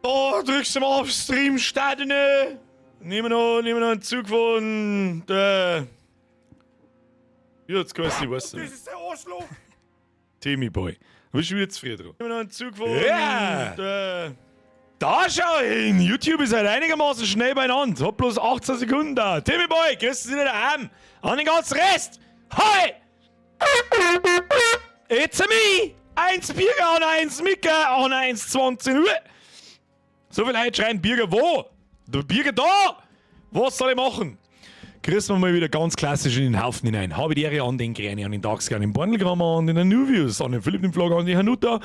Da drückst du mal auf Stream starten. Nehmen wir noch, nehmen wir noch einen Zug von der. Ja, jetzt kannst du nicht wissen. Das ist der Arschloch! Timmy Boy. Du bist schon wieder zu früh dran. Nehmen wir noch einen Zug von Ja! der. Da schau hin! YouTube ist halt einigermaßen schnell beieinander. Hat bloß 18 Sekunden da. Timmy Boy, grüß dich daheim. An den ganzen Rest. Hi! It's a me! Eins Bürger an eins Mika an 1,20 Uhr. So viele Leute schreien Bürger wo? Der Bürger da! Was soll ich machen? Grüßen wir mal wieder ganz klassisch in den Haufen hinein. Habe die Ehre an den Gräni, an den Dagsgang, an den Bornelgrammer, an den Anuvius, an den Philipp den Vlogger, an die Hanuta,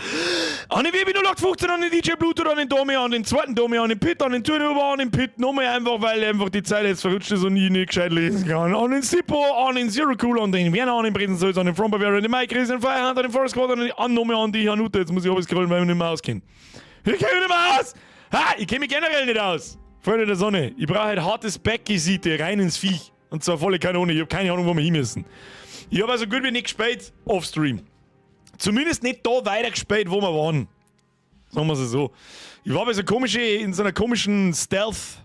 an den WB 0815, an den DJ Bluetooth, an den Domi, an den zweiten Domi, an den Pit, an den Turnover, an den Pit, nochmal einfach, weil einfach die Zeit jetzt verrutscht ist und ich nicht gescheit lesen kann, an den Sippo, an den Zero Cool, an den Werner, an den Brezensulz, an den From Bavaria, an den Mike, Chris, den Firehand, an den Forest Squad, an den an nochmal an die Hanuta. Jetzt muss ich alles scrollen, weil ich mich nicht mehr auskenne. Ich kenne mich nicht mehr aus! Ha! Ich kenne mich generell nicht aus! Freunde der Sonne, ich brauche halt hartes Backgesite rein ins Viech. Und zwar volle Kanone. Ich habe keine Ahnung, wo wir hin müssen. Ich habe also gut wie nicht gespielt offstream. Zumindest nicht da weiter gespielt, wo wir waren. Sagen wir es so. Ich war bei so komische, in so einer komischen Stealth.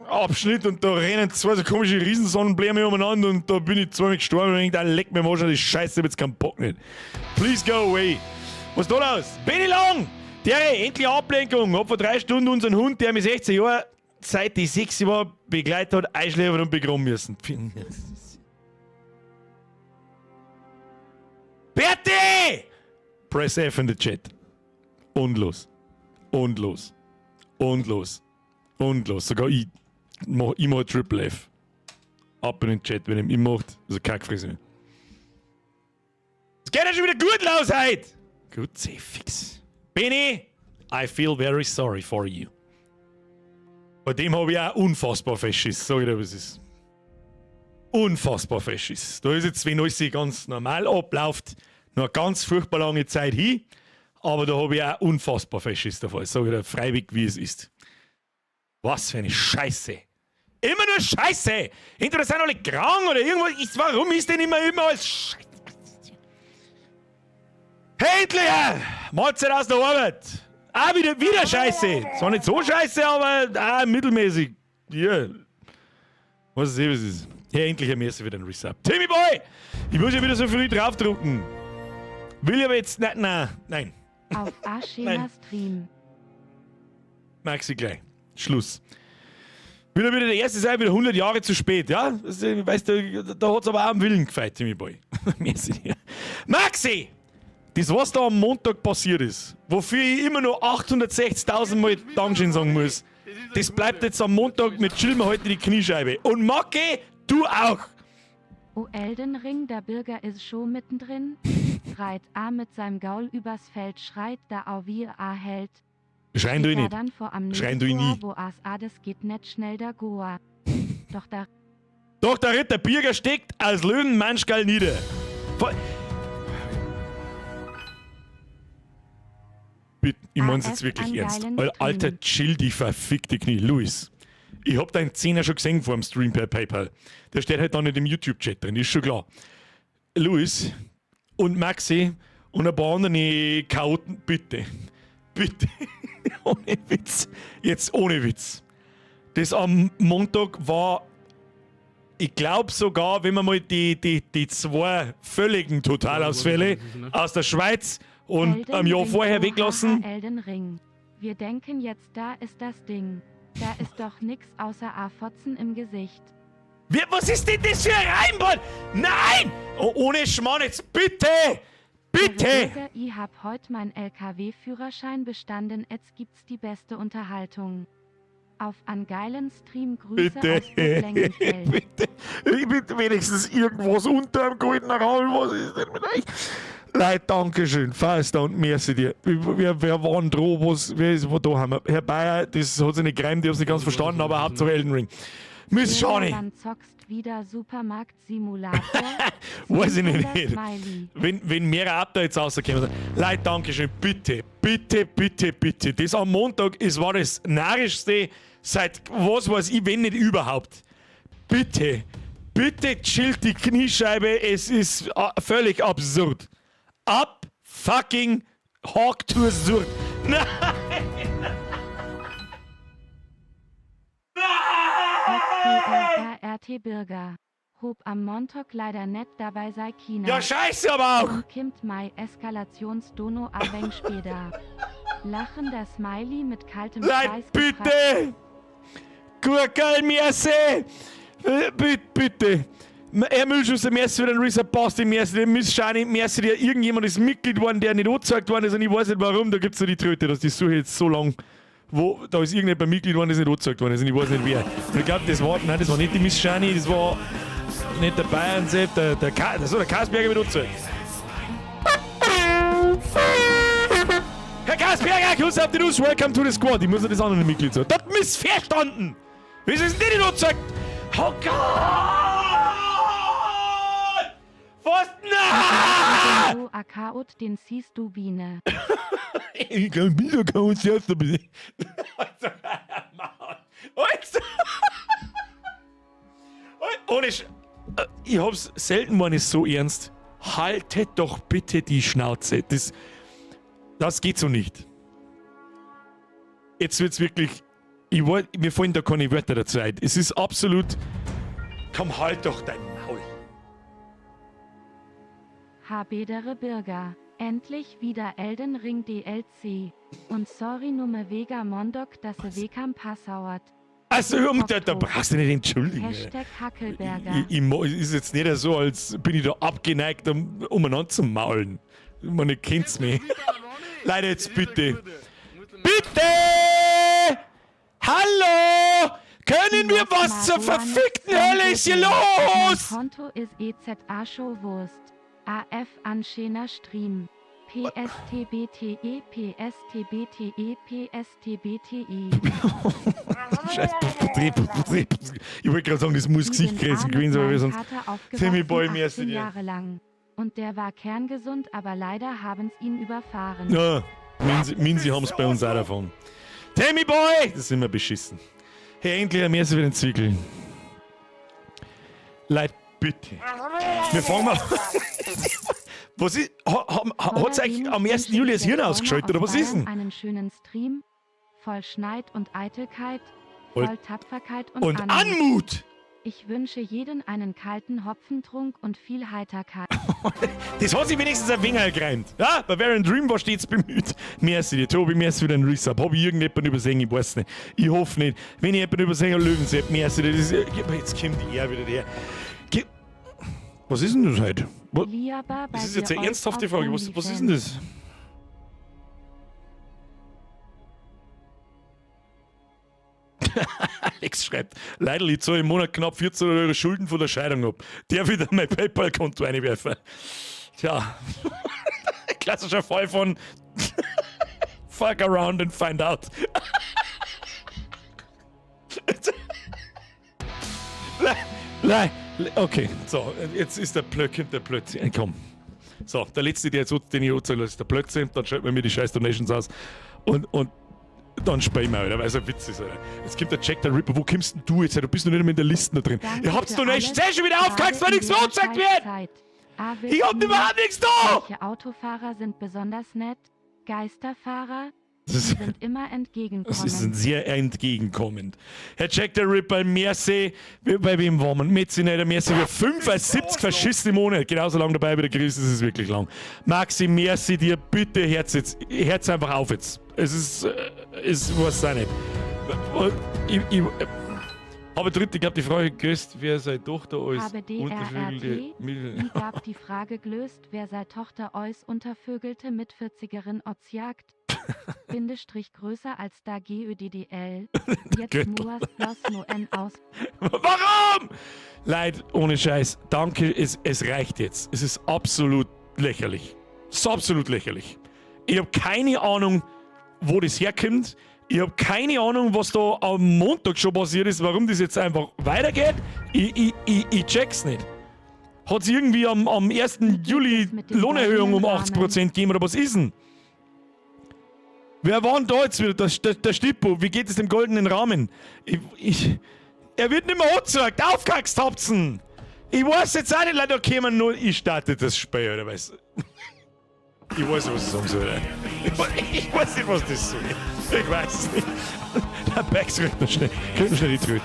Abschnitt und da rennen zwei so komische Riesensonnenblumen umeinander und da bin ich zweimal gestorben und ich denk, leck mir mal schon die Scheiße, ich hab jetzt keinen Bock nicht. Please go away. Was ist da los? Benny Lang! Der endlich Ablenkung. Hab vor 3 Stunden unseren Hund, der mit 16 Jahren seit ich 6 war, begleitet hat, einschläfern und begraben müssen. Berti! Press F in the chat. Und los. Und los. Und los. Und los. Sogar ich mach immer Triple F. Ab in den Chat, wenn ich ihn macht. Also Kackfresse. Es geht ja schon wieder gut los heute! Gut, fix. Benny, I feel very sorry for you. Bei dem habe ich auch unfassbar fest Schiss, sag ich dir, was ist. Unfassbar fest Schiss. Da ist jetzt, wenn alles ganz normal abläuft, noch eine ganz furchtbar lange Zeit hin. Aber da habe ich auch unfassbar fest Schiss davor. Sag ich dir freiwillig, wie es ist. Was für eine Scheiße. Immer nur Scheiße! Entweder sind alle krank oder irgendwas. Ich, warum ist denn immer, immer alles Scheiße? Endlich! Mahlzeit aus der Arbeit! Auch wieder, wieder Scheiße! Zwar nicht so scheiße, aber auch mittelmäßig. Ja. Was ist eh, was ist. Ja, endlich ein Merci für den Resub. Timmy Boy! Ich muss ja wieder so früh draufdrucken. Will ich aber jetzt. Nein, nein, nein. Auf A-Schema Stream. Maxi gleich. Schluss. Wieder wieder der erste sein, wieder 100 Jahre zu spät, ja? Das, weißt du, da hat es aber auch am Willen gefeiert, Timmy Boy. Merci. Maxi! Das, was da am Montag passiert ist, wofür ich immer nur 860.000 Mal Dankeschön sagen muss, das bleibt jetzt am Montag mit chillen wir heute die Kniescheibe. Und Macke, du auch! O Elden Ring, der Bürger ist schon mittendrin, reit a mit seinem Gaul übers Feld, schreit da au wie a hält. Schreien du ihn nicht. Dann vor am Schreien du ihn nie. Wo as a das geht net schnell da Goa. Doch da Doch der Ritter Birger steckt als Löwen manchmal nieder. Bitte, ich mein's jetzt AF wirklich an ernst. geilen Alter, Stream. chill die verfickte Knie. Luis, ich hab deinen Zehner schon gesehen vor dem Stream per PayPal. Der steht halt da nicht im YouTube-Chat drin, ist schon klar. Luis und Maxi und ein paar andere Chaoten, bitte. Bitte. Ohne Witz. Jetzt ohne Witz. Das am Montag war, ich glaub sogar, wenn man mal die zwei völligen Totalausfälle aus der Schweiz und Elden am Jahr Ring, vorher oh, weglassen. haha, Elden Ring. Wir denken jetzt, da ist das Ding. Da ist doch nix außer A-Fotzen im Gesicht. Wie, was ist denn das für ein Reimball? Nein! Oh, ohne Schmarrn jetzt, bitte! Bitte! Bürger, ich hab heut mein L K W-Führerschein bestanden, jetzt gibt's die beste Unterhaltung. Auf an geilen Stream, Grüße Bitte. aus Burglengenfeld. Bitte. Ich bitte wenigstens irgendwas unter dem goldenen Rahmen. Was ist denn mit euch? Leute, Dankeschön, Fausta und merci dir. Wer waren da? Was, wer ist, wo da haben wir? Herr Bayer, das hat sich nicht gereimt, ich hab's nicht ganz verstanden, aber Hauptsache Elden Ring. Miss Shani. Wann zockst wieder Supermarkt-Simulator? Weiß ich nicht. Smiley. Wenn mehrere Updates rauskommen. Leute, Dankeschön, bitte, bitte, bitte, bitte. Das am Montag ist, war das narrischste seit was weiß ich, wenn nicht überhaupt. Bitte, bitte chillt die Kniescheibe, es ist völlig absurd. Ab fucking Hawk to absurd. Nein! PST Birger. Hob am Montag leider net dabei sei China. Ja, scheiße aber auch! Und kimmt mei Eskalationsdono a weng späder. Lachender Smiley mit kaltem Leid, Schweiß bitte! Gurkel, merci! Bitte, bitte! Herr Müllschuster, merci für den Reset, Basti, merci, dem Miss Shani, merci dir. Irgendjemand ist Mitglied worden, der nicht angezeigt worden ist und ich weiß nicht warum. Da gibt es so die Tröte, dass die Suche jetzt so lang, wo, da ist irgendjemand Mitglied worden, das nicht angezeigt worden ist und ich weiß nicht wer. Und ich glaube, das war, nein, das war nicht die Miss Shani, das war nicht der Bayern selbst, der, Ka, so, der Kasperger wird angezeigt. Herr Kasperger, Grüße auf die Nuss, welcome to the squad. Ich muss ja das andere Mitglied sagen. Das missverstanden! Wieso ist denn nicht angezeigt? Oh Gott! Was? Na! So akaut den siehst du Biene. Ich kann wieder kann uns jetzt ein bisschen. Alter! Ohne Sch Ich hab's selten war ich so ernst. Haltet doch bitte die Schnauze. Das geht so nicht. Jetzt wird's wirklich. Ich wollt, mir fallen da keine Wörter dazu ein. Es ist absolut. Komm, halt doch dein Maul. Habedere Bürger. Endlich wieder Elden Ring DLC. Und sorry numme Vega Mondok, dass se Wekam Passauert. Also, da brauchst du nicht entschuldigen. Hashtag Hackelberger. Ich, ist jetzt nicht so, als bin ich da abgeneigt, um umeinander zu maulen. Man kennt's mich. Leute, jetzt bitte. Bitte! Hallo! Können wir was zur verfickten Hölle ist hier los? Mein Konto ist EZA Showwurst. AF an schöner Stream. PSTBTE PSTBTE PSTBTE. Scheiß. Ich wollte gerade sagen, das muss Gesicht gewesen sein, aber wir sonst. Timmy Boy, merci 18 dir. Jahre lang. Und der war kerngesund, aber leider haben's ihn überfahren. Ja, Minsi haben's bei uns auch davon. Timmy Boy! Das sind wir beschissen. Hey, endlich ein Merci für den Zwickel. Leute, bitte. Wir fangen mal. Was ist. Hat's euch am 1. Juli das Hirn ausgeschaltet oder was ist denn? Einen schönen Stream, voll Schneid und Eitelkeit, voll Tapferkeit und, Und Anmut! Ich wünsche jeden einen kalten Hopfentrunk und viel Heiterkeit. Das hat sich wenigstens ein wenig gereimt. Ja, Bavarian Dream war stets bemüht. Merci dir, Tobi, merci für den Resub. Hab ich irgendjemanden übersehen? Ich weiß nicht. Ich hoffe nicht. Wenn ich jemanden übersehen habe, Löwensepp, merci dir. Das ist, jetzt kommt er wieder her. Was ist denn das heute? Das ist jetzt eine ernsthafte Frage. Was ist denn das? Alex schreibt, Leidl, ich zahle im Monat knapp 14 Euro Schulden von der Scheidung ab. Der wieder mein PayPal-Konto einwerfen. Tja, klassischer Fall von fuck around and find out. Nein, okay, so, jetzt ist der Plöck, der Plötze. Komm. So, der letzte, der jetzt, den ich anzahle, ist der Plötze. Dann schalten wir mir die scheiß Donations aus. Und dann spielen wir, Alter, weil es ein Witz ist, Alter. Jetzt kommt der Jack der Ripper. Wo kommst denn du jetzt? Du bist noch nicht einmal in der Liste da drin. Danke Ihr habt Donations eh schon wieder aufgehackt, weil nichts mehr angezeigt wird! Ich hab überhaupt nichts da! Welche Autofahrer sind besonders nett? Geisterfahrer? Sie sind immer entgegenkommend. Das ist ein sehr entgegenkommend. Herr Jack der Ripper, merci. Bei wem waren wir? Metzineder, merci für 75 Faschisten im Monat. Genauso lange dabei wie der Chris, das ist wirklich lang. Maxi, merci dir. Bitte, Herz jetzt. Herz einfach auf jetzt. Es ist, es weiß auch nicht. Ich habe dritte, ich glaube, die Frage gelöst, wer seine Tochter als HBDRRT, wie gab die Frage gelöst, wer seine Tochter eus untervögelte mit 40erin Otzjagd? Bindestrich größer als da GÖDDL. Jetzt muas bloß no N aus. Warum? Leid, ohne Scheiß. Danke, es reicht jetzt. Es ist absolut lächerlich. Es ist absolut lächerlich. Ich habe keine Ahnung, wo das herkommt. Ich habe keine Ahnung, was da am Montag schon passiert ist, warum das jetzt einfach weitergeht. Ich check's nicht. Hat es irgendwie am 1. Juli Lohnerhöhung um 80% gegeben oder was ist denn? Wer war denn da jetzt wieder? Der Stippo. Wie geht es dem goldenen Rahmen? Er wird nicht mehr angezeigt. Aufgehaxt habt's ihn. Ich weiß jetzt auch nicht, Leute, da kämen nur. Ich starte das Spiel, oder was? Ich weiß nicht, was ich sagen soll. Oder? Ich weiß nicht, was das soll. Ich weiß es nicht. Der Bax kriegt noch schnell die Tröte.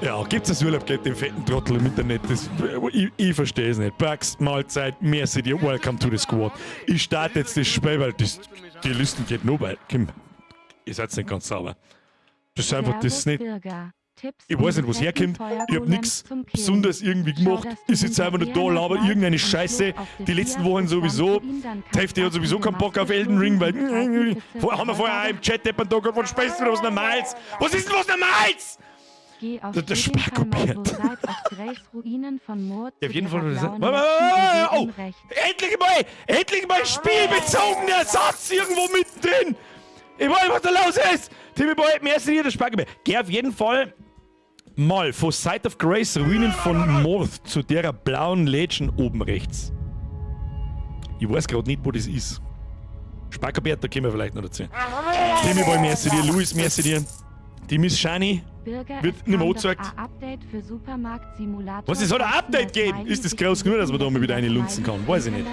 Ja, gibt's das Urlaubgeld dem fetten Trottel im Internet? Das, ich verstehe es nicht. Bugs, Mahlzeit, merci dir, welcome to the squad. Ich starte jetzt das Spiel, weil das, die Listen geht noch weit. Komm, ihr seid nicht ganz sauber. Das ist einfach, das ist Servus nicht. Birger. Tipps, Ich um weiß nicht, den was fetten herkommt. Ich hab Feuergolem nix zum Killen. besonders irgendwie Schau, gemacht. dass du Ich sitze einfach hinter nur da, Bernhard laber bleibst irgendeine und Scheiße. Fluch auf Die letzten Defias Wochen bis dann sowieso. zu ihm, dann Die Hälfte hat kannst du sowieso die keinen Bock auf Maske Elden Ring, weil. schlucken und drei Vor, haben wir vorher auch im Chat deppern da gehabt, was spielst du wieder was Normales? Was ist denn was Normales? Geh auf Der jeden Fall mal Sparkopiert. so Seit of Grace Ruinen von Moor Ja, auf zu jeden derer Fall. blauen Warte, warte, warte, Legion Oh! oben rechts. Endlich mal spielbezogener Satz irgendwo mittendrin! Ich weiß, was da los ist! Timmy Boy, merci dir, der Sparkopiert. Geh auf jeden Fall mal von Site of Grace Ruinen von Morth zu derer blauen Legion oben rechts. Ich weiß gerade nicht, wo das ist. Sparkopiert, da kommen wir vielleicht noch dazu. Timmy Boy, merci dir, Luis, merci dir. Die Miss Shani Bürger, wird es nicht mehr kam doch angezeigt. a Update für Supermarkt Simulator. Was, es soll ein Update geben? Ist das groß genug, dass man da mal wieder eine lunzen kann? Weiß ich nicht.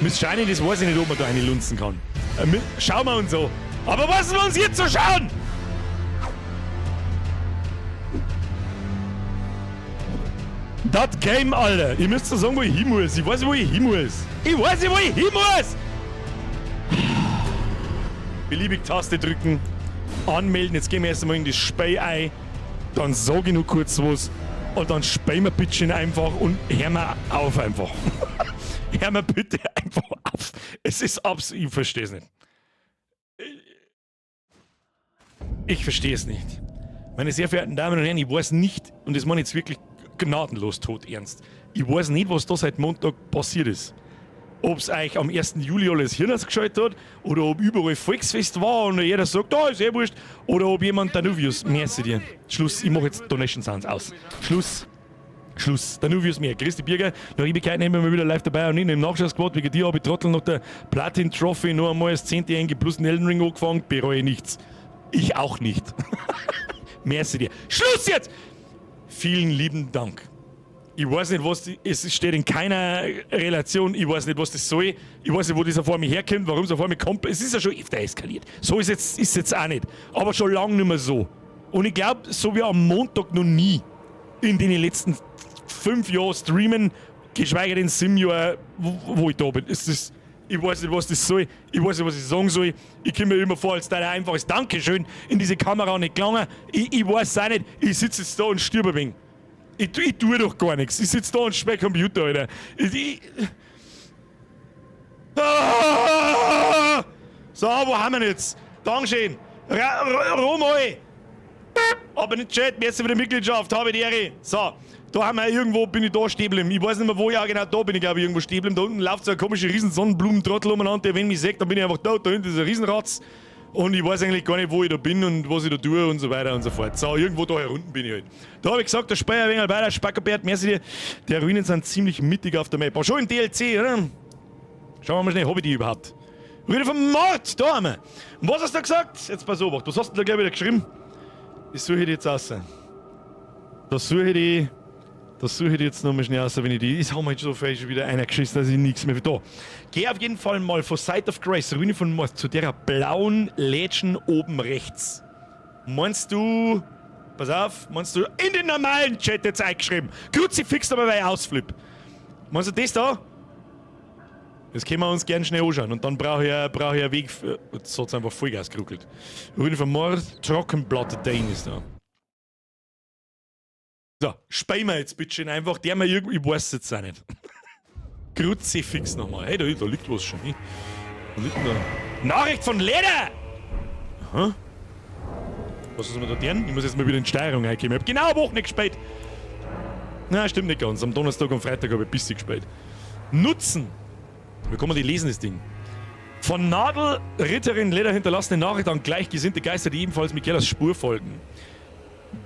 Miss Shani, das weiß ich nicht, ob man da eine lunzen kann. Schauen wir uns so. Aber was wir uns jetzt so schauen? Das Game, Alter. Ihr müsst so sagen, wo ich hin muss. Ich weiß nicht, wo ich hin muss. Ich weiß nicht, wo ich hin muss. Beliebig Taste drücken. Anmelden. Jetzt gehen wir erst einmal in das Spiel. Dann sag ich nur kurz was. Und dann spielen wir bitte einfach und hören wir auf einfach. Hören wir bitte einfach auf. Es ist absolut. Ich verstehe es nicht. Ich verstehe es nicht. Meine sehr verehrten Damen und Herren, ich weiß nicht, und das meine ich jetzt wirklich gnadenlos todernst, ich weiß nicht, was da seit Montag passiert ist. Ob es euch am 1. Juli alles Hirn ausgeschaltet hat, oder ob überall Volksfest war und jeder sagt, da ist eh wurscht, oder ob jemand Danuvius, merci dir. Schluss, ich mache jetzt Donation Sounds aus. Schluss. Schluss. Danuvius mehr. Christi Birger, nach Ewigkeiten immer mal wieder live dabei und nicht im Nachschau-Squad. Wegen dir habe ich Trottel noch der Platin Trophy noch einmal das 10. Enge plus den Elden Ring angefangen, bereue nichts. Ich auch nicht. Merci dir. Schluss jetzt! Vielen lieben Dank. Ich weiß nicht, was die, es steht in keiner Relation. Ich weiß nicht, was das soll. Ich weiß nicht, wo das auf einmal herkommt, warum es auf einmal kommt. Es ist ja schon öfter eskaliert. So ist jetzt, ist jetzt auch nicht. Aber schon lange nicht mehr so. Und ich glaube, so wie am Montag noch nie in den letzten 5 Jahren streamen, geschweige denn 7 Jahren, wo ich da bin. Es ist, ich weiß nicht, was das soll. Ich weiß nicht, was ich sagen soll. Ich komme mir immer vor, als da ein einfaches Dankeschön in diese Kamera nicht gelangen. Ich weiß auch nicht. Ich sitze jetzt da und stirb ein wenig. Ich tue doch gar nichts. Ich sitze da und spiele Computer, Alter. Ah! So, wo haben wir denn jetzt? Dankeschön. Romoi. Aber nicht Chat, merci für die Mitgliedschaft, habe die Ehre. So, da haben wir irgendwo, bin ich da stehen geblieben. Ich weiß nicht mehr wo, ja genau, da bin ich glaube ich irgendwo stehen geblieben. Da unten läuft so ein komischer riesen Sonnenblumentrottel umeinander, der wenn mich sieht, dann bin ich einfach da. Da hinten ist ein Riesenratz. Und ich weiß eigentlich gar nicht, wo ich da bin und was ich da tue und so weiter und so fort. So, irgendwo da herunten bin ich halt. Da habe ich gesagt, der Speyer ein wenig weiter, Spackerbert, merci dir. Die Ruinen sind ziemlich mittig auf der Map. Aber schon im DLC, oder? Schauen wir mal schnell, hab ich die überhaupt? Ruine vom Mord, da haben wir. Und was hast du da gesagt? Jetzt pass auf, was hast du da gleich wieder geschrieben? Das suche ich die jetzt raus. Das suche ich die. Das suche ich die jetzt nochmal schnell raus, wenn ich die. Ich habe mir jetzt so viel schon wieder einer geschissen, dass ich nichts mehr. Da. Geh auf jeden Fall mal von Site of Grace, Ruine von Mord, zu der blauen Lädchen oben rechts. Meinst du. Pass auf, meinst du. In den normalen Chat jetzt eingeschrieben. Kruzifix aber, weil ich ausflipp. Meinst du das da? Das können wir uns gern schnell anschauen. Und dann brauche ich, brauch ich einen Weg. Jetzt hat es einfach Vollgas geruckelt. Ruine von Mord, Trockenblatt Dane ist da. So, spielen wir jetzt bitte schön einfach. Der mir irgendwie, ich weiß es jetzt auch nicht. Kruzifix nochmal. Hey, da liegt was schon. Hey. Da liegt denn da? Nachricht von Leder! Aha. Was ist mir da deren? Ich muss jetzt mal wieder in die Steuerung reinkommen. Ich hab genau eine Woche nicht gespielt. Na, stimmt nicht ganz. Am Donnerstag und Freitag habe ich ein bisschen gespielt. Nutzen! Wie kann man die lesen, das Ding? Von Nadel, Ritterin Leder hinterlassene Nachricht an gleichgesinnte Geister, die ebenfalls Michaelas Spur folgen.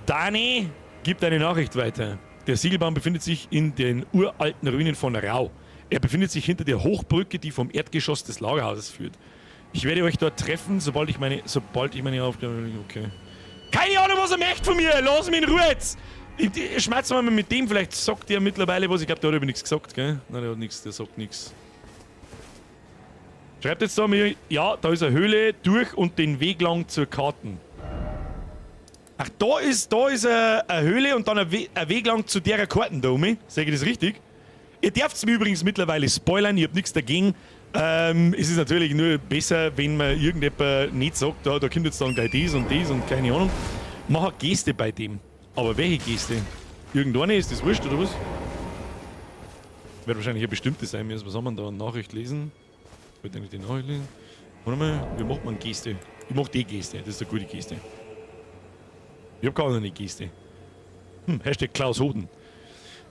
Dani gibt eine Nachricht weiter. Der Siegelbaum befindet sich in den uralten Ruinen von Rau. Er befindet sich hinter der Hochbrücke, die vom Erdgeschoss des Lagerhauses führt. Ich werde euch dort treffen, sobald ich meine Aufgabe. Okay. Keine Ahnung, was er möchte von mir! Lass mich in Ruhe jetzt! Ich schmerze mal mit dem, vielleicht sagt er mittlerweile was. Ich glaube, der hat über nichts gesagt, gell? Nein, der hat nichts, der sagt nichts. Schreibt jetzt da mir, ja, da ist eine Höhle, durch und den Weg lang zur Karten. Ach, da ist eine Höhle und dann ein Weg lang zu der Karten da oben. Sag ich das richtig? Ihr dürft mir übrigens mittlerweile spoilern, ich hab nichts dagegen. Es ist natürlich nur besser, wenn man irgendjemand nicht sagt, da kommt jetzt dann gleich dies und dies und keine Ahnung. Mach eine Geste bei dem. Aber welche Geste? Irgendeine, ist das wurscht oder was? Wird wahrscheinlich eine bestimmte sein müssen. Was haben wir da? Eine Nachricht lesen? Ich wollte eigentlich die Nachricht lesen. Warte mal, wie macht man Geste? Ich mach die Geste, das ist eine gute Geste. Ich hab gar noch eine Geste. #KlausHoden.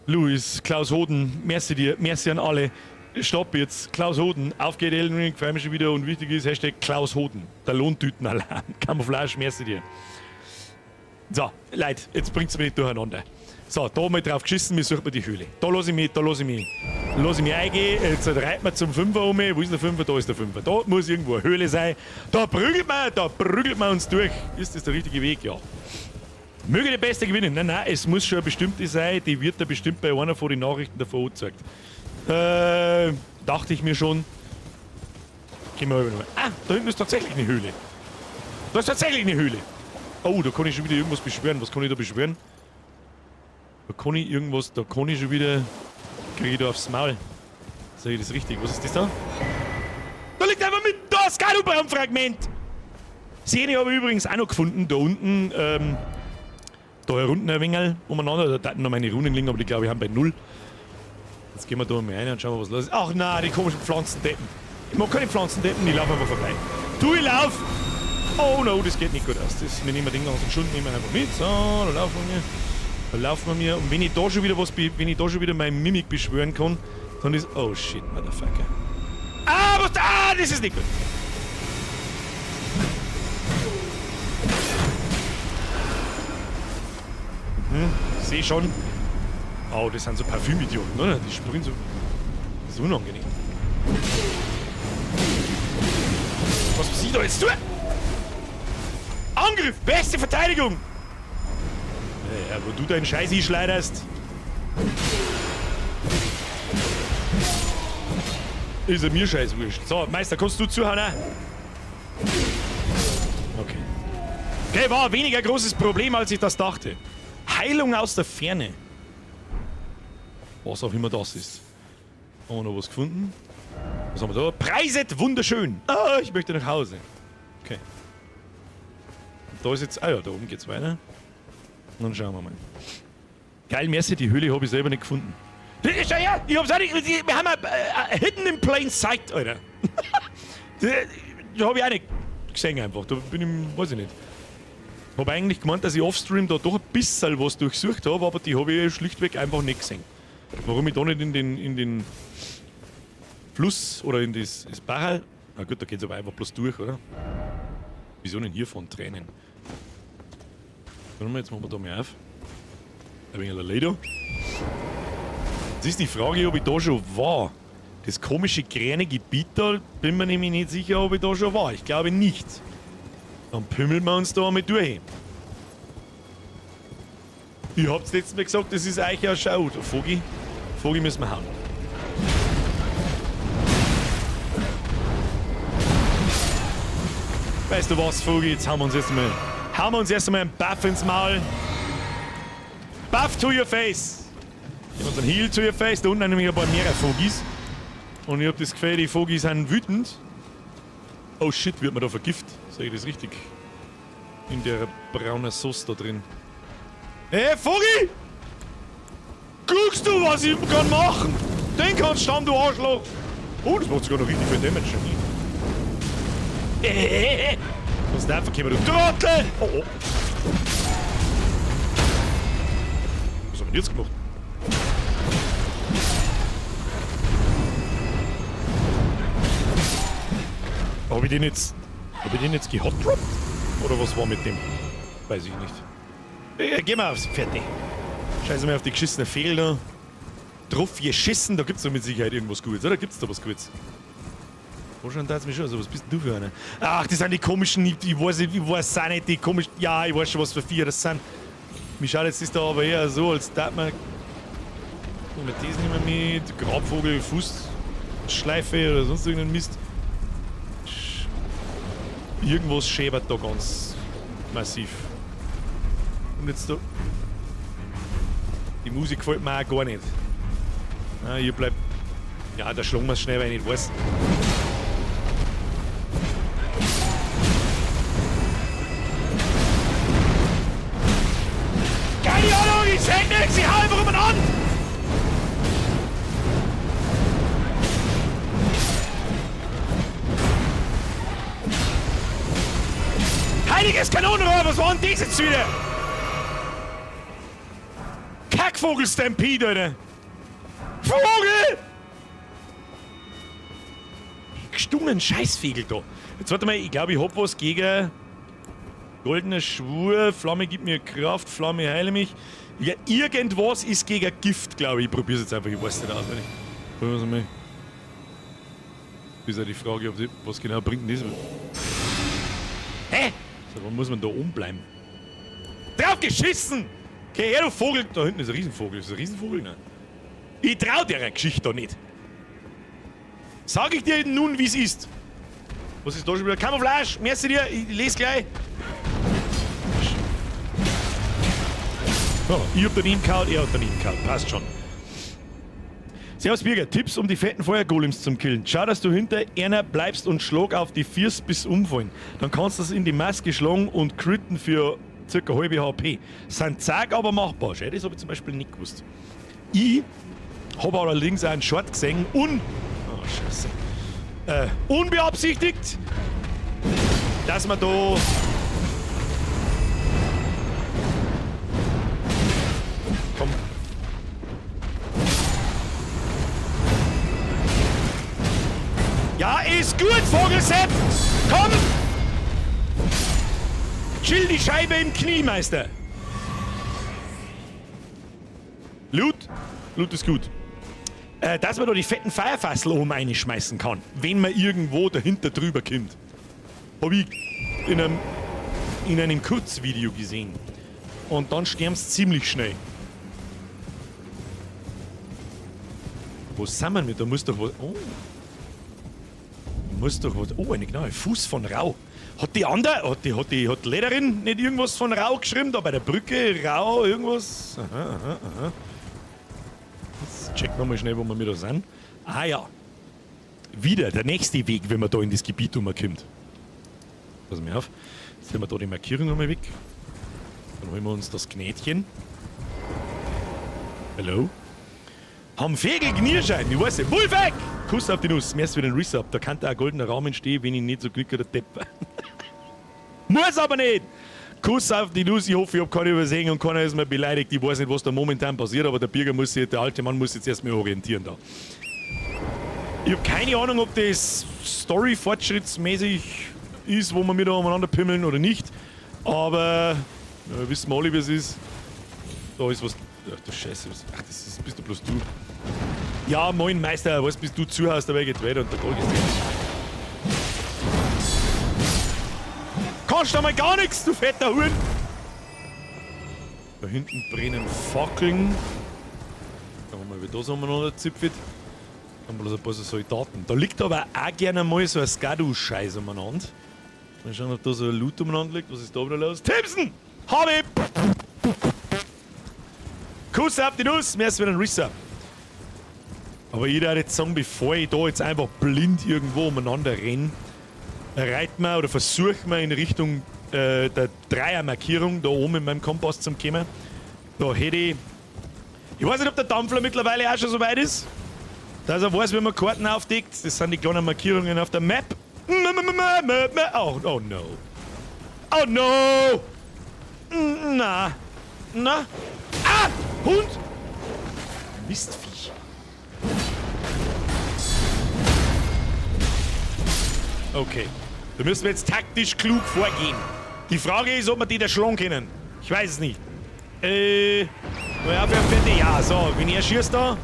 Luis, Klaus Hoden, merci dir, merci an alle. Stopp jetzt, Klaus Hoden, auf geht Elden Ring, freue mich schon wieder und wichtig ist #KlausHoden. Der Lohntütenalarm. Camouflage, merci dir. So, Leute, jetzt bringt's mich nicht durcheinander. So, da mal drauf geschissen, wir suchen die Höhle. Da lass ich mich, da lass ich mich eingehen. Jetzt reiten wir zum Fünfer um. Wo ist der Fünfer? Da ist der Fünfer. Da muss irgendwo eine Höhle sein. Da prügelt man uns durch. Ist das der richtige Weg? Ja. Möge der Beste gewinnen. Nein, nein, es muss schon eine bestimmte sein. Die wird da bestimmt bei einer von den Nachrichten davor angezeigt. Dachte ich mir schon. Gehen wir über. Ah, da hinten ist tatsächlich eine Höhle. Da ist tatsächlich eine Höhle. Oh, da kann ich schon wieder irgendwas beschwören. Was kann ich da beschwören? Da kann ich irgendwas, da kann ich schon wieder. Kriege ich da aufs Maul. Sag ich das richtig? Was ist das da? Da liegt einfach mitten da das Galubaum-Fragment! Sehne habe ich übrigens auch noch gefunden, da unten, da herunten ein wenig umeinander. Da hatten noch meine Runen liegen, aber die, glaube ich, haben bei null. Jetzt gehen wir da mal rein und schauen wir, was los ist. Ach nein, die komischen Pflanzendeppen. Ich mag keine Pflanzendeppen, ich laufe einfach vorbei. Du, ich lauf! Oh no, das geht nicht gut aus. Das, wir nehmen den ganzen Schund, nehmen wir einfach mit. So, da laufen wir. Da laufen wir mir. Und wenn ich da schon wieder meinen Mimic beschwören kann, dann ist. Oh shit, Motherfucker. Ah, was? Ah, das ist nicht gut. Seh schon. Oh, das sind so Parfümidioten, oder? Die sprühen so. Das ist unangenehm. Was muss ich da jetzt tun? Angriff! Beste Verteidigung! Ja, wo du deinen Scheiß einschleiderst. Ist er mir scheiß wurscht. So, Meister, kannst du zuhauen? Okay. Okay, war weniger großes Problem, als ich das dachte. Heilung aus der Ferne. Was auch immer das ist. Haben wir noch was gefunden? Was haben wir da? Preiset wunderschön. Ah, ich möchte nach Hause. Okay. Und da ist jetzt. Ah ja, da oben geht's weiter. Und dann schauen wir mal. Geil, merci, die Höhle habe ich selber nicht gefunden. Schau her, ich hab's auch nicht. Wir haben ein Hidden in Plain Sight, Alter. Da habe ich auch nicht gesehen einfach. Da bin ich, weiß ich nicht. Hab eigentlich gemeint, dass ich offstream da doch ein bisschen was durchsucht habe, aber die habe ich schlichtweg einfach nicht gesehen. Warum ich da nicht in den Fluss oder in das Bachal. Na gut, da geht's aber einfach bloß durch, oder? Wieso denn hier von Tränen? Warte mal, jetzt machen wir da mal auf. Ein wenig Leder. Jetzt ist die Frage, ob ich da schon war. Das komische grüne Gebiet da, bin mir nämlich nicht sicher, ob ich da schon war. Ich glaube nicht. Dann pümmeln wir uns da einmal durch. Ich hab's letztes Mal gesagt, das ist eigentlich ein Schau. Vogi, Vogi müssen wir hauen. Weißt du was, Vogi? Jetzt hauen wir uns erst einmal einen Buff ins Maul. Buff to your face! Ich hab uns einen Heal to your face. Da unten haben nämlich ein paar mehrere Vogis. Und ich hab das Gefühl, die Vogis sind wütend. Oh shit, wird man da vergift? Sag ich das richtig? In der braunen Sauce da drin. Hey, Vogi! Guckst du, was ich kann machen? Den kannst du haben, du Arschloch! Oh, das macht sogar noch richtig viel Damage. Was ist einfach gekommen, du Trottel! Oh. Was haben wir denn jetzt gemacht? Hab ich den jetzt gehotdroppt? Oder was war mit dem? Weiß ich nicht. Geh mal aufs Pferd. Scheiße mal auf die geschissene Vögel da. Drauf geschissen, da gibt's doch mit Sicherheit irgendwas Gutes, oder? Gibt's da was Gutes? Wo schon da mich schon? Also, was bist denn du für einer? Ach, das sind die komischen, ich weiß nicht, ich weiß auch nicht, die komischen. Ja, ich weiß schon, was für Viecher das sind. Mir schaut jetzt das da aber eher so, als darf man. Mit das nehmen wir mit. Grabvogel, Fußschleife oder sonst irgendeinen Mist. Irgendwas schäbert da ganz massiv. Und jetzt da. Die Musik gefällt mir auch gar nicht. Ah, hier bleibt. Ja, da schlagen wir es schnell, weil ich nicht weiß. Keine Ahnung, ich seh nix, ich hau einfach umeinander! Heiliges Kanonenrohr, was war denn das jetzt wieder? Kackvogel-Stampede, Alter! Vogel! Gestungenen Scheißvögel da. Jetzt warte mal, ich glaube, ich hab was gegen goldener Schwur, Flamme gibt mir Kraft, Flamme heile mich. Ja, irgendwas ist gegen Gift, glaube ich. Ich probier's jetzt einfach, ich weiß nicht auswendig. Probieren wir's mal. Ist ja die Frage, ob die, was genau bringt denn das? Hä? So, warum muss man da oben bleiben? Drauf geschissen! Okay, her, du Vogel! Da hinten ist ein Riesenvogel. Ist das ein Riesenvogel? Nein. Ich trau der Geschichte da nicht. Sag ich dir nun, wie's ist. Was ist da schon wieder? Camouflage! Merci dir, ich lese gleich. Oh, ich hab daneben gehauen, er hat daneben gehauen. Passt schon. Servus Birger, Tipps, um die fetten Feuergolems zum Killen. Schau, dass du hinter einer bleibst und schlag auf die Füße bis umfallen. Dann kannst du es in die Maske schlagen und critten für circa halbe HP. Sind zag, aber machbar. Schau, das hab ich zum Beispiel nicht gewusst. Ich hab allerdings auch einen Short gesehen und... Oh, scheiße. Unbeabsichtigt, dass man da... Komm. Ja, ist gut, Vogelsepp! Komm! Chill die Scheibe im Knie, Meister! Loot? Loot ist gut. Dass man da die fetten Feierfassel oben reinschmeißen kann, wenn man irgendwo dahinter drüber kommt. Hab ich in einem Kurzvideo gesehen. Und dann sterben's ziemlich schnell. Wo sind wir mit? Da muss doch was... Oh. Da muss doch was... Oh, eine genaue Fuß von Rau. Hat die andere... Hat die Lehrerin nicht irgendwas von Rau geschrieben? Da bei der Brücke, Rau, irgendwas? Aha, aha, aha. Jetzt checken wir mal schnell, wo wir da sind. Ah ja. Wieder der nächste Weg, wenn man da in das Gebiet rumkommt. Pass mal auf. Jetzt nehmen wir da die Markierung nochmal weg. Dann holen wir uns das Knätchen. Hallo? Haben Vögel Knirschein, ich weiß nicht. Wolfeck! Kuss auf die Nuss, mehr für den Resub. Da kann da ein goldener Raum entstehen, wenn ich nicht so glücklicher Depp war. Muss aber nicht! Kuss auf die Nuss, ich hoffe, ich hab keine übersehen und keiner ist mir beleidigt. Ich weiß nicht, was da momentan passiert, aber der Birger muss sich, der alte Mann muss sich jetzt erstmal orientieren da. Ich hab keine Ahnung, ob das Story-fortschrittsmäßig ist, wo wir mit umeinander pimmeln oder nicht. Aber ja, wissen wir alle, wie es ist. Da ist was. Ach du Scheiße, was, ach, das ist, bist du bloß du. Ja, moin Meister, was bist du zuhörst, dabei geht weiter und der Gold ist drin. Kannst du mal gar nichts, du fetter Huhn! Da hinten brennen Fackeln. Schauen wir mal, wie das umeinander zipft. Dann bloß ein paar so Soldaten. Da liegt aber auch gerne mal so ein Skadu-Scheiß umeinander. Mal schauen, ob da so ein Loot umeinander liegt. Was ist da wieder los? Timson! Hab ich! Kuss auf die Nuss! Mehr als wieder ein Resub. Aber ich würde jetzt sagen, bevor ich da jetzt einfach blind irgendwo umeinander renne, reiten wir oder versuchen wir in Richtung der Dreiermarkierung da oben in meinem Kompass zum kommen. Da hätte ich... Ich weiß nicht, ob der Dampfler mittlerweile auch schon so weit ist, dass er weiß, wie man Karten aufdeckt. Das sind die kleinen Markierungen auf der Map. Oh, oh no. Oh no! Na. Na. Ah! Hund! Mistviech. Okay. Da müssen wir jetzt taktisch klug vorgehen. Die Frage ist, ob wir die da schlagen können. Ich weiß es nicht. Na ja, für fette. Ja, so, wenn er schießt da,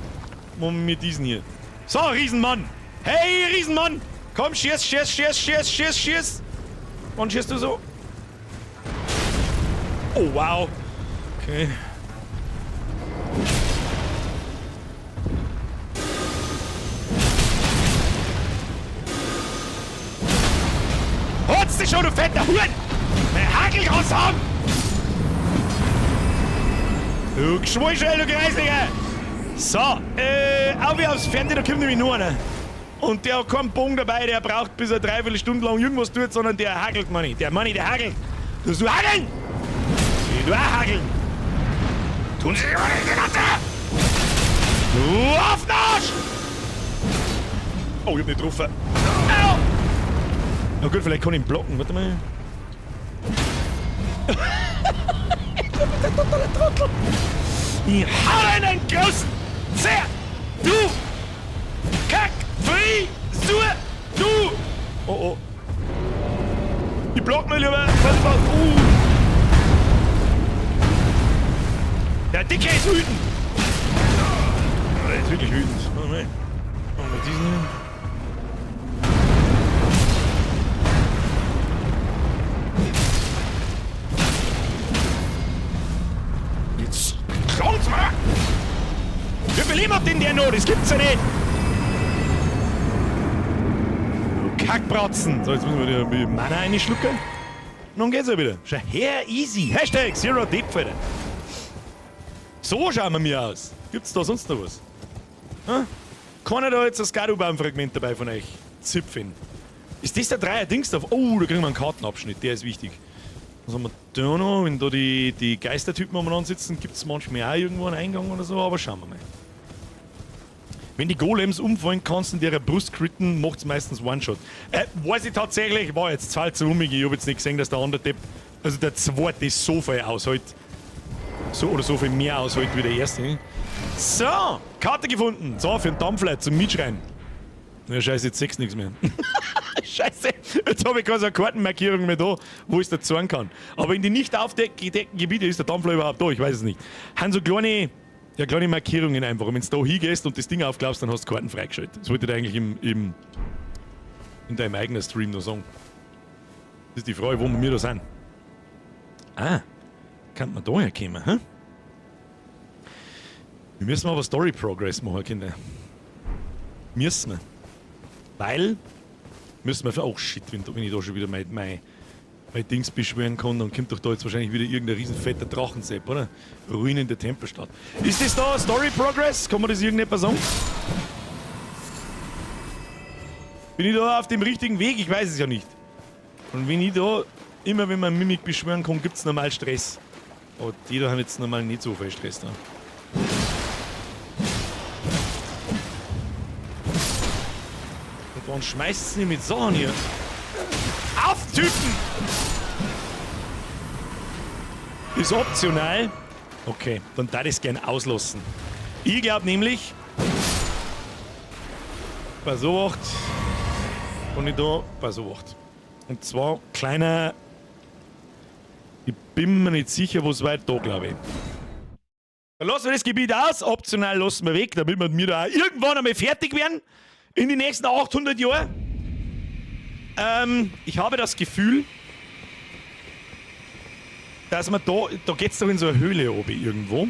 machen wir mit diesen hier. So, Riesenmann! Hey, Riesenmann! Komm, schieß, schieß, schieß, schieß, schieß, schieß! Wann schießt du so? Oh, wow. Okay. Holst dich schon, du fetter Huren! Mein Hagel kannst haben! Du Geschwulschel, du Kreisliger! So, auf wie aufs Fernsehen, da kommt nämlich nur einer. Und der hat keinen Bogen dabei, der braucht bis er dreiviertel Stunde lang irgendwas tut, sondern der hagelt, Manni. Der Manni, der hagelt. Tust du hageln? Ich tu auch hageln. Tun Sie sich mal nicht die Latte! Du auf den Arsch! Oh, ich hab nicht getroffen. Au! Na gut, vielleicht kann ich ihn blocken. Warte mal. Du bist ein totaler Trottel! Ich hau in einen großen Zer! Du! Kack! Fri! Sur! Du! Oh oh. Ich block mal lieber. Pass auf. Der Dicke ist wütend. Oh, der ist wirklich wütend. Moment. Machen wir diesen hier. Jetzt klang's mal! Wie viel Leben hat denn der noch? Das gibt's ja nicht! Du Kackbratzen! So, jetzt müssen wir wieder Mana reinschlucken. Und dann geht's ja wieder. Schau her, easy. Hashtag Zero Deep, Alter. So schauen wir mir aus. Gibt's da sonst noch was? Hm? Keiner da jetzt das Garubaum-Fragment dabei von euch? Zipfen. Ist das der Dreier-Dings da? Oh, da kriegen wir einen Kartenabschnitt, der ist wichtig. Was haben wir da noch? Wenn da die Geistertypen umeinander sitzen, gibt's manchmal auch irgendwo einen Eingang oder so, aber schauen wir mal. Wenn die Golems umfallen, kannst du in ihrer Brust critten, macht's meistens One-Shot. Weiß ich tatsächlich, war jetzt zu zu ummig, ich hab jetzt nicht gesehen, dass der andere Depp, also der zweite so viel aushält. So oder so viel mehr aushält wie der erste. So, Karte gefunden. So, für den Dampfler zum Mitschreien. Na, scheiße, jetzt seh's nichts mehr. Scheiße, jetzt habe ich keine so eine Kartenmarkierung mehr da, wo ich es dazu sagen kann. Aber in die nicht aufgedeckten Gebiete ist der Dampfler überhaupt da, ich weiß es nicht. Haben so kleine, ja, kleine Markierungen einfach. Und wenn du da hingehst und das Ding aufklappst, dann hast du Karten freigeschaltet. Das wollte ich eigentlich in deinem eigenen Stream noch sagen. Das ist die Frage, wo wir da sind. Ah, kann man da herkommen, hä? Wir müssen aber Story Progress machen, Kinder. Müssen wir. Weil, müssen wir... Oh shit, wenn ich da schon wieder mein Dings beschwören kann, dann kommt doch da jetzt wahrscheinlich wieder irgendein riesenfetter Drachensepp, oder? Ruinen der Tempelstadt. Ist das da Story Progress? Kann man das irgendetwas sagen? Bin ich da auf dem richtigen Weg? Ich weiß es ja nicht. Und wenn ich da, immer wenn man Mimik beschwören kann, gibt's normal Stress. Aber die da haben jetzt normal nicht so viel Stress da. Und wann schmeißt sie mit Sachen hier? Auf, Typen! Ist optional. Okay, dann darf ich es gern auslassen. Ich glaub nämlich, pass auf, und ich da, pass auf. Und zwar kleiner, ich bin mir nicht sicher, wo es weit da, glaube ich. Dann lassen wir das Gebiet aus, optional lassen wir weg, damit wir da auch irgendwann einmal fertig werden. In den nächsten 800 Jahren. Ich habe das Gefühl, dass man da geht's doch in so eine Höhle oben irgendwo.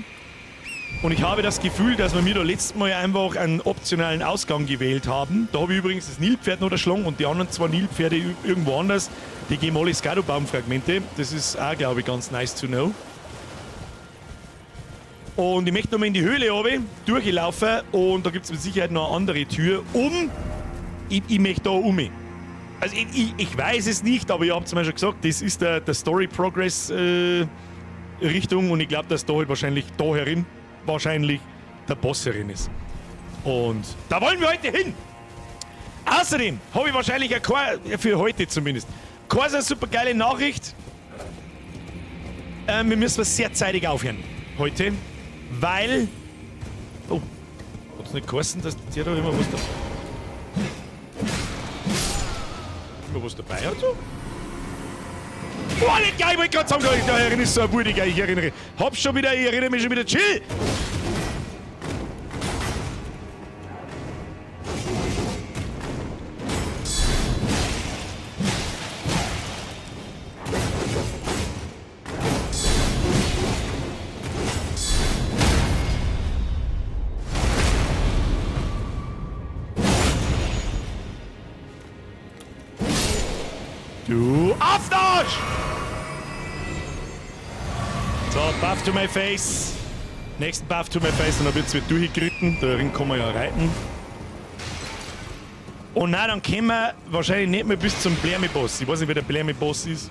Und ich habe das Gefühl, dass wir mir da letztes Mal einfach einen optionalen Ausgang gewählt haben. Da habe ich übrigens das Nilpferd noch erschlagen und die anderen zwei Nilpferde irgendwo anders. Die geben alle Skadobaum-Fragmente. Das ist auch, glaube ich, ganz nice to know. Und ich möchte nochmal in die Höhle runter, durchlaufen und da gibt's mit Sicherheit noch eine andere Tür. Ich möchte da um. Also ich weiß es nicht, aber ihr habt es mir schon gesagt, das ist der Story Progress Richtung und ich glaub, dass da halt wahrscheinlich da herin wahrscheinlich der Boss herin ist. Und da wollen wir heute hin! Außerdem habe ich wahrscheinlich eine, für heute zumindest, keine so super geile Nachricht. Wir müssen sehr zeitig aufhören heute, weil... Oh, hat's nicht geheißen, dass der da immer was da... Immer was dabei hat so? Boah, nicht geil, ich wollte gerade sagen, da herin ist so ein Wurdiger, ich erinnere. Hab's schon wieder, ich erinnere mich schon wieder. Chill! Du Afterarsch! So, buff to my face. Nächsten Buff to my face und dann wird's wieder durchgeritten. Darin kann man ja reiten. Und nein, dann kommen wir wahrscheinlich nicht mehr bis zum Blärmi-Boss. Ich weiß nicht, wer der Blärmi-Boss ist.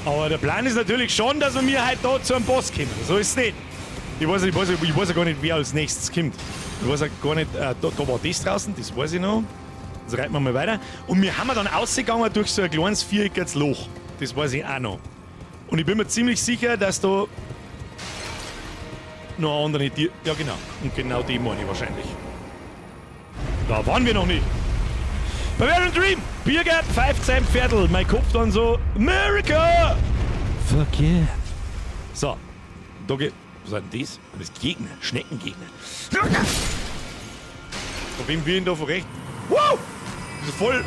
Aber der Plan ist natürlich schon, dass wir mir halt da zu einem Boss kommen. So ist es nicht. Ich weiß ja gar nicht, wer als nächstes kommt. Ich weiß ja gar nicht, da war das draußen, das weiß ich noch. Jetzt reiten wir mal weiter. Und wir haben dann ausgegangen durch so ein kleines viereckiges Loch. Das weiß ich auch noch. Und ich bin mir ziemlich sicher, dass da noch eine andere Tier. Ja, genau. Und genau die meine ich wahrscheinlich. Da waren wir noch nicht. Bavarian Dream! Birger pfeift sein Pferdl. Mein Kopf dann so: America! Fuck yeah. So. Da geht. Was ist denn das? Das ist Gegner. Schneckengegner. Von wem wir ihn da von rechts? Wow! Das ist voll.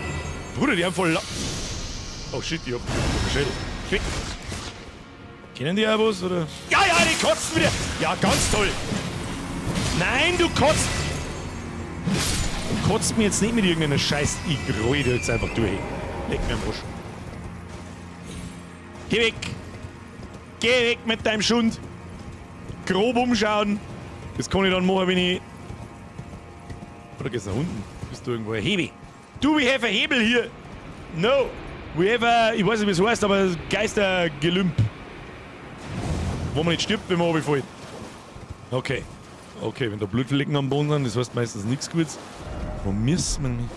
Bruder, die haben voll. Oh shit, ich hab einen Schädel. Quick. Kennen die auch was, oder? Ja, ja, die kotzen wieder! Ja, ganz toll! Nein, du kotzt! Du kotzt mir jetzt nicht mit irgendeiner Scheiß. Ich roll dir jetzt einfach durch. Leck mir am Arsch. Geh weg! Geh weg mit deinem Schund! Grob umschauen. Das kann ich dann machen, wenn ich. Oder geht's nach unten? Bist du irgendwo ein Hebel? Du, we have a Hebel hier! No! We have a, ich weiß nicht, wie es heißt, aber Geistergelümp. Wo man nicht stirbt, wenn man runterfällt. Okay. Okay, wenn da Blutflecken am Boden sind, das heißt meistens nichts Gutes. Wo müssen wir nicht?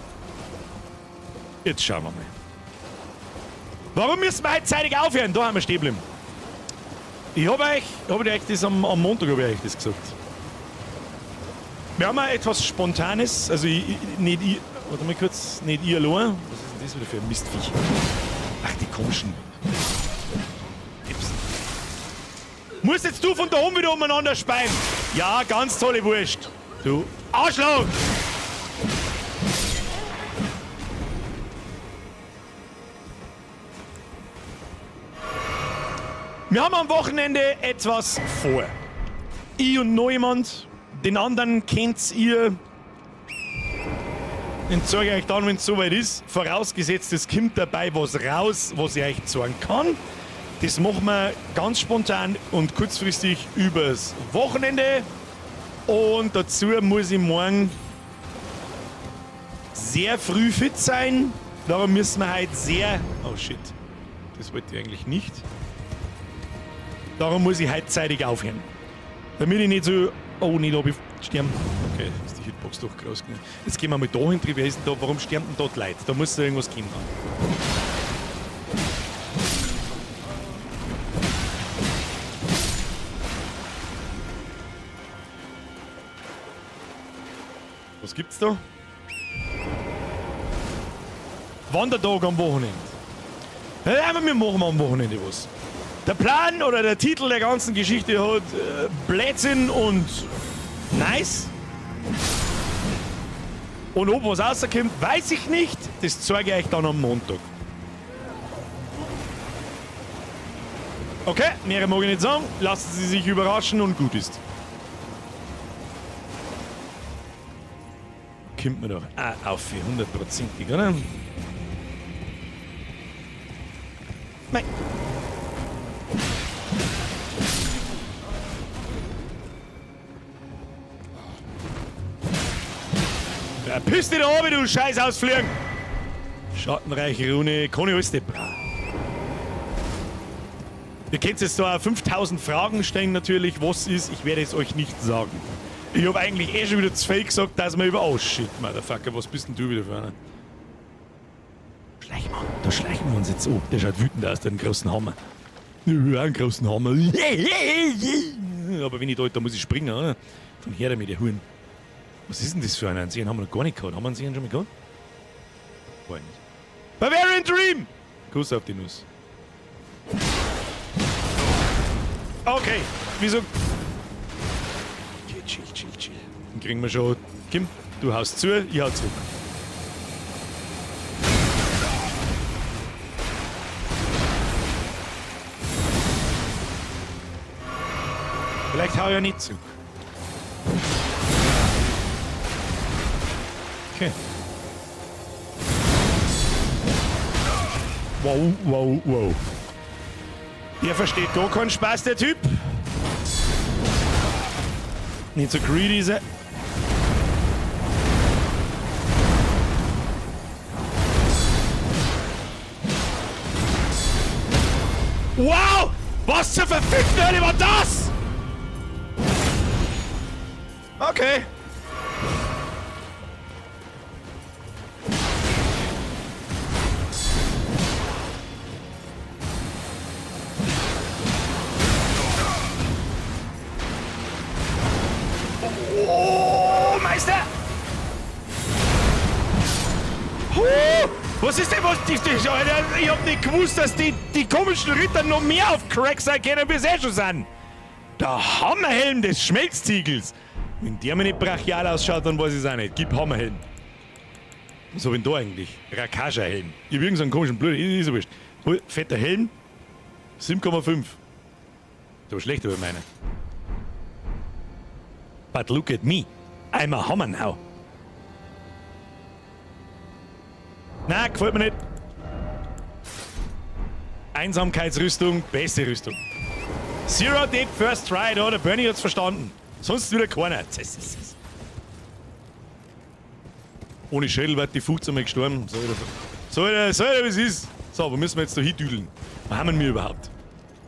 Jetzt schauen wir mal. Warum müssen wir heute zeitig aufhören? Da haben wir stehen geblieben. Ich hab euch, hab ich euch das am Montag hab ich euch das gesagt. Wir haben auch etwas Spontanes, also ich, ich, nicht ich, warte mal kurz, nicht ich allein. Was ist denn das wieder für ein Mistviech? Ach, die komischen Epsen. Musst jetzt du von da oben wieder umeinander speien? Ja, ganz tolle Wurst. Du Arschloch! Wir haben am Wochenende etwas vor. Ich und noch jemand, den anderen kennt ihr. Den zeige ich euch dann, wenn es soweit ist. Vorausgesetzt, es kommt dabei was raus, was ich euch zeigen kann. Das machen wir ganz spontan und kurzfristig übers Wochenende. Und dazu muss ich morgen sehr früh fit sein. Darum müssen wir heute sehr... Oh shit, das wollte ich eigentlich nicht. Darum muss ich heute zeitig aufhören. Damit ich nicht so... Oh, nicht ob ich sterben. Okay, ist die Hitbox doch groß genug. Jetzt gehen wir mal da hin, wer ist denn da? Warum sterben denn dort Leute? Da muss da irgendwas geben. Was gibt's da? Wandertag am Wochenende. Ja, aber wir machen am Wochenende was. Der Plan oder der Titel der ganzen Geschichte hat Blödsinn und Nice. Und ob was rauskommt, weiß ich nicht. Das zeige ich euch dann am Montag. Okay, mehr mag ich nicht sagen. Lassen Sie sich überraschen und gut ist. Kommt mir doch auch auf für hundertprozentig, oder? Nein. Ja, piss dich da oben, du Scheiß ausfliegen! Schattenreiche Rune, kann ich alles nicht brauchen. Ihr könnt jetzt da 5000 Fragen stellen natürlich, was ist, ich werde es euch nicht sagen. Ich hab eigentlich eh schon wieder zu viel gesagt, dass man über... Oh shit, Motherfucker, was bist denn du wieder für einer? Schleichen wir, da schleichen wir uns jetzt ab. Der schaut wütend aus, der hat einen großen Hammer. Ja, einen großen Hammer. Aber wenn ich da, da muss ich springen, oder? Dann her damit, der Huren. Was ist denn das für einer? Einen Sehen haben wir noch gar nicht gehabt. Haben wir einen Sehen schon mal gehabt? War nicht. Bavarian Dream! Kuss auf die Nuss. Okay, wieso? Okay, chill, chill, chill. Dann kriegen wir schon. Kim, du haust zu, ich hau zurück. Vielleicht hau ich ja nicht zu. Okay. Wow, wow, wow. Der versteht gar keinen Spaß, der Typ. Nicht so greedy sein. Wow! Was zur verfickten Hölle war das? Okay. Oh, Meister! Huh, was ist denn was? Alter, ich hab nicht gewusst, dass die komischen Ritter noch mehr auf Crack sein können, wie sie eh schon sind. Der Hammerhelm des Schmelztiegels. Wenn der mir nicht brachial ausschaut, dann weiß ich es auch nicht. Gib Hammerhelm. Was hab ich denn da eigentlich? Rakasha-Helm. Ich hab irgend so einen komischen Blöd. Ist ja wurscht. Fetter Helm. 7,5. Ist aber schlechter über meiner. But look at me. I'm a hammer now. Na, gefällt mir nicht. Einsamkeitsrüstung, beste Rüstung. Zero Dead First Try, da, der Bernie hat's verstanden. Sonst wieder keiner. Ohne Schädel wird die 15 Mal gestorben. So, so, wie es ist. So, wo müssen wir jetzt da hindüdeln? Wo haben wir überhaupt?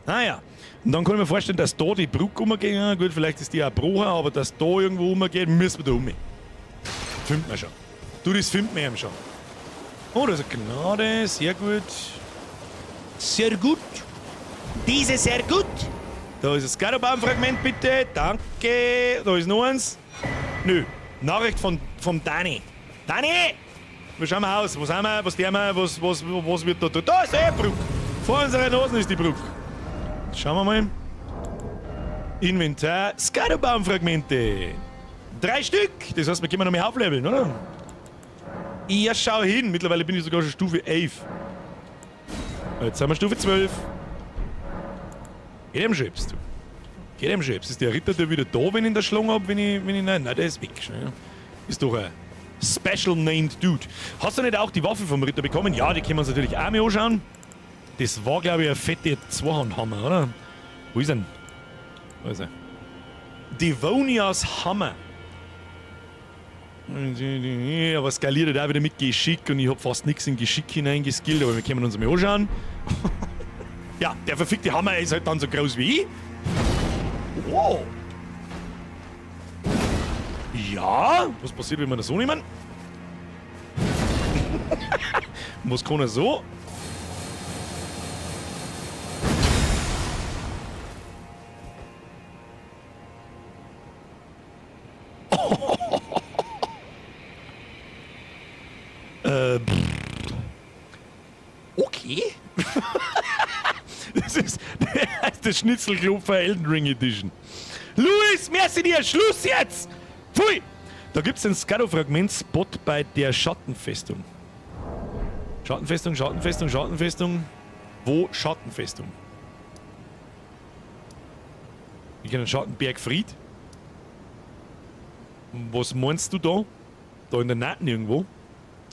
Naja. Und dann kann ich mir vorstellen, dass da die Brücke umgeht. Ja, gut, vielleicht ist die auch gebrochen, aber dass da irgendwo umgeht, müssen wir da um. Finden wir schon. Du, das finden wir eben schon. Oh, da ist eine Gnade. Sehr gut. Sehr gut. Diese sehr gut. Da ist ein Skarabaum-Fragment, bitte. Danke. Da ist noch eins. Nö. Nachricht vom Dani. Dani! Wie schauen wir aus? Wo sind wir? Was tun wir? Was wird da? Da ist die Brücke. Vor unserer Nase ist die Brücke. Schauen wir mal. Inventar. Skarabaum-Fragmente. 3 Stück. Das heißt, wir können noch mehr aufleveln, oder? Ja, schau hin. Mittlerweile bin ich sogar schon Stufe 11. Jetzt sind wir Stufe 12. Geht ihm schon etwas, du. Geht ihm schon etwas. Ist der Ritter da wieder da, wenn ich ihn da geschlagen hab? Wenn ich, wenn ich, nein, nein, der ist weg. Ja. Ist doch ein special named Dude. Hast du nicht auch die Waffe vom Ritter bekommen? Ja, die können wir uns natürlich auch mal anschauen. Das war, glaube ich, ein fetter Zweihandhammer, oder? Wo ist er denn? Wo ist er? Devonias Hammer. Aber skaliert halt auch wieder mit Geschick und ich hab fast nichts in Geschick hineingeskillt, aber wir können uns mal anschauen. Ja, der verfickte Hammer ist halt dann so groß wie ich. Wow. Ja, was passiert, wenn wir das so nehmen? Was kann er so? Okay. Das ist das Schnitzelklopfer Elden Ring Edition. Luis, merci dir! Schluss jetzt! Pfui! Da gibt's den Skado-Fragment-Spot bei der Schattenfestung. Schattenfestung, Schattenfestung, Schattenfestung. Wo Schattenfestung? Ich kenne den Schattenbergfried. Was meinst du da? Da in der Naht irgendwo?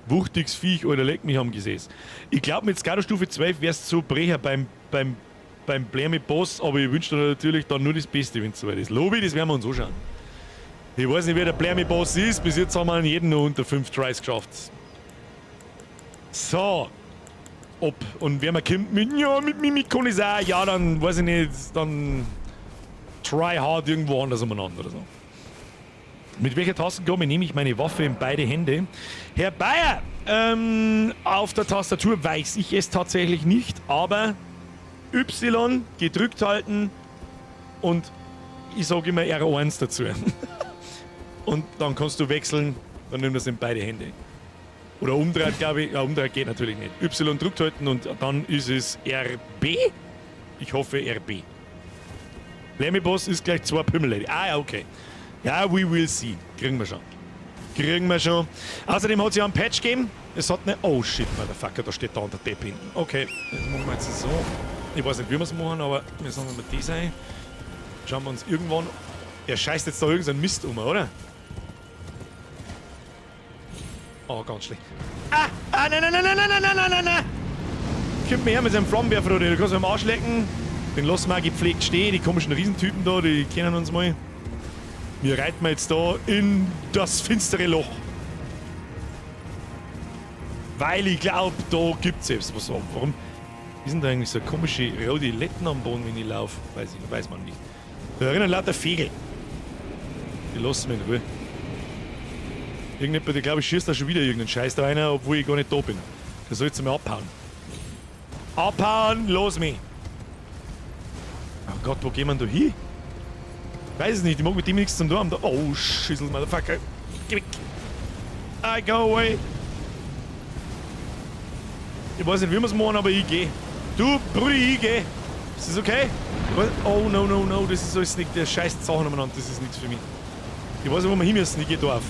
Wuchtiges Viech, Alter, leck mich am Gesäß. Ich glaub, mit Skado-Stufe 12 wär's zu Brecher beim Blämi-Boss, aber ich wünsch dir natürlich dann nur das Beste, wenn's soweit ist. Lobi, das werden wir uns anschauen. Ich weiß nicht, wer der Blämi-Boss ist. Bis jetzt haben wir ihn jeden noch unter 5 Tries geschafft. So. Ob. Und wer mir kommt mit, ja, mit Mimik kann ich's auch, ja, dann weiß ich nicht, dann try hard irgendwo anders umeinander oder so. Mit welcher Tastenkombi nehme ich meine Waffe in beide Hände? Herr Bayer, auf der Tastatur weiß ich es tatsächlich nicht, aber Y gedrückt halten und ich sage immer R1 dazu. Und dann kannst du wechseln, dann nimm das in beide Hände. Oder umdreht, glaube ich. Ja, umdreht geht natürlich nicht. Y drückt halten und dann ist es RB. Ich hoffe RB. Lemmy-Boss ist gleich 2 Pimmel. Ah ja, okay. Ja, we will see. Kriegen wir schon. Kriegen wir schon. Außerdem hat es ja einen Patch gegeben. Es hat eine... Oh shit, Motherfucker, da steht da unter Depp hinten. Okay, das machen wir jetzt so. Ich weiß nicht, wie wir es machen, aber wir sagen mal das ein. Schauen wir uns irgendwann... Er scheißt jetzt da irgendeinen Mist um, oder? Oh, ganz schlecht. Ah! Ah, nein, nein, nein, nein, nein, nein, nein, nein, nein! Kommt mir her mit seinem Flammenwerfer, oder? Du kannst mir am Arsch lecken. Den lassen wir auch gepflegt stehen. Die komischen Riesentypen da, die kennen uns mal. Wir reiten jetzt da in das finstere Loch. Weil ich glaube, da gibt es selbst was. Warum ist denn da eigentlich so komische rote Letten am Boden, wenn ich laufe? Weiß ich, weiß man nicht. Da erinnern lauter Vögel. Die lassen mich in Ruhe. Irgendjemand, der glaube ich, schießt da schon wieder irgendeinen Scheiß da rein, obwohl ich gar nicht da bin. Der soll jetzt mal abhauen. Abhauen, los mich! Oh Gott, wo gehen wir denn da hin? Weiß es nicht, ich mag mit dem nichts zu tun haben. Oh, Schüssel, Motherfucker. Geh weg. I go away. Ich weiß nicht, wie wir es machen, aber ich geh. Du, Brudi, ich geh. Ist das okay? Oh, no, no, no, das ist alles nicht, der scheiß Sachen umeinander, das ist nichts für mich. Ich weiß nicht, wo wir hin müssen, ich geh da auf.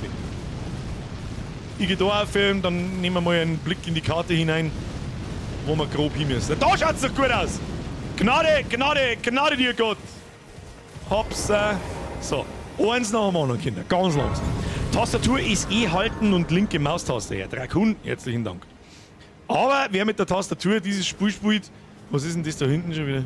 Ich geh da auf und dann nehmen wir mal einen Blick in die Karte hinein, wo wir grob hin müssen. Da schaut's doch gut aus! Gnade, Gnade, Gnade dir, Gott! Hopsa. So, eins nach dem anderen, Kinder, ganz langsam. Tastatur ist eh halten und linke Maustaste. Herr Drakun, herzlichen Dank. Aber wer mit der Tastatur dieses Spiel spielt, was ist denn das da hinten schon wieder?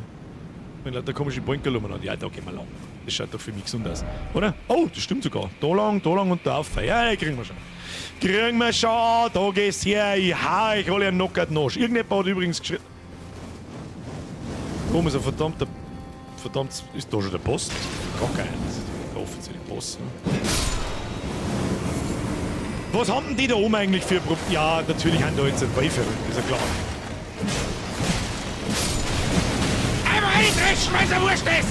Wenn lauter komische Bänke umeinander. Ja, da gehen wir lang. Das schaut doch für mich gesund aus. Oder? Oh, das stimmt sogar. Da lang und da auf. Ja, kriegen wir schon. Kriegen wir schon. Da geht's her. Ich hau euch alle einen Knockout nach. Irgendjemand hat übrigens geschrieben. Warum ist ein verdammter. Verdammt, ist da schon der Boss? Gar kein. Das ist der offizielle Boss. Ne? Was haben denn die da oben eigentlich für Probleme? Ja, natürlich haben da jetzt ein Wölfe, ist ja klar. Einmal reindreschen, weil's ja wurscht ist!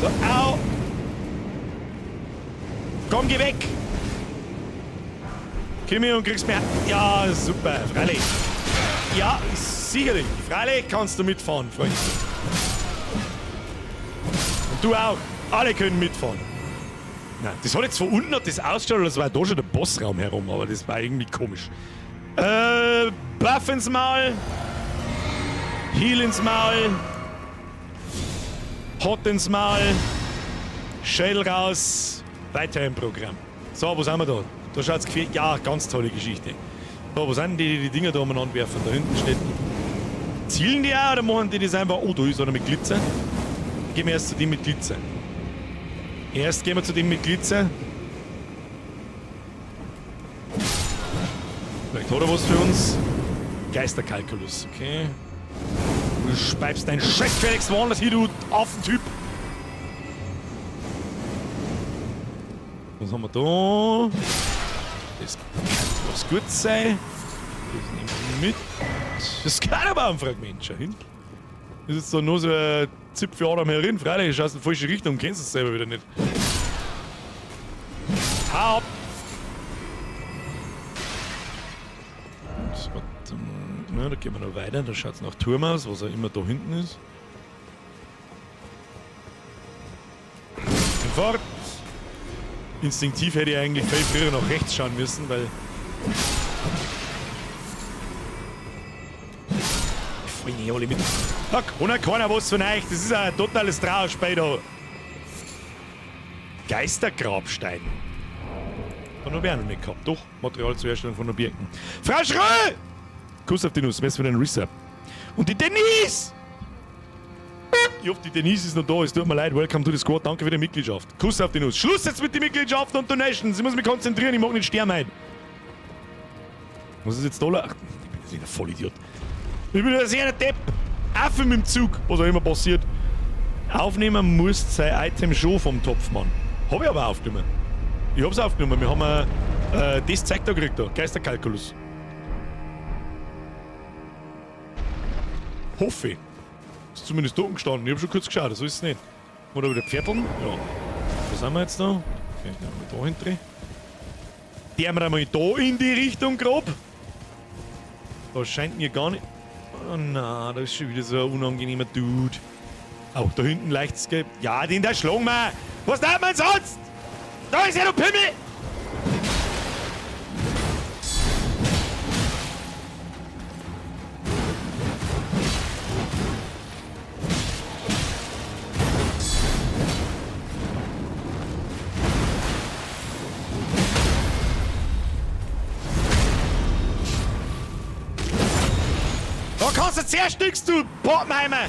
So, au! Komm, geh weg! Komm hier und kriegst mir. Ja, super, freilich. Ja, sicherlich. Freilich kannst du mitfahren, Freund. Und du auch. Alle können mitfahren. Nein, das hat jetzt von unten hat das ausgeschaut, als war da schon der Bossraum herum, aber das war irgendwie komisch. Buff ins Maul. Heal ins Maul. Hot ins Maul. Schädel raus. Weiter im Programm. So, wo sind wir da? Da schaut's gefährlich. Ja, ganz tolle Geschichte. So, wo sind die, die Dinger da umeinander werfen? Da hinten steht. Zielen die auch oder machen die das einfach? Oh, da ist einer mit Glitzer. Gehen wir erst zu dem mit Glitzer. Erst gehen wir zu dem mit Glitzer. Vielleicht hat er was für uns. Geisterkalkulus, okay. Du speibst dein Scheiß Felix woanders hier, du Affentyp. Was haben wir da? Das kann was gut sein. Das nehmen wir mit. Das kann aber ein Fragment, schau hin. Das ist jetzt da nur so ein Zipfeladam herin. Freilich, schaust in die falsche Richtung, kennst du es selber wieder nicht. Hau ab! Na, da gehen wir noch weiter, da schaut es nach Turm aus, was auch immer da hinten ist. Bin fort! Instinktiv hätte ich eigentlich viel früher nach rechts schauen müssen, weil. Ich fall nicht alle mit. Da kann keiner was von euch, das ist ein totales Trauerspiel da. Geistergrabstein. Da habe ich auch noch nicht gehabt. Doch, Material zur Herstellung von Objekten. Frau Schröll! Kuss auf die Nuss, merci für den Resub. Und die Denise! Ich hoffe, die Denise ist noch da. Es tut mir leid. Welcome to the squad. Danke für die Mitgliedschaft. Kuss auf die Nuss. Schluss jetzt mit den Mitgliedschaften und Donations. Ich muss mich konzentrieren. Ich mag nicht sterben ein. Was ist jetzt da? Ach, ich bin ein Vollidiot. Ich bin ein sehr Depp. Affe mit dem Zug. Was auch immer passiert. Aufnehmen muss sein Item schon vom Topfmann. Hab ich aber aufgenommen. Ich hab's aufgenommen. Wir haben das Zeug da gekriegt da. Geisterkalkulus. Hoffe ich. Ist zumindest da gestanden. Ich hab schon kurz geschaut, so ist es nicht. Oder wieder Pferdeln? Ja. Was sind wir jetzt da? Okay, dann wir da hinten. Der wir einmal da in die Richtung grob. Da scheint mir gar nicht. Oh nein, da ist schon wieder so ein unangenehmer Dude. Auch da hinten leichtes Gelb. Ja, den da schlagen wir. Was darf man sonst? Da ist ja der Pimmel! Da kannst du zuerst nix, du Pappenheimer!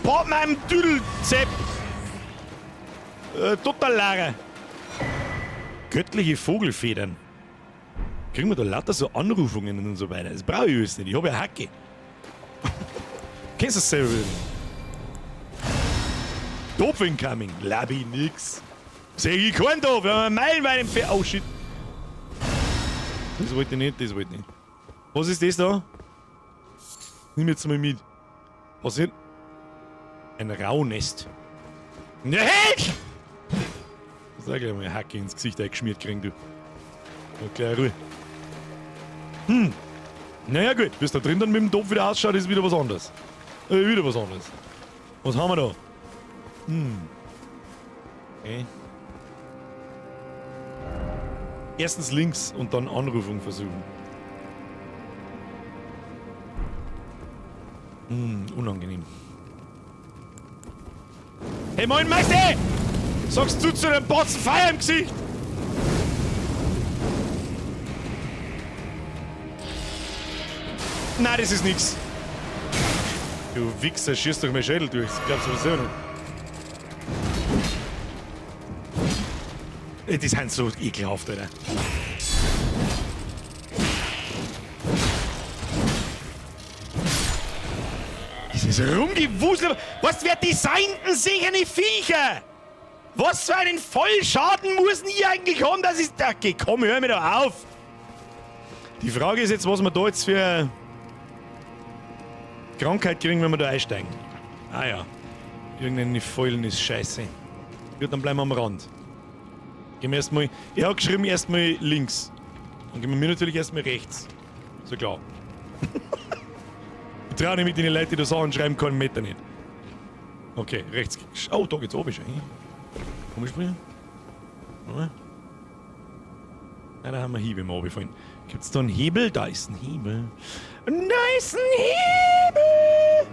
Pappenheim Düdelzepp! Total leer. Göttliche Vogelfedern. Kriegen wir da lauter so Anrufungen und so weiter. Das brauche ich alles nicht. Ich habe ja Hacke. Kennst du das selber wieder nicht? Topf incoming. Labi nix. Seh ich keinen da. Wir haben einen meilenweit entfernt. Oh shit. Das wollte ich nicht, das wollte ich nicht. Was ist das da? Nimm jetzt mal mit. Was ist? Ein Rauhnest. Ne, hey! Sag gleich mal Hacke ins Gesicht eingeschmiert kriegen, du. Okay, Ruhe. Naja, gut. Wie es da drin dann mit dem Topf wieder ausschaut, ist wieder was anderes. Wieder was anderes. Was haben wir da? Okay. Erstens links und dann Anrufung versuchen. Unangenehm. Hey, moin Meister! Sagst du zu dem Batzen Feuer im Gesicht? Nein, das ist nix. Du Wichser, schießt doch mein Schädel durch. Das glaubst du sowieso nicht. Ey, die sind so ekelhaft, Alter. Dieses Rumgewusel. Was, wer designten sich eine Viecher? Was für einen Vollschaden muss denn ich eigentlich haben, dass ich... Okay, komm, hör mir doch auf! Die Frage ist jetzt, was wir da jetzt für Krankheit kriegen, wenn wir da einsteigen. Ah ja. Irgendeine Fäulnis ist scheiße. Gut, dann bleiben wir am Rand. Gehen wir erstmal. Ich hab geschrieben, erstmal links. Dann gehen wir natürlich erstmal rechts. So klar. Ich trau nicht mit den Leuten, die da Sachen schreiben, keinen Meter nicht. Okay, rechts. Oh, da geht's oben schon. Komm ich springen? Ja. Na, da haben wir Hiebe im Runterfallen. Gibt's da einen Hebel? Da ist ein Hebel. Da ist ein Hebel!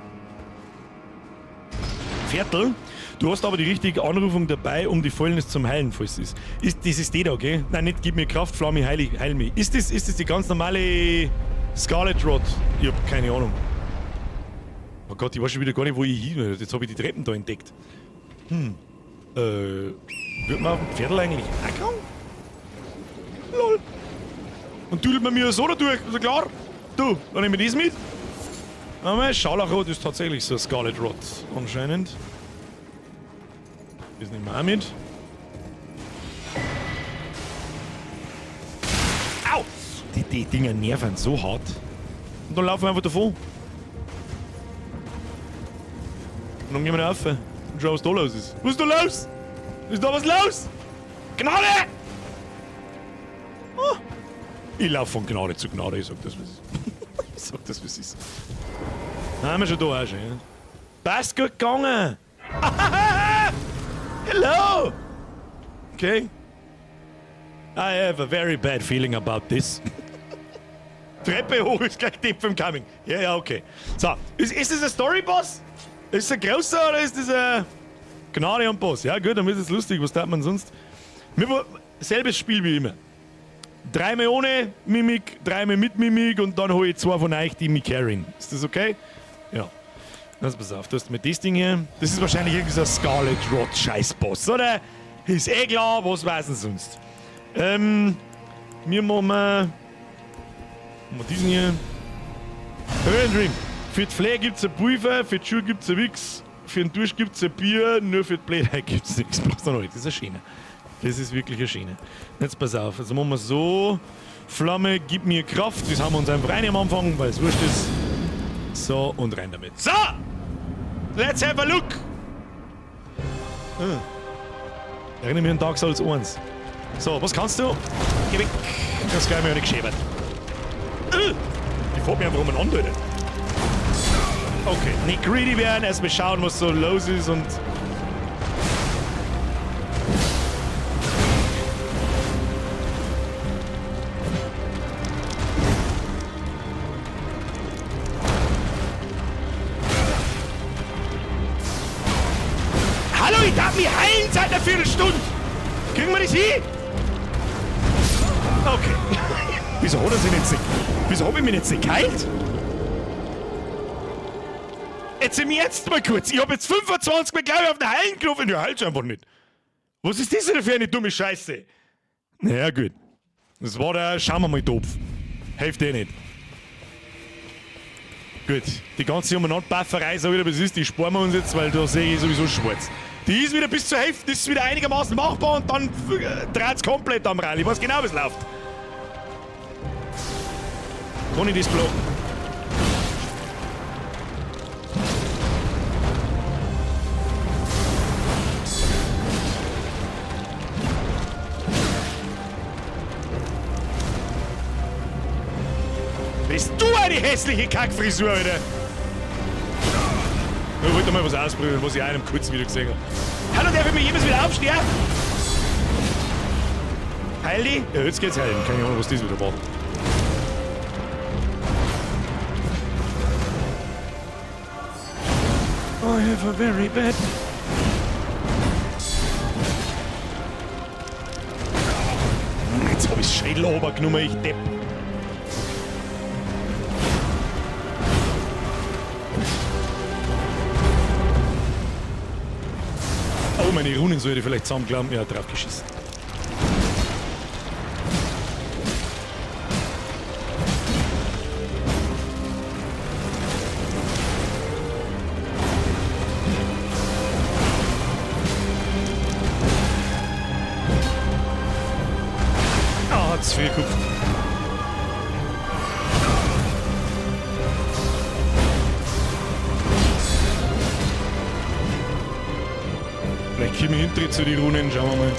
Viertel. Du hast aber die richtige Anrufung dabei, um die Fäulnis zum Heilen, falls es ist. Das ist die da, gell? Nein, nicht gib mir Kraft, Flamme, heil, heil mich. Ist das die ganz normale Scarlet Rot? Ich hab keine Ahnung. Oh Gott, ich weiß schon wieder gar nicht, wo ich hin will. Jetzt hab ich die Treppen da entdeckt. Wird man auf dem Pferdl eigentlich auch krank? Lol. Und düdelt man mir so da durch, ist ja klar. Du, dann nehme ich das mit. Aber Scharlachrot ist tatsächlich so Scarlet Rot, anscheinend. Das nehmen wir auch mit. Au! Die Dinger nerven so hart. Und dann laufen wir einfach davon. Und dann gehen wir da rauf. Und schauen, was da los ist. Was ist da los? Ist da was los? Gnade! Oh. Ich lauf von Gnade zu Gnade, ich sag das, was ist. Ich sag das, was ist. Da haben wir schon da auch schon, ja. Passt gut gegangen! Hello! Okay. I have a very bad feeling about this. Treppe hoch ist gleich Depp im Coming. Ja, ja, okay. So, ist das ein Story-Boss? Ist das ein großer oder ist das ein Gnade am Boss? Ja gut, dann ist es lustig. Was tat man sonst? Selbes Spiel wie immer. 3-mal ohne Mimik, 3-mal mit Mimik und dann hol ich 2 von euch, die mich carryen. Ist das okay? Ja. Lass pass auf, du hast mit das Ding hier. Das ist wahrscheinlich irgendwie so ein Scarlet Rot Scheißboss, oder? Ist eh klar, was weiß denn sonst? Wir machen wir diesen hier. Höhendream. Für die Flair gibt's ein Pulver, für die Schuhe gibt's ein Wichs, für den Dusch gibt's ein Bier, nur für die Blödheit gibt's nichts. Brauchst du noch nicht. Das ist eine Schiene. Das ist wirklich eine Schiene. Jetzt pass auf, jetzt machen wir so. Flamme, gib mir Kraft. Das haben wir uns einfach rein am Anfang, weil es wurscht ist. So, und rein damit. So! Let's have a look! Erinnere mich an Dark Souls 1. So, was kannst du? Geh weg! Das gleich mal nicht geschäbert. Die fährt mir einfach umeinander, Alter. Okay, nicht greedy werden, erstmal schauen, was so los ist und. Hallo, ich darf mich heilen seit einer Viertelstunde! Kriegen wir das hin? Okay. Wieso hat er sich nicht wieso hab ich mich jetzt nicht geheilt? Jetzt im Ernst mal kurz. Ich hab jetzt 25 Mal, glaub ich, auf den Heilen gerufen. Ja, heilt's einfach nicht. Was ist das denn für eine dumme Scheiße? Naja, gut. Das war der, schauen wir mal, Topf. Hilft eh nicht. Gut, die ganze Umeinander-Pafferei, sag ich dir, was ist, die sparen wir uns jetzt, weil da sehe ich sowieso schwarz. Die ist wieder bis zur Hälfte, ist wieder einigermaßen machbar und dann dreht's komplett am Rallye. Ich weiß genau, wie's läuft. Kann ich das blocken? Bist du eine hässliche Kackfrisur, Alter! Ich wollte mal was ausprobieren, was ich einem kurz wieder gesehen habe. Hallo, darf ich mir jemals wieder aufstehen? Heil? Ja, jetzt geht's heilen. Keine Ahnung, was das wieder war. I have a very bad... Jetzt hab ich's Schädel runtergenommen, ich Depp. Oh, meine Runen sollte ich vielleicht zusammenklappen. Ja, drauf geschissen. Ah, hat's viel gekupft. Vielleicht komme ich hinterher zu den Runen, schauen wir mal.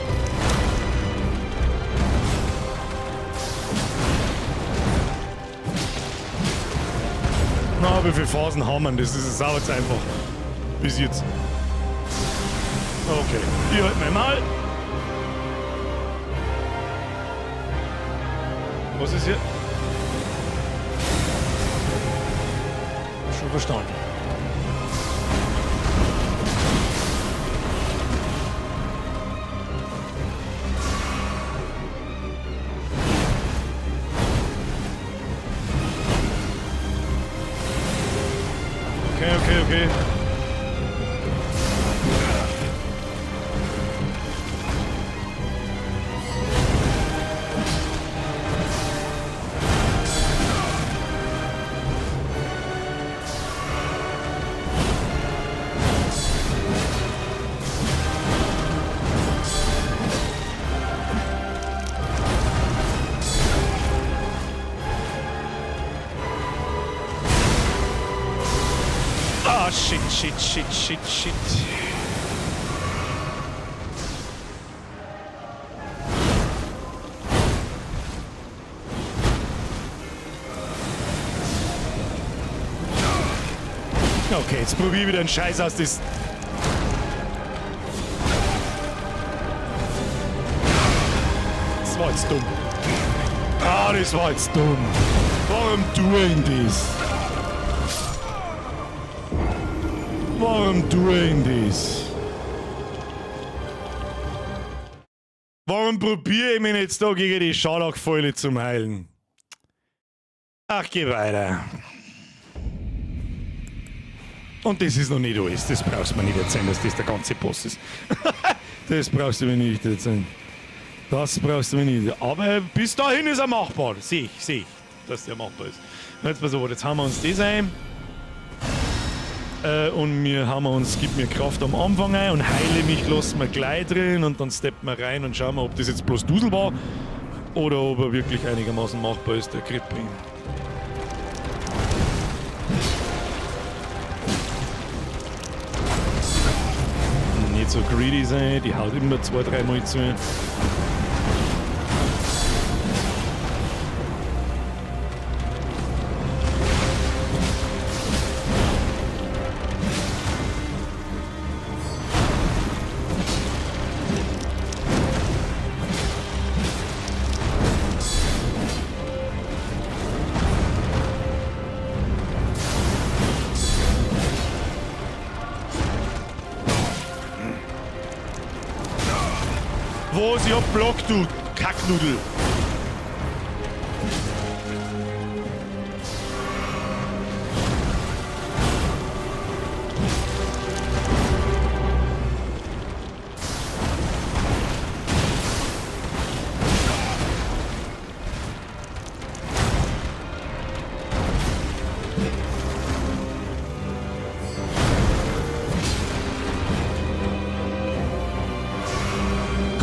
Na, wie viele Phasen haben wir? Das ist auch jetzt einfach. Bis jetzt. Okay, ich halt mein Maul. Was ist hier? Schon verstanden. Okay, okay, okay. Ah, shit, shit, shit, shit, shit. Okay, jetzt probier ich wieder einen Scheiß aus, das... Das war jetzt dumm. Ah, das war jetzt dumm. Warum tue ich das? Warum tue ich das? Warum probiere ich mich jetzt da gegen die Scharlachfäule zum Heilen? Ach, geh weiter. Und das ist noch nicht alles. Das brauchst du mir nicht erzählen, dass das der ganze Boss ist. Das brauchst du mir nicht erzählen. Das brauchst du mir nicht. Aber bis dahin ist er machbar. Seh ich, dass der machbar ist. Jetzt pass auf, jetzt haben wir uns das ein. Und wir haben uns, gib mir Kraft am Anfang ein und heile mich, lassen wir gleich drin und dann steppen wir rein und schauen wir, ob das jetzt bloß Dusel war oder ob er wirklich einigermaßen machbar ist, der Kripping. Nicht so greedy sein, die haut immer 2, 3 Mal zu. Was? Ich hab Block, du Kacknudel.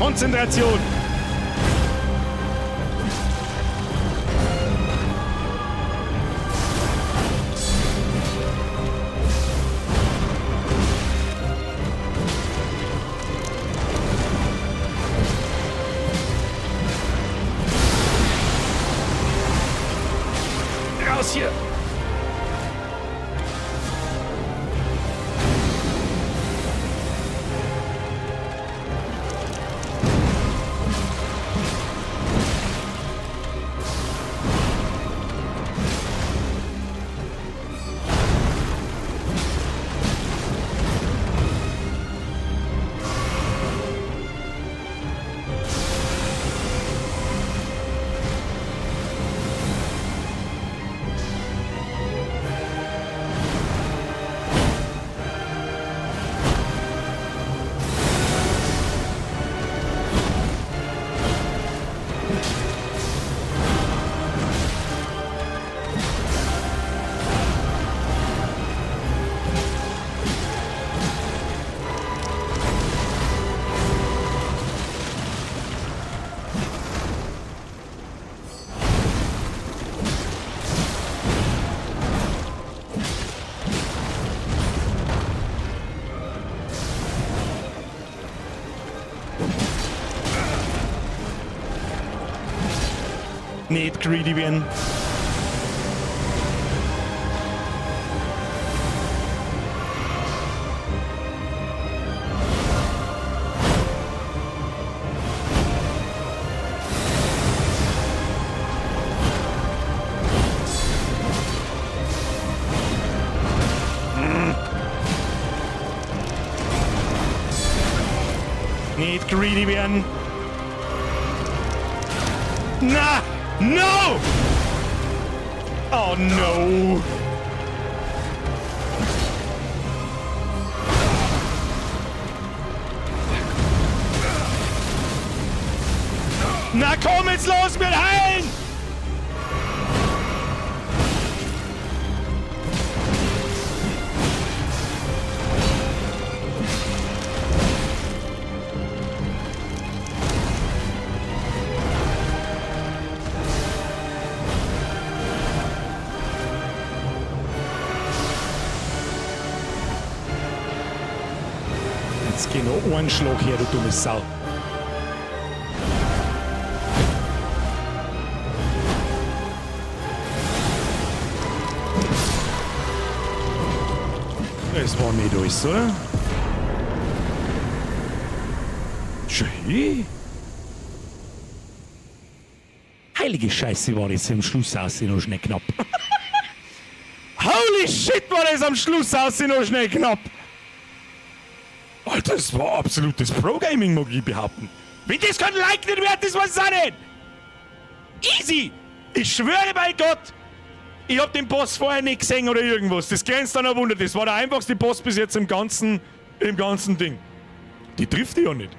Konzentration. Raus hier! Nicht greedy werden. Nicht greedy werden. Na! No! Oh no! Na komm jetzt los mit Heilen! Jetzt geh noch einen Schlag her, du dumme Sau. Es war nicht alles, oder? Schön. Heilige Scheiße, war das am Schluss aus noch schnell knapp. Holy shit, war das am Schluss aus noch schnell knapp. Alter, das war absolutes Pro-Gaming, mag ich behaupten. Wenn das kein Like nicht wert ist, was ist auch nicht? Easy! Ich schwöre bei Gott, ich hab den Boss vorher nicht gesehen oder irgendwas. Das grenzt an ein Wunder. Das war der einfachste Boss bis jetzt im ganzen Ding. Die trifft die ja nicht.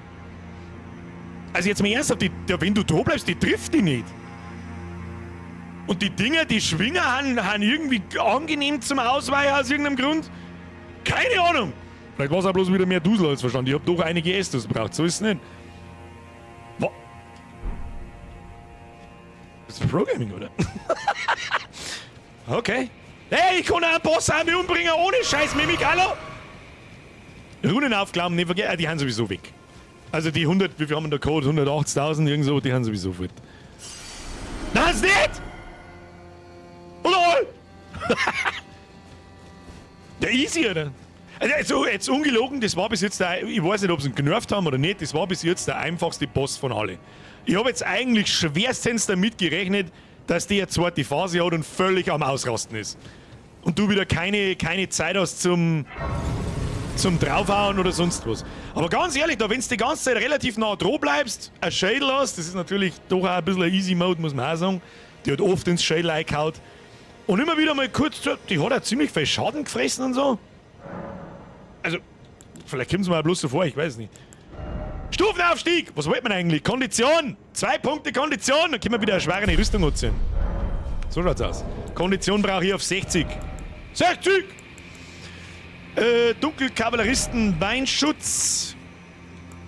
Also jetzt mal ernsthaft, wenn du da bleibst, die trifft die nicht. Und die Dinger, die Schwinger, haben irgendwie angenehm zum Ausweichen aus irgendeinem Grund. Keine Ahnung. Vielleicht war es auch bloß wieder mehr Dusel als verstanden. Ich hab doch einige Estus gebraucht, so ist es nicht. Das ist Programming, oder? Okay. Hey, ich kann auch einen Boss auch umbringen ohne scheiß Mimik, hallo? Runen aufklappen, nicht vergessen, die haben sowieso weg. Also die 100, wie viel haben wir da Code? 180.000, irgend so, die haben sowieso fort. Nein, ist nicht! LOL! Der easy, oder? Also jetzt ungelogen, das war bis jetzt der, ich weiß nicht, ob sie ihn genervt haben oder nicht, das war bis jetzt der einfachste Boss von alle. Ich habe jetzt eigentlich schwerstens damit gerechnet, dass der eine zweite Phase hat und völlig am Ausrasten ist. Und du wieder keine Zeit hast zum Draufhauen oder sonst was. Aber ganz ehrlich, da wenn du die ganze Zeit relativ nah dran bleibst, ein Schädel hast, das ist natürlich doch auch ein bisschen ein Easy Mode, muss man auch sagen. Die hat oft ins Schädel reingehauen. Und immer wieder mal kurz, die hat auch ziemlich viel Schaden gefressen und so. Also, vielleicht kommt es mir auch bloß so vor, ich weiß nicht. Stufenaufstieg! Was wollt man eigentlich? Kondition! 2 Punkte Kondition! Dann können wir wieder eine schwere Rüstung anziehen. So schaut's aus. Kondition brauche ich auf 60. 60! Dunkelkavalleristen, Weinschutz.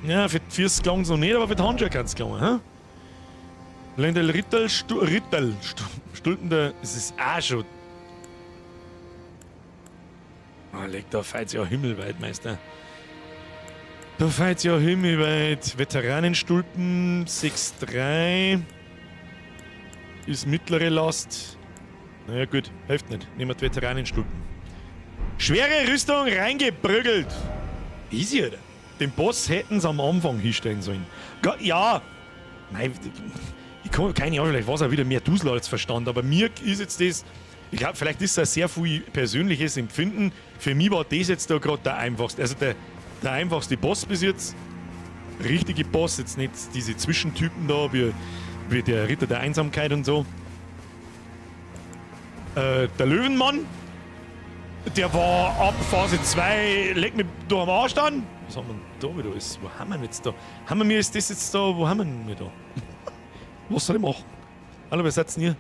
Ja, für die Füße gelangen sie noch nicht, aber für die Handschuhe kann es gelangen, hä? Lendl Rittel, Rittel, Stulpen der, es ist auch schon. Ah, leg da feit's ja himmelweit, Meister. Da feit's ja himmelweit. Veteranenstulpen 6,3 ist mittlere Last. Naja, gut, hilft nicht. Nehmen wir die Veteranenstulpen. Schwere Rüstung reingeprügelt. Easy, Alter. Den Boss hätten sie am Anfang hinstellen sollen. Ja. Nein, ich kann, keine Ahnung, vielleicht war es auch wieder mehr Dusel als Verstand, aber mir ist jetzt das, ich glaube, vielleicht ist es ein sehr viel persönliches Empfinden. Für mich war das jetzt da gerade der einfachste, also der einfachste Boss bis jetzt. Richtige Boss, jetzt nicht diese Zwischentypen da, wie der Ritter der Einsamkeit und so. Der Löwenmann, der war ab Phase 2, leck mich da am Arsch dann. Was haben wir denn da wieder alles? Wo haben wir denn jetzt da? Haben wir mir ist das jetzt da? Wo haben wir denn da? Was soll ich machen? Hallo, wer seid denn ihr?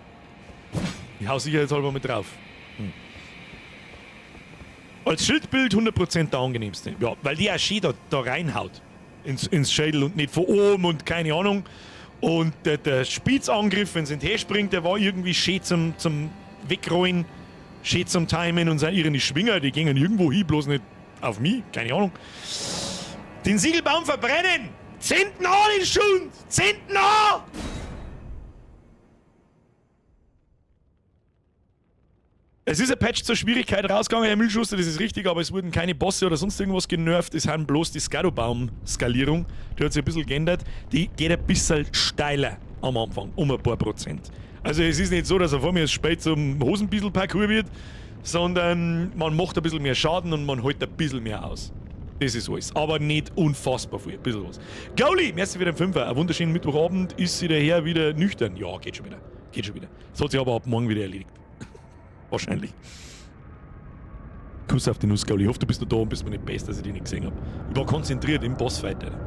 Ich hau sicherheitshalber mit drauf. Als Schildbild 100% der angenehmste. Ja, weil die auch schön da reinhaut. Ins Schädel und nicht von oben und keine Ahnung. Und der Spitzangriff, wenn es hinterher springt, der war irgendwie schön zum Wegrollen, schön zum Timen und seine ihre Schwinger, die gingen irgendwo hin, bloß nicht auf mich, keine Ahnung. Den Siegelbaum verbrennen! Zünden an den Schund! Zünden an! Es ist ein Patch zur Schwierigkeit rausgegangen, Herr Müllschuster, das ist richtig, aber es wurden keine Bosse oder sonst irgendwas generft. Es haben bloß die Skadobaum-Skalierung, die hat sich ein bisschen geändert. Die geht ein bisschen steiler am Anfang, um ein paar Prozent. Also es ist nicht so, dass er vor mir spät zum Hosenbissel-Parcours wird, sondern man macht ein bisschen mehr Schaden und man hält ein bisschen mehr aus. Das ist alles. Aber nicht unfassbar viel. Ein bisschen was. Goalie, merci für den Fünfer. Ein wunderschönen Mittwochabend. Ist sie daher wieder nüchtern? Ja, geht schon wieder. Geht schon wieder. Das hat sich aber ab morgen wieder erledigt. Wahrscheinlich. Kuss auf die Nuss, Goalie. Ich hoffe, du bist noch da und bist mir nicht best, dass ich dich nicht gesehen hab. Ich war konzentriert im Bossfight, Alter.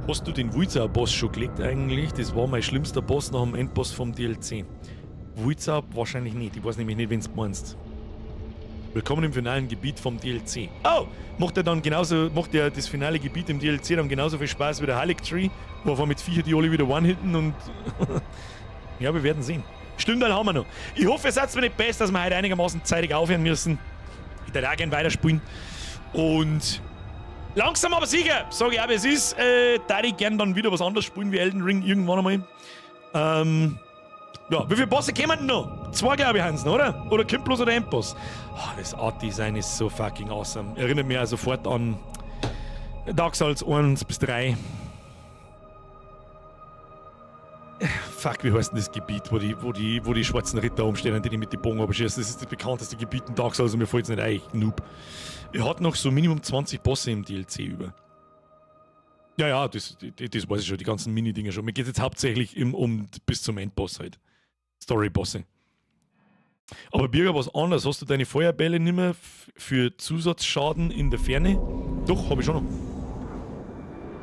Hast du den Wulzau-Boss schon gelegt eigentlich? Das war mein schlimmster Boss nach dem Endboss vom DLC. Wulzau wahrscheinlich nicht. Ich weiß nämlich nicht, wen du meinst. Willkommen im finalen Gebiet vom DLC. Oh! Macht er dann genauso, macht er das finale Gebiet im DLC dann genauso viel Spaß wie der Haligtree, wo er mit Viecher die alle wieder one-hitten und ja, wir werden sehen. Stimmt, dann haben wir noch. Ich hoffe, ihr seid mir nicht best, dass wir heute einigermaßen zeitig aufhören müssen. Ich würde auch gerne weiterspielen. Und langsam aber sicher, sage ich auch, wie es ist, da ich gern dann wieder was anderes spielen wie Elden Ring irgendwann einmal. Ja, wie viele Bosse kommen denn noch? 2, glaube ich, Hansen, oder? Oder kommt bloß der Endboss? Oh, das Art-Design ist so fucking awesome. Erinnert mich auch sofort an Dark Souls 1 bis 3. Fuck, wie heißt denn das Gebiet, wo die schwarzen Ritter umstehen und die die mit den Bogen abschießen? Das ist das bekannteste Gebiet in Dark Souls und mir fällt's nicht ein, Noob. Er hat noch so Minimum 20 Bosse im DLC über. Ja, ja, das weiß ich schon, die ganzen Mini-Dinger schon. Mir geht's jetzt hauptsächlich um bis zum Endboss halt. Story-Bosse. Aber Birger, was anderes. Hast du deine Feuerbälle nimmer für Zusatzschaden in der Ferne? Doch, hab ich schon noch.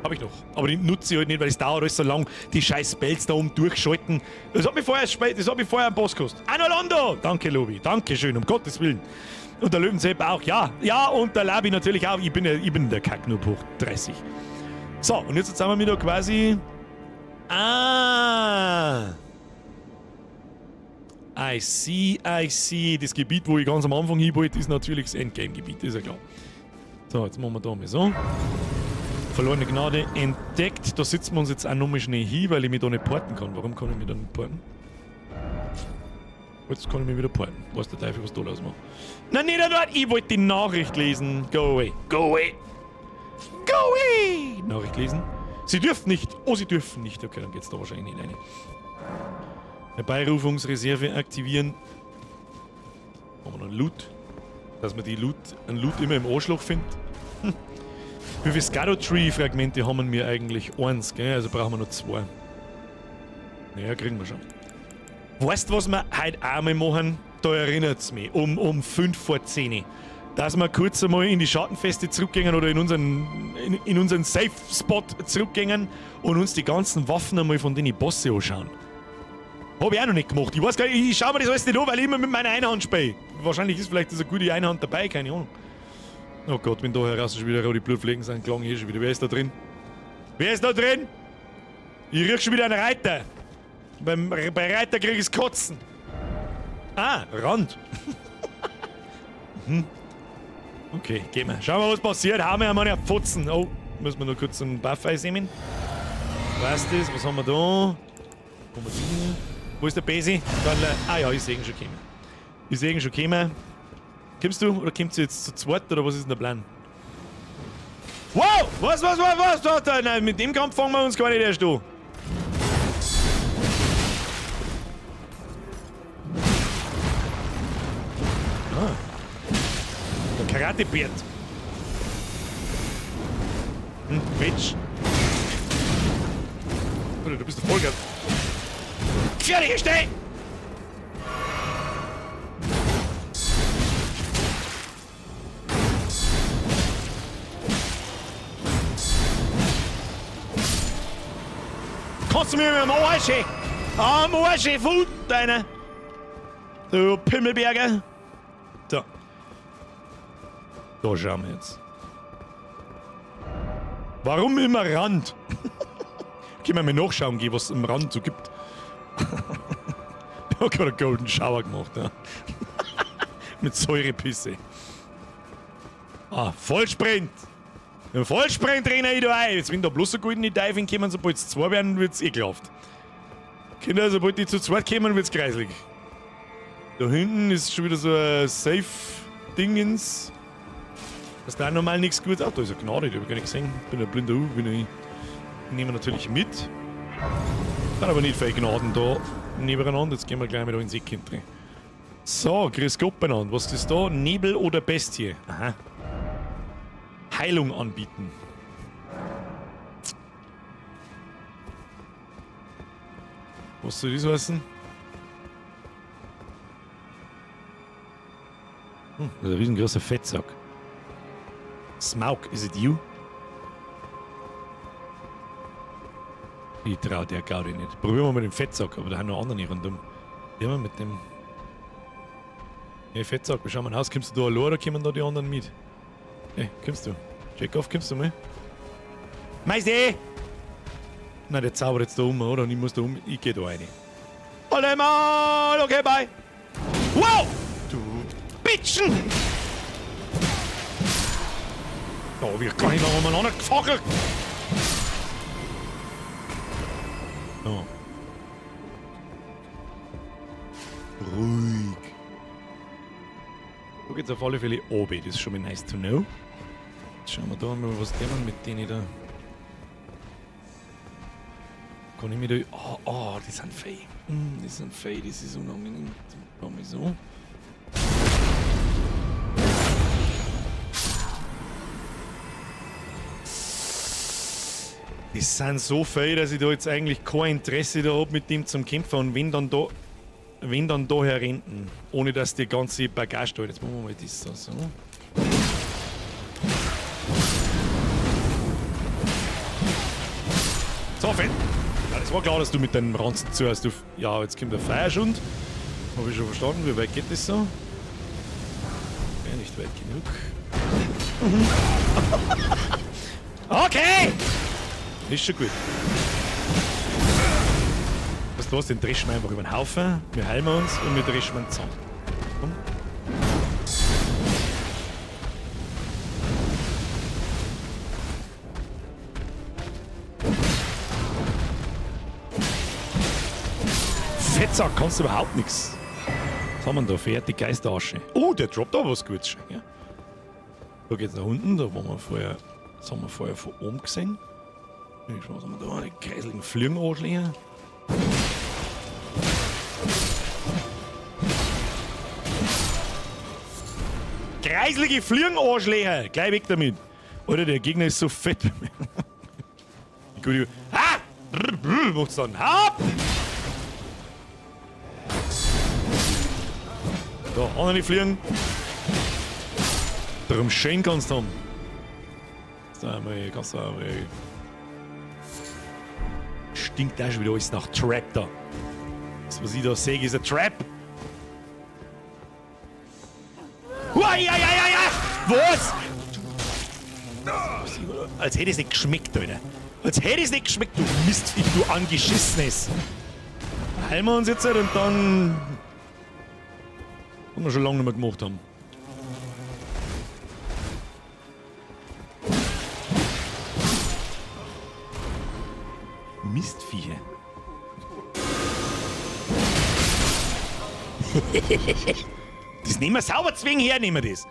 Hab ich noch. Aber die nutze ich halt nicht, weil es dauert alles so lang, die scheiß Spells da oben durchschalten. Das hat mich vorher das hat mich vorher am Boss gekostet. Anno Lando! Danke, Lobi. Dankeschön, um Gottes Willen. Und der Löwensepp auch, ja. Ja, und der Labi natürlich auch. Ich bin der Kacknoob hoch 30. So, und jetzt sind wir wieder quasi... Ah! I see, I see. Das Gebiet, wo ich ganz am Anfang hin wollte, ist natürlich das Endgame-Gebiet, ist ja klar. So, jetzt machen wir da mal so. Verlorene Gnade entdeckt. Da sitzen wir uns jetzt auch nochmal schnell hin, weil ich mich da nicht porten kann. Warum kann ich mich da nicht porten? Jetzt kann ich mich wieder porten. Weiß der Teufel, was da los macht. Nein, nicht dort! Ich wollte die Nachricht lesen. Go away. Go away. Go away! Nachricht lesen. Sie dürfen nicht. Oh, sie dürfen nicht. Okay, dann geht's da wahrscheinlich nicht rein. Herbeirufungsreserve aktivieren. Haben wir noch einen Loot? Dass man einen Loot immer im Arschloch findet. Wie viele Scadutree-Fragmente haben wir eigentlich? 1, gell? Also brauchen wir noch 2. Naja, kriegen wir schon. Weißt du, was wir heute auch mal machen? Da erinnert's mich. Um 5 vor 10. Dass wir kurz einmal in die Schattenfeste zurückgehen oder in unseren Safe-Spot zurückgehen und uns die ganzen Waffen einmal von den Bosse anschauen. Hab ich auch noch nicht gemacht. Ich weiß gar nicht, ich schau mir das alles nicht an, weil ich immer mit meiner Einhand spiele. Wahrscheinlich ist vielleicht so eine gute Einhand dabei, keine Ahnung. Oh Gott, wenn da heraus schon wieder rote Blutflecken sind, klang hier schon wieder. Wer ist da drin? Wer ist da drin? Ich riech schon wieder einen Reiter. Bei Reiter krieg ich's Kotzen. Ah, Rand. Okay, gehen wir. Schauen wir, was passiert. Hauen wir einmal auf Fotzen. Oh, müssen wir nur kurz einen Buff einnehmen. Weißt du das? Was haben wir da? Wo ist der Besi? Ah ja, ich sehe ihn schon kommen. Ich sehe ihn schon kommen. Kommst du oder kommst du jetzt zu zweit oder was ist denn der Plan? Wow! Was? Da, nein, mit dem Kampf fangen wir uns gar nicht erst an. Ah. Der Karate-Bert. Bitch. Oder du bist der Vollgas. Gefährliche Stelle! Kannst du mir am Arsch? Am Arsch, Fuß, deine! Du Pimmelberger! So. Da schauen wir jetzt. Warum immer Rand? Können wir mal nachschauen gehen, was es im Rand so gibt. Ich hab gerade einen Golden Shower gemacht, ja. Mit Säurepisse. Ah, Vollsprint! Im Vollsprint rennen ich da ein. Jetzt, wenn da bloß so goldene Diving kommen, sobald es zwei werden, wird's ekelhaft. Kinder, sobald die zu zweit kommen, wird's kreislig. Da hinten ist schon wieder so ein Safe-Dingens. Das ist da normal nichts Gutes. Ach, da ist eine Gnade, die hab ich gar nicht gesehen. Bin ein blinder U, bin ich. Nehmen wir natürlich mit. Sind aber nicht viele Gnaden da nebeneinander. Jetzt gehen wir gleich mal da ins Eck drin. So, grüß Gott benannt. Was ist da? Nebel oder Bestie? Aha. Heilung anbieten. Was soll das heißen? Das ist ein riesengroßer Fettsack. Smaug, is it you? Ich trau der Gaudi nicht. Probieren wir mal den Fettsack, aber da haben noch andere rundum. Gehen wir mit dem. Hey, Fettsack, wir schauen mal aus. Kommst du da allein oder kommen da die anderen mit? Hey, kommst du? Check off, kommst du mal? Meise! Nein, der zaubert jetzt da um, oder? Und ich muss da um. Ich geh da rein. Alle mal! Okay, bye! Wow! Du Bitchen! Da wird gar nicht noch umeinander gefackelt! So. Ruhig. Da geht's auf alle Fälle oben. Das ist schon mal nice to know. Jetzt schauen wir da mal, was nehmen mit denen da. Kann ich mir da. Oh, oh, die sind fei. Die sind fei, das ist unangenehm. Machen wir so. Die sind so fei, dass ich da jetzt eigentlich kein Interesse da hab, mit dem zum Kämpfen. Und wenn dann da. Wenn dann da herrenten, ohne dass die ganze Bagage da. Jetzt machen wir mal das da so. So, fett. Ja, das war klar, dass du mit deinem Ranzen zuhörst. Ja, jetzt kommt der Feierschund. Hab ich schon verstanden. Wie weit geht das so? Ja, nicht weit genug. Okay! Ist schon gut. Weißt du was, den dreschen wir einfach über den Haufen. Wir heilen uns und wir dreschen ihn zusammen. Komm. Fettsack, kannst du überhaupt nichts. Was haben wir denn da? Verehrte Geisterasche. Oh, der droppt aber was Gutes schon. Ja. Da geht's nach unten, da waren wir vorher. Das haben wir vorher von oben gesehen. Was haben wir da? Die kreiseligen Fliegenarschlöcher. Kreiselige Fliegenarschlöcher! Gleich weg damit! Alter, der Gegner ist so fett. Gut, ah! Macht's dann. Hab! Da, andere Fliegen. Darum schön kannst du haben. Kannst du einmal. Stinkt auch schon wieder alles nach Trap da. Das, was ich da sehe, ist ein Trap. Uaiaiaiai! Was? Als hätte es nicht geschmeckt, Alter. Als hätte es nicht geschmeckt, du Mistvieh, du angeschissenes. Heilen wir uns jetzt und dann... Was wir schon lange nicht mehr gemacht haben. Mistviecher. Das nehmen wir sauber zwingen her, nehmen wir das.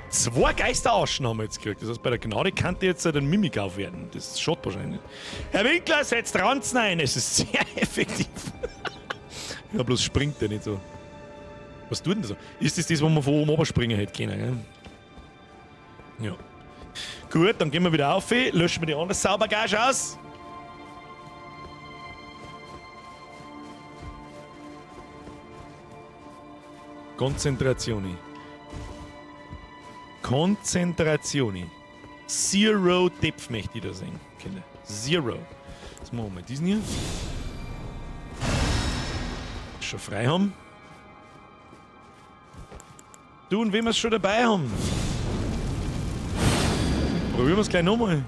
2 Geisteraschen haben wir jetzt gekriegt. Das heißt, bei der Gnade kann jetzt den Mimik aufwerten. Das schaut wahrscheinlich nicht. Herr Winkler, setzt Ranzen ein. Es ist sehr effektiv. Ja, bloß springt der nicht so. Was tut denn das so? Ist das das, wo man von oben runterspringen hätte können, gell? Ja. Gut, dann gehen wir wieder auf, löschen wir die andere Saubergage aus. Konzentrationi. Konzentrationi. Zero Depth möchte ich da sehen, Kinder. Zero. Jetzt machen wir mal diesen hier. Schon frei haben. Du, und wenn wir es schon dabei haben. Probieren wir es gleich nochmal.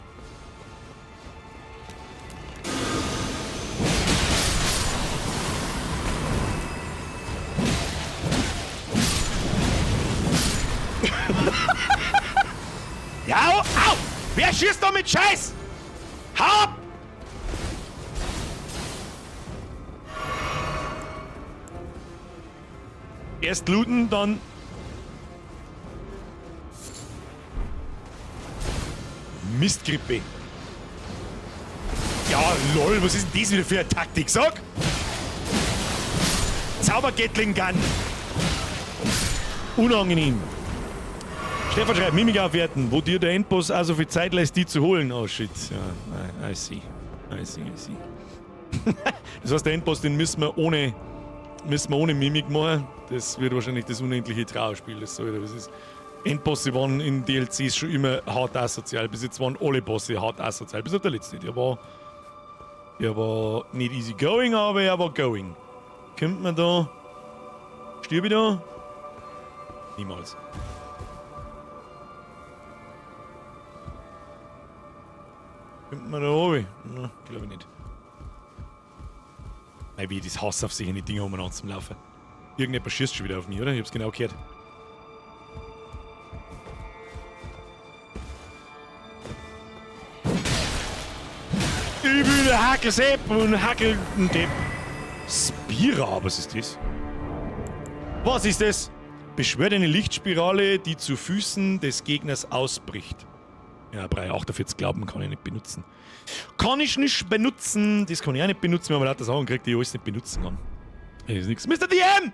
Ja, au, au! Wer schießt da mit Scheiß? Hau ab! Erst looten, dann... Mistgrippe. Ja, lol, was ist denn das wieder für eine Taktik? Sag! Zauber-Gatling Gun. Unangenehm. Stefan schreibt, Mimik aufwerten, wo dir der Endboss auch so viel Zeit lässt, die zu holen. Oh shit, ja, I see. I see, I see. Das heißt, der Endboss, den müssen wir ohne Mimik machen. Das wird wahrscheinlich das unendliche Trauerspiel, das soll oder was ist. Endbosse waren in DLCs schon immer hart asozial. Bis jetzt waren alle Bosse hart asozial. Bis auf der letzte. Der war nicht easy going, aber er war going. Kommt man da? Stirb ich da? Niemals. Kommt man da runter? Na, glaub ich nicht. Nein, wie das Hass auf sich in die Dinger umeinander zum Laufen. Irgendetwas schießt schon wieder auf mich, oder? Ich hab's genau gehört. Ich bin der Hackelsepp und Hackel und Depp. Spira, was ist das? Was ist das? Beschwört eine Lichtspirale, die zu Füßen des Gegners ausbricht. Ja, 3,48 glauben kann ich nicht benutzen. Kann ich nicht benutzen. Das kann ich auch nicht benutzen, wenn man lauter Sachen kriegt, die ich alles nicht benutzen kann. Das ist nix. Mister DM!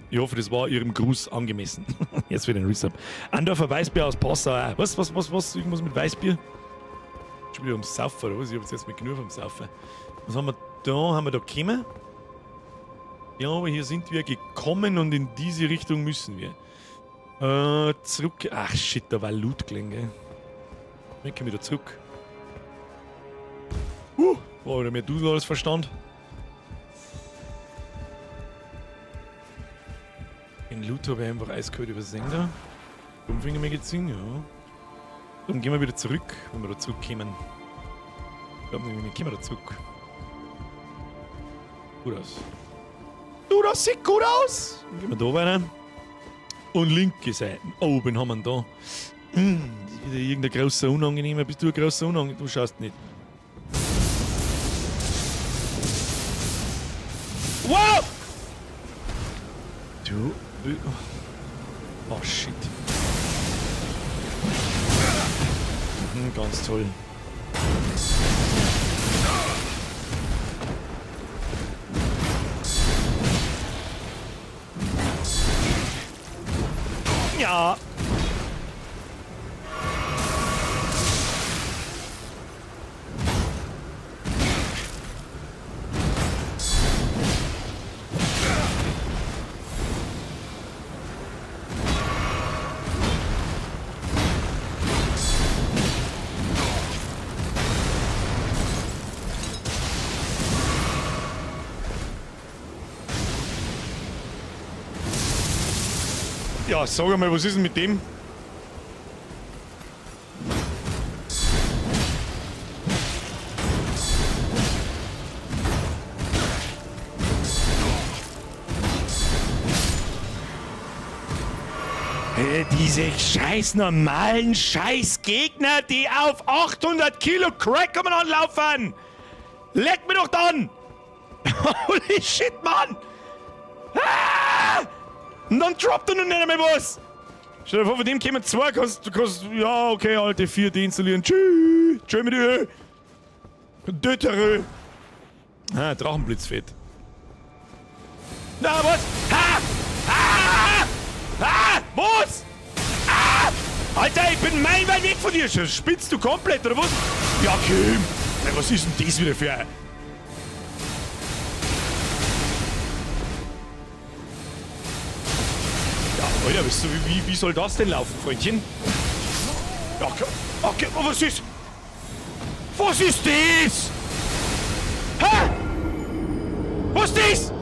Ich hoffe, das war Ihrem Gruß angemessen. Jetzt wieder ein Resub. Andorfer Weißbier aus Passau. Was, was, was, was? Irgendwas mit Weißbier? Schon wieder ums Saufen, oder was? Ich hab's jetzt mit genug vom Saufen. Was haben wir da? Haben wir da gekommen? Ja, aber hier sind wir gekommen und in diese Richtung müssen wir. Zurück. Ach shit, da war Loot gelegen, gell? Wir kommen wieder zurück. War wieder mehr Dusel als Verstand. Den Loot habe ich einfach eiskalt übersehen da. Dummfingermagazin, ja. Dann gehen wir wieder zurück, wenn wir da zurückkommen. Ich glaube, wir kommen da zurück. Gut aus. Du, das sieht gut aus! Dann gehen wir da weiter. Und linke Seite. Oh, wen haben wir denn da? Das ist wieder irgendein großer Unangenehmer. Bist du ein großer Unangenehmer? Du schaust nicht. Wow! Du. Oh shit. Ganz toll. Ja. Ja, sag einmal, was ist denn mit dem? Diese scheiß normalen scheiß Gegner, die auf 800 Kilo Crack umeinander laufen! Leck mir doch dann! Holy shit, Mann! Ah! Und dann droppt er noch nicht einmal was! Stell dir vor, von dem kommen zwei, kannst du kannst, ja, okay, Alte, 4 deinstallieren. Tschüss! Tschö mit Ö! Döterö! Ah, Drachenblitzfett. Na, was? Ha! Ah! Ah! Was? Ah! Alter, ich bin meilenweit weg von dir. Spinnst du komplett, oder was? Ja, Kim. Na, was ist denn das wieder für ein... Ja, Alter, weißt du, wie soll das denn laufen, Freundchen? Ja, okay, okay, oh, was ist... Was ist das? Hä? Was ist das?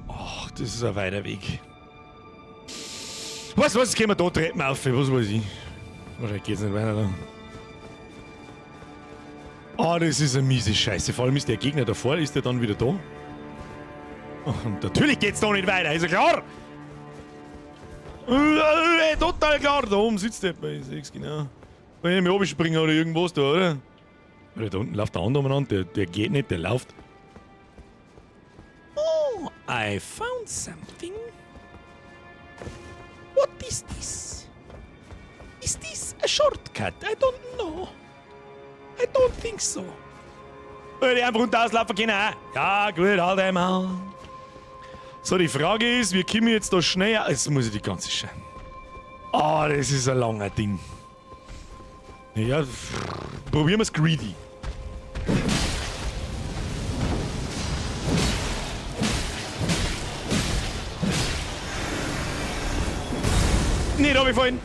Ach, das ist ein weiter Weg. Was, was, gehen wir da Treppen auf? Was weiß ich? Wahrscheinlich geht's nicht weiter da. Ah, das ist eine miese Scheiße. Vor allem ist der Gegner davor, ist der dann wieder da? Und natürlich geht's da nicht weiter, ist ja klar! Total klar, da oben sitzt der, ich seh's genau. Wenn ich mich runterspringen oder irgendwas da, oder? Oder da unten läuft der andere umeinander, der geht nicht, der läuft. Oh, I found something. What is this? Is this a shortcut? I don't know. I don't think so. Würde ich einfach runter auslaufen können. Ja, gut, halt einmal. So, die Frage ist, wie komme ich jetzt da schnell... Jetzt muss ich die ganze Scheiße... Ah, das ist ein langer Ding. Ja, probieren wir's greedy. Nee, da hab ich vorhin.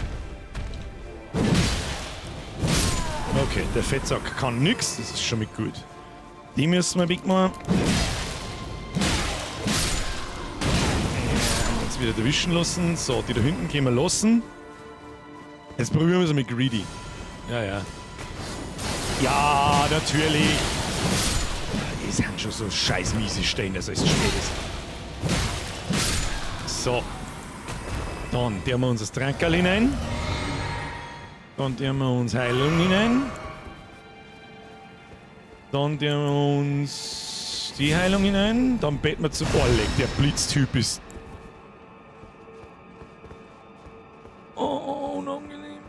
Okay, der Fettsack kann nix, das ist schon mal gut. Die müssen wir wegmachen. Jetzt wieder erwischen lassen. So, die da hinten können wir lassen. Jetzt probieren wir es mit Greedy. Ja, ja. Ja, natürlich. Die sind schon so scheiß miese Steine, dass es spät ist. So. Dann tun wir uns das Trankerl hinein. Dann tun wir uns Heilung hinein. Dann tun wir uns die Heilung hinein. Dann beten wir zu... Oh, leck, der Blitztyp ist... Oh, unangenehm.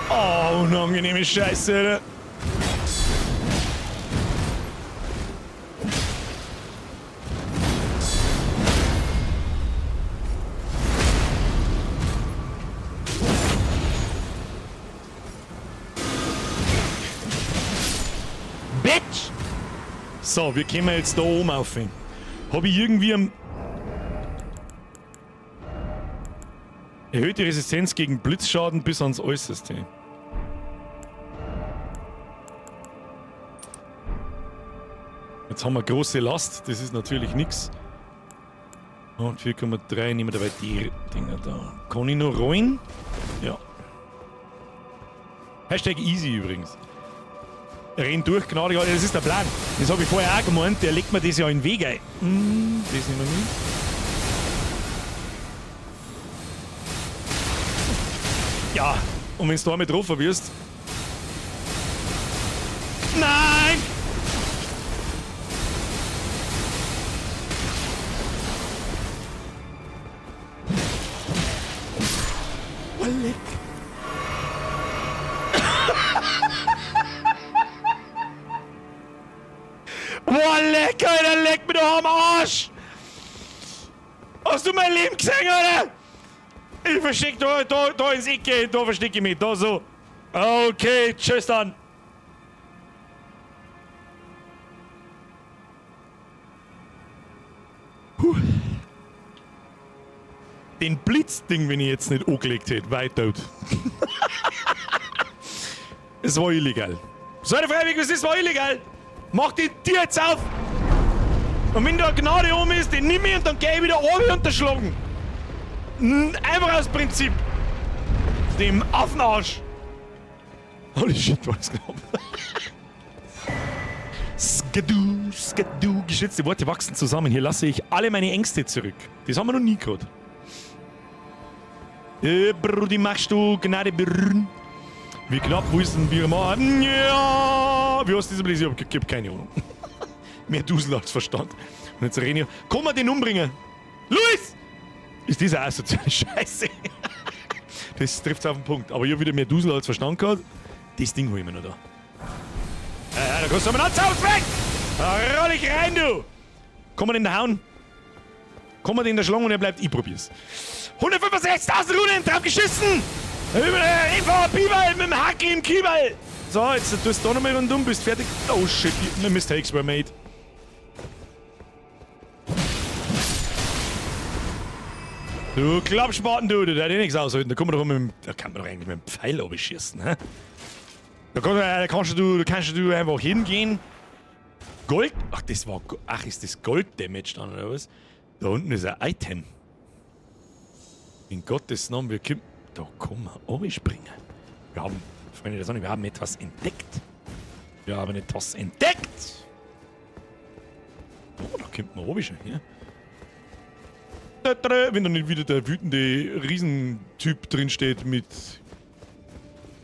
Oh, unangenehme Scheiße, Alter. Bitch! So, wir kommen jetzt da oben auf. Hab ich irgendwie am... Erhöht die Resistenz gegen Blitzschaden bis ans Äußerste. Jetzt haben wir große Last, das ist natürlich nix. Und 4,3 nehmen wir dabei die Dinger da. Kann ich noch rollen? Ja. Hashtag easy übrigens. Renn durch, Gnade, das ist der Plan. Das hab ich vorher auch gemeint, der legt mir das ja in den Weg ein. Das nehmen wir mit. Ja, und wenn du da einmal getroffen wirst. Nein! Oh, leck. Boah, leck, Alter, leck mir doch am Arsch! Hast du mein Leben gesehen, Alter? Ich versteck da ins Ecke, da verstecke ich mich, da so. Okay, tschüss dann. Puh. Den Blitzding, wenn ich jetzt nicht angelegt hätte, weit tot. Es war illegal. So, der Freiwillig, was ist, war illegal. Mach die Tür jetzt auf! Und wenn da eine Gnade um ist, den nimm ich und dann geh ich wieder runter und erschlagen. Einfach aus Prinzip. Dem Affenarsch. Holy shit, war das knapp. Skadu, skadu. Geschützte Worte wachsen zusammen. Hier lasse ich alle meine Ängste zurück. Das haben wir noch nie gehabt. Brudi, machst du Gnade brrn? Wie knapp wissen wir machen? Ja, wie heißt dieser Blödsinn? Ich hab keine Ahnung. Mehr Dusel als Verstand. Und jetzt rede ich. Kann man den umbringen? Luis! Ist diese asoziale Scheiße? Das trifft's auf den Punkt. Aber ich hab wieder mehr Dusel als Verstand gehabt. Das Ding hol ich mir noch da. Ja, da kannst du mal noch weg! Da roll ich rein, du! Komm mal in den Hauen. Komm mal in der Schlange und er bleibt. Ich probier's. 165.000 Runen, drauf geschissen! Über der Eva Biwal mit dem Hackel im Kieberl! So, jetzt tust du da nochmal rundum, bist fertig. Oh shit, mistakes were made. Du Klappspaten, du, der hat eh nichts aushalten. Da kann man doch mit dem, da kann man doch eigentlich mit dem Pfeil schießen, ne? Da kannst du einfach hingehen. Gold? Ach, das war, ach, ist das Gold-Damage dann, oder was? Da unten ist ein Item. In Gottes Namen, wir können, da kann man springen. Wir haben, Freunde der Sonne, wir haben etwas entdeckt. Wir haben etwas entdeckt! Oh, da kommt man oben schon, ja? Wenn da nicht wieder der wütende Riesentyp drin steht mit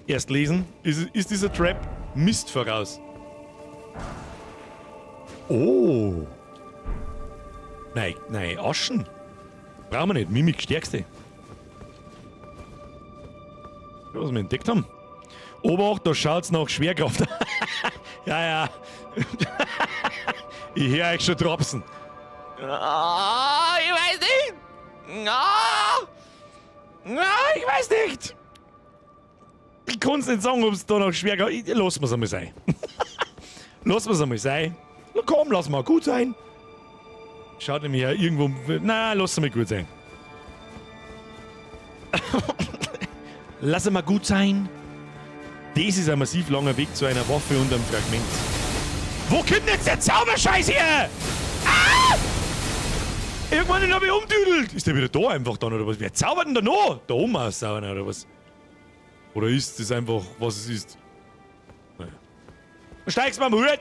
erst lesen, ist dieser Trap Mist voraus. Oh. Nein, nein, Aschen. Brauchen wir nicht. Mimik, stärkste. Was wir entdeckt haben. Obacht, da schaut's nach Schwerkraft. Ja, ja. Ich höre euch schon dropsen. Ah, ich weiß nicht. Ah, ah, ich weiß nicht. Ich kann's nicht sagen, ob's da noch Schwerkraft... Lass mir's einmal sein. Lass mir's einmal sein. Na komm, lass mal gut sein. Schaut nämlich ja irgendwo... Na, lass mal gut sein. Lass mal gut sein. Das ist ein massiv langer Weg zu einer Waffe und einem Fragment. Wo kommt denn jetzt der Zauberscheiß her? Ah! Irgendwann den hab ich umdüdelt. Ist der wieder da einfach dann, oder was? Wer zaubert denn da noch? Da oben ist einer, oder was? Oder ist das einfach, was es ist? Naja. Steigst mal am Hut,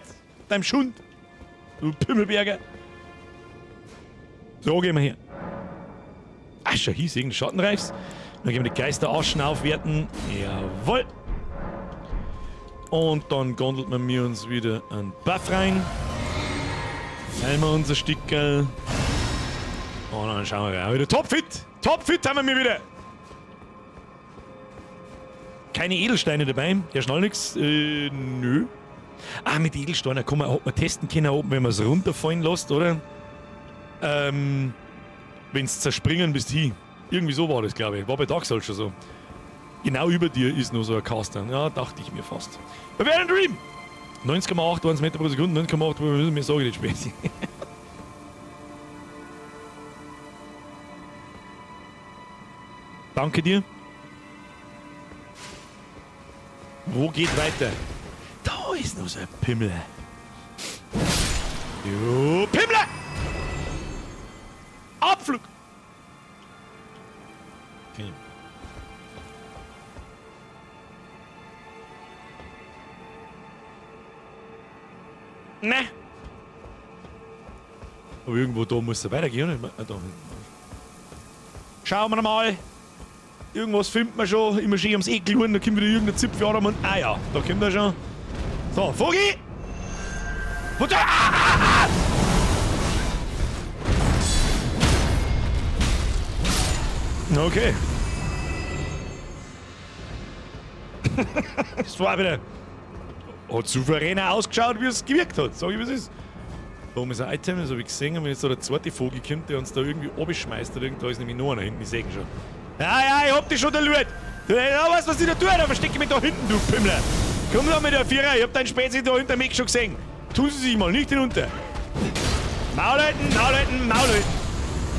deinem Schund. Du Pimmelberger. So, gehen wir her. Ach, schon hieß irgendein Schattenreichs. Dann gehen wir die Geisteraschen aufwerten. Jawohl. Und dann gondelt man mir uns wieder einen Buff rein. Heilen wir unser Stickerl. Und dann schauen wir wieder. Topfit! Topfit haben wir wieder! Keine Edelsteine dabei. Ja, schnell nix. Nö. Ah, mit Edelsteinen kann man, hat man testen können, ob wenn man es runterfallen lässt, oder? Wenn's zerspringen bis hin. Irgendwie so war das, glaube ich. War bei Dark Souls schon so. Genau über dir ist nur so ein Caster. Ja, dachte ich mir fast. Bavarian Dream! 19,8 Meter pro Sekunde, 9,8, mir sage ich nicht später. Danke dir. Wo geht weiter? Da ist noch so ein Pimmel. Jo, Pimmler! Abflug! Okay. Ne. Aber irgendwo da muss er weitergehen, oder? Ah, da hinten. Schauen wir mal. Irgendwas findet man schon. Immer schön ums Eck schauen, da kommt wieder irgendein Zipfel an. Ah ja, da kommt er schon. So, Vogi! Wo da? Ah, ah, ah! Okay. Das war wieder. Hat souveräner ausgeschaut, wie es gewirkt hat. Sag ich, wie es ist. Da oben ist ein Item, das hab ich gesehen. Und wenn jetzt da der zweite Vogel kommt, der uns da irgendwie runterschmeißt, oder irgend, da ist nämlich noch einer hinten, ich seh ihn schon. Ja, ja, ich hab dich schon erlüht. Ja, weißt du, was ich da tue? Da verstecke ich mich da hinten, du Pimmler. Komm doch mit der Vierer, ich hab deinen Spezi da hinter mich schon gesehen. Tun Sie sich mal nicht hinunter. Maul halten, Maul halten, Maul halten.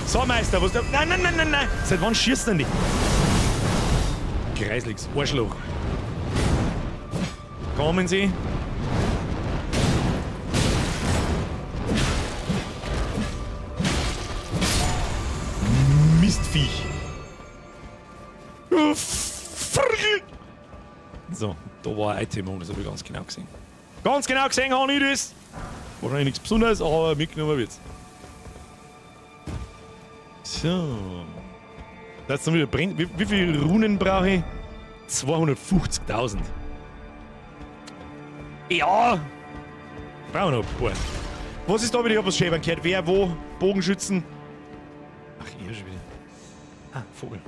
So, Meister, was da. Nein, nein, nein, nein, nein. Seit wann schießt denn die? Kreisligs, Arschloch. Kommen Sie. Viech. So, da war ein Item, das habe ich ganz genau gesehen. Ganz genau gesehen habe ich das. Wahrscheinlich nichts Besonderes, aber mitgenommen wird's. So. Das ist wieder brennt. Wie viele Runen brauche ich? 250.000. Ja! Brauchen wir noch ein paar. Was ist da wieder? Ich hab was schäbern gehört. Wer, wo? Bogenschützen? Ach, ihr schon wieder. Ah, Vogel.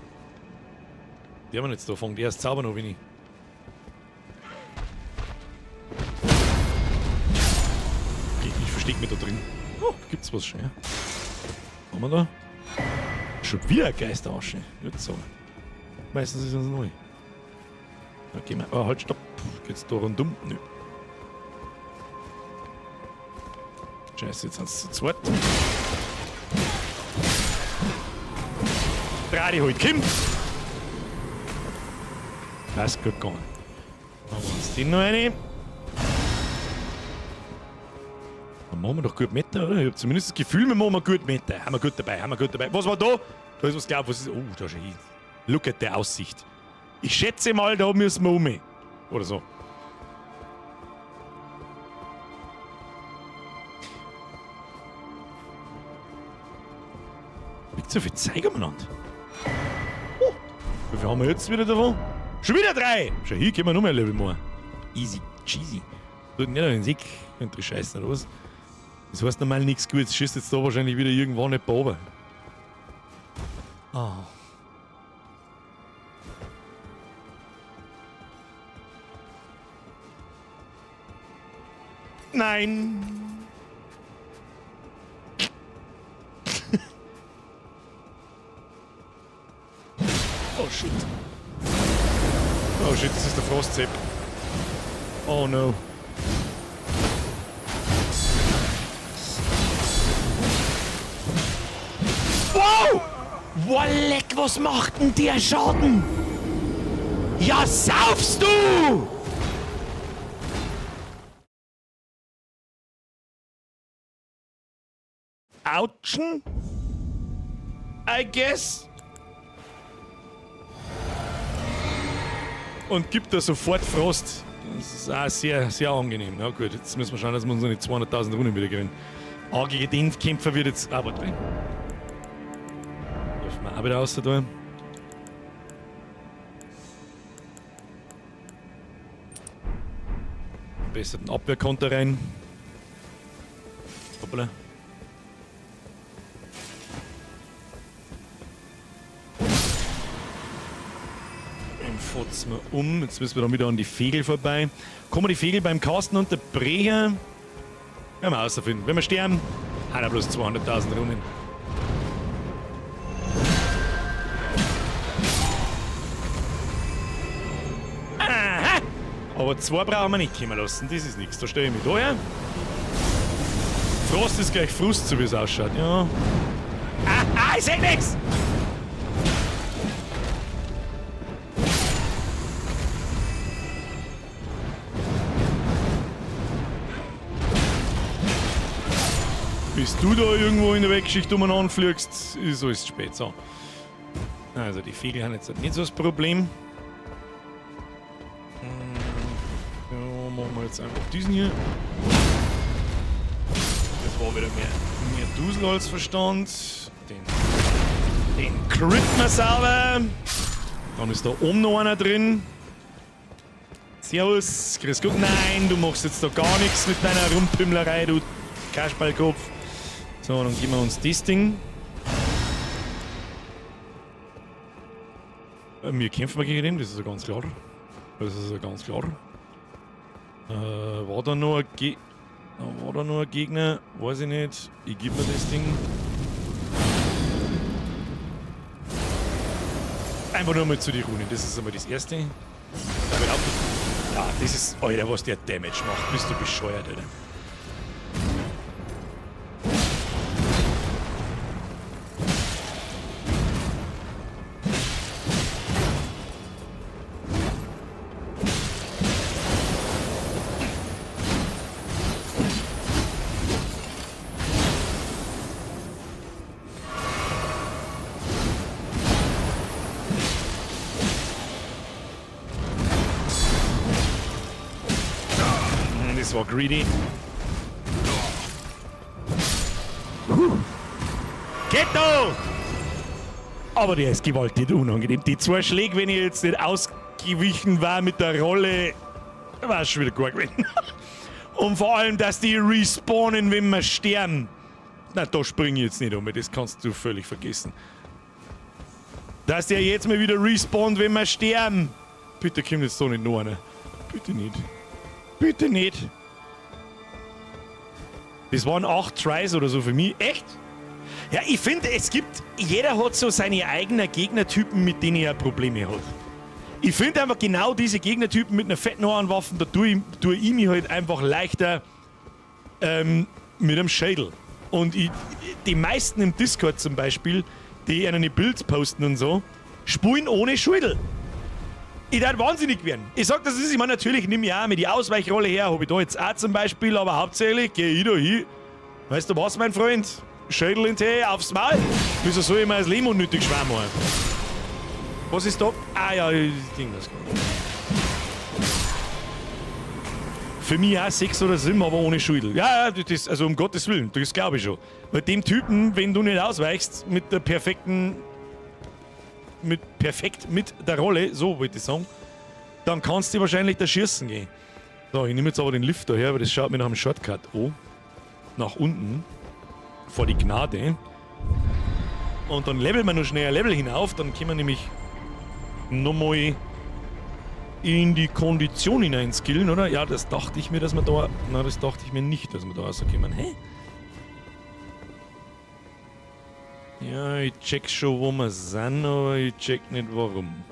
Die haben wir jetzt da. Fangt erst Zauber noch, wenn ich. Okay, ich versteck mich da drin. Oh, gibt's was schon, ja? Haben wir da? Schon wieder ein Geisterasche. Nicht so. Meistens ist das neu. Okay, wir. Oh, halt, stopp. Geht's da rundum? Nö. Scheiße, jetzt sind sie zu zweit. Dreh dich halt, Kim! Das ist gut gegangen. Machen wir uns den noch eine. Dann machen wir doch gut Meter, oder? Ich hab zumindest das Gefühl, wir machen gut Meter. Haben wir gut dabei, haben wir gut dabei. Was war da? Da ist was klar, was ist. Oh, da ist ein. Look at der Aussicht. Ich schätze mal, da müssen wir um. Oder so. Liegt so viel Zeug umeinander. Oh, wie viel haben wir jetzt wieder davon? Schon wieder 3! Schau, hier können wir noch mehr Level machen. Easy cheesy. Tut nicht an den Sick, könnt ihr scheißen, oder was? Das heißt normal nichts Gutes. Schießt jetzt da wahrscheinlich wieder irgendwann nicht runter. Oh. Nein! Oh shit. Oh shit, das ist der Frostzepp. Oh no. Wow! Walleck, was macht denn der Schaden? Ja, saufst du! Autschen? I guess. Und gibt da sofort Frost. Das ist auch sehr, sehr angenehm. Na gut, jetzt müssen wir schauen, dass wir unsere 200.000 Runen wieder kriegen. Ah, gegen den Kämpfer wird jetzt... Ah, warte. Dürfen wir auch wieder raus da. Besserten Abwehrkonter rein. Hoppala. Fotzen wir um. Jetzt müssen wir dann wieder an die Fegel vorbei. Kommen die Fegel beim Casten unterbrechen? Werden wir rausfinden. Wenn wir sterben, hat er bloß 200.000 Runen. Aha! Aber zwei brauchen wir nicht kommen lassen. Das ist nichts. Da stelle ich mich da her. Frost ist gleich Frust, so wie es ausschaut. Ja. Ah, ah, ich seh nix! Bis du da irgendwo in der Wegschicht umeinander fliegst, ist alles spät. So. Also die Vögel haben jetzt nicht so das Problem. Ja, machen wir jetzt einfach diesen hier. Das war wieder mehr Dusel als Verstand. Den critten wir sauber. Dann ist da oben noch einer drin. Servus, grüß Gott. Nein, du machst jetzt da gar nichts mit deiner Rumpümmlerei, du Kasperlkopf. So, dann geben wir uns das Ding. Wir kämpfen mal gegen den, das ist ja ganz klar. Das ist ja ganz klar. War da noch ein Gegner? Weiß ich nicht. Ich gebe mir das Ding. Einfach nur mal zu den Runen, das ist einmal das Erste. Ja, das ist, Alter, was der Damage macht. Bist du bescheuert, Alter. Das war greedy. Puh. Geht doch! Aber der ist gewaltig unangenehm. Die zwei Schläge, wenn ich jetzt nicht ausgewichen war mit der Rolle, war schon wieder gut gewesen. Und vor allem, dass die respawnen, wenn wir sterben. Na, da springe ich jetzt nicht um, das kannst du völlig vergessen. Dass der jetzt mal wieder respawnt, wenn wir sterben. Bitte kommt jetzt so nicht noch einer. Bitte nicht. Bitte nicht. Das waren 8 Tries oder so für mich. Echt? Ja, ich finde, es gibt... Jeder hat so seine eigenen Gegnertypen, mit denen er Probleme hat. Ich finde einfach genau diese Gegnertypen mit einer fetten Ohrenwaffe, da tue ich mich halt einfach leichter mit einem Schädel. Und die meisten im Discord zum Beispiel, die einen Builds posten und so, spulen ohne Schädel. Ich darf wahnsinnig werden. Ich sag, das ist, ich meine, natürlich nehme ich auch mir die Ausweichrolle her, hab ich da jetzt auch zum Beispiel, aber hauptsächlich gehe ich da hin. Weißt du was, mein Freund? Schädel in Tee, aufs Maul. Wieso soll ich mir das Leben unnötig schwer machen? Was ist da? Ah ja, ich Ding das. Für mich auch 6 oder 7, aber ohne Schädel. Ja, ja, das, also um Gottes Willen, das glaube ich schon. Bei dem Typen, wenn du nicht ausweichst, mit der perfekten... Mit, perfekt mit der Rolle, so wollte ich sagen, dann kannst du wahrscheinlich da schießen gehen. So, ich nehme jetzt aber den Lift daher, weil das schaut mir nach einem Shortcut an. Nach unten. Vor die Gnade. Und dann leveln wir noch schnell ein Level hinauf, dann können wir nämlich nochmal in die Kondition hineinskillen, oder? Ja, das dachte ich mir, dass wir da... Na, das dachte ich mir nicht, dass wir da rauskommen. Hä? Ja, ich check schon, wo wir sind, aber ich check nicht, warum.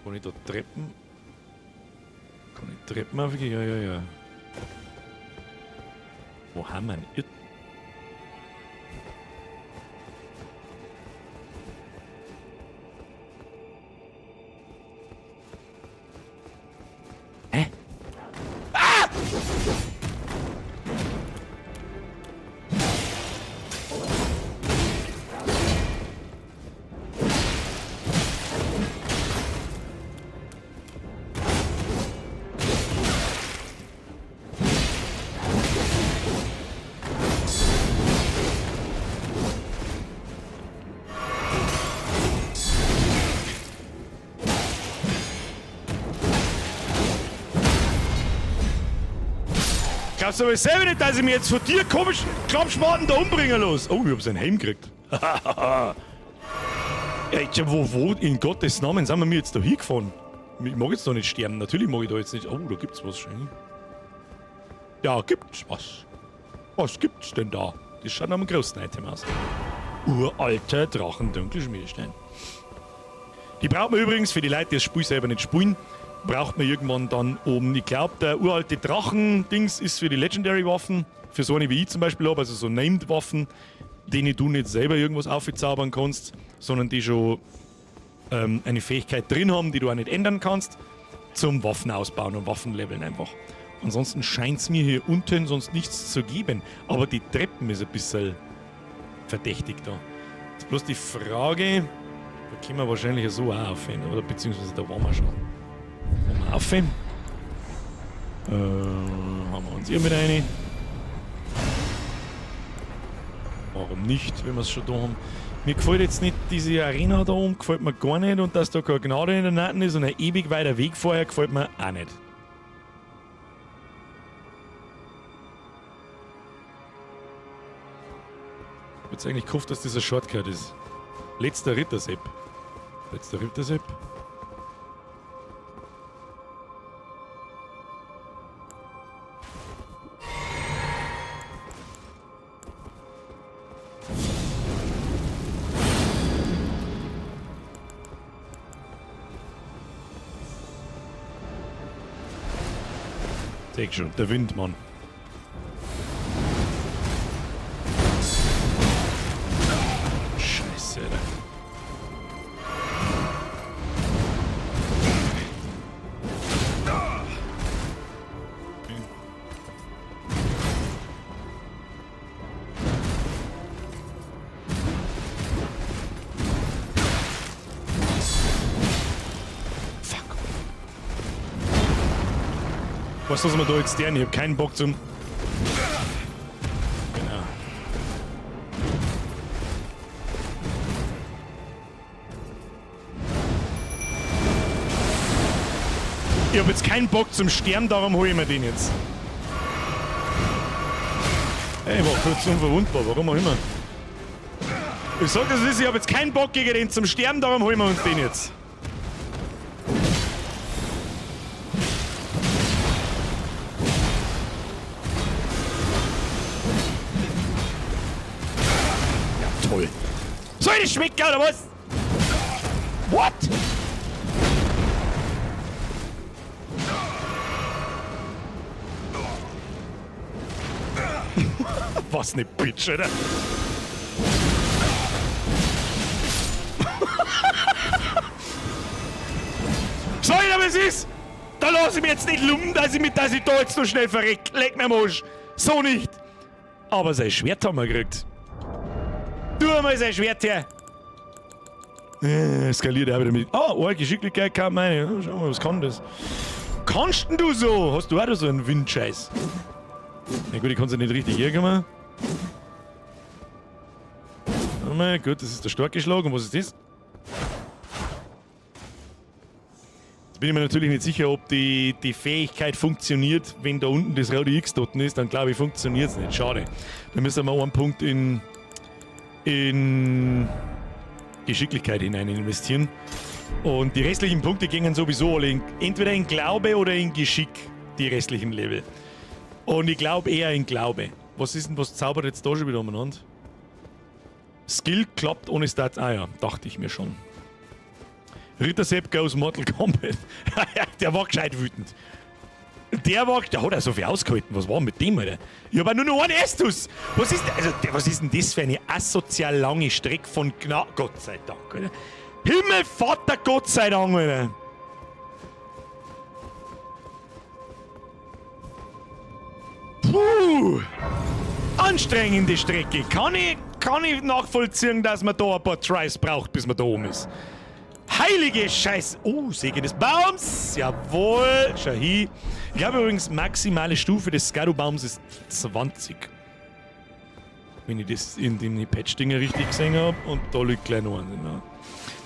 Kann ich da Treppen? Kann ich Treppen aufgehen? Ja, ja, ja. Wo haben wir denn? Hä? Ah! Glaubst du aber selber nicht, dass ich mir jetzt von dir komisch Klappschmarten da umbringen los? Oh, ich hab seinen Helm gekriegt. Ey, wo in Gottes Namen sind wir mir jetzt da hingefahren? Ich mag jetzt da nicht sterben. Natürlich mag ich da jetzt nicht. Oh, da gibt's was schön. Ja, gibt's was. Was gibt's denn da? Das schaut nach einem großen Item aus. Uralter Drachendunkelschmiedestein. Die braucht man übrigens für die Leute, die das Spiel selber nicht spielen. Braucht man irgendwann dann oben. Ich glaub, der uralte Drachen-Dings ist für die Legendary-Waffen, für so eine wie ich zum Beispiel hab, also so Named-Waffen, denen du nicht selber irgendwas aufzaubern kannst, sondern die schon eine Fähigkeit drin haben, die du auch nicht ändern kannst, zum Waffen ausbauen und Waffenleveln einfach. Ansonsten scheint's mir hier unten sonst nichts zu geben. Aber die Treppen ist ein bisschen verdächtig da. Jetzt bloß die Frage, da können wir wahrscheinlich so auch aufhören, oder? Beziehungsweise da waren wir schon. Wollen wir aufhören? Haben wir uns hier mit rein. Warum nicht, wenn wir's schon da haben? Mir gefällt jetzt nicht diese Arena da oben, gefällt mir gar nicht. Und dass da keine Gnade in der Nacken ist und ein ewig weiter Weg vorher, gefällt mir auch nicht. Ich hab jetzt eigentlich gehofft, dass das ein Shortcut ist. Letzter Rittersepp. Letzter Rittersepp. Seh schon, der Wind, Mann. Scheiße, Alter. Fuck. Was lassen wir da jetzt deren? Ich hab keinen Bock zum... Genau. Ich hab jetzt keinen Bock zum Sterben, darum hole ich mir den jetzt. Ey, ich war kurz unverwundbar, warum auch immer. Ich sag das ist, ich hab jetzt keinen Bock gegen den zum Sterben, darum holen wir uns den jetzt. Ja, toll. Soll ich schmecken oder was? What? Was ne Bitch, oder? Soll ich aber es ist? Da lass ich mich jetzt nicht lumpen, dass ich da jetzt so schnell verreck. Leck mir am Arsch. So nicht. Aber sein Schwert haben wir gekriegt. Tu mal sein Schwert her. Skaliert er wieder mit. Ah, oh, Geschicklichkeit kann meine. Schau mal, was kann das? Kannst denn du so? Hast du auch da so einen Windscheiß? Na gut, ich kann's ja nicht richtig herkommen. Warte mal, gut, das ist der starke Schlag. Und was ist das? Jetzt bin ich mir natürlich nicht sicher, ob die Fähigkeit funktioniert, wenn da unten das rote X dort ist. Dann glaube ich, funktioniert's nicht. Schade. Da müssen wir einen Punkt in Geschicklichkeit hinein investieren. Und die restlichen Punkte gingen sowieso alle entweder in Glaube oder in Geschick, die restlichen Level. Und ich glaube eher in Glaube. Was ist denn, was zaubert jetzt da schon wieder umeinander? Skill klappt ohne Stats. Ah ja, dachte ich mir schon. Ritter Sepp goes Mortal Kombat. Der war gescheit wütend. Der hat ja so viel ausgehalten. Was war denn mit dem, Alter? Ich hab auch nur noch einen Estus. Was ist, also, was ist denn das für eine asozial lange Strecke von Gott sei Dank, Alter. Himmel, Vater, Gott sei Dank, Alter. Puh. Anstrengende Strecke. Kann ich nachvollziehen, dass man da ein paar Tries braucht, bis man da oben ist. Heilige Scheiße. Oh, Segen des Baums. Jawohl. Schau hin. Ich glaube übrigens, maximale Stufe des Skadu-Baums ist 20. Wenn ich das in den Patch-Dinger richtig gesehen hab. Und da liegt gleich noch eins. Genau.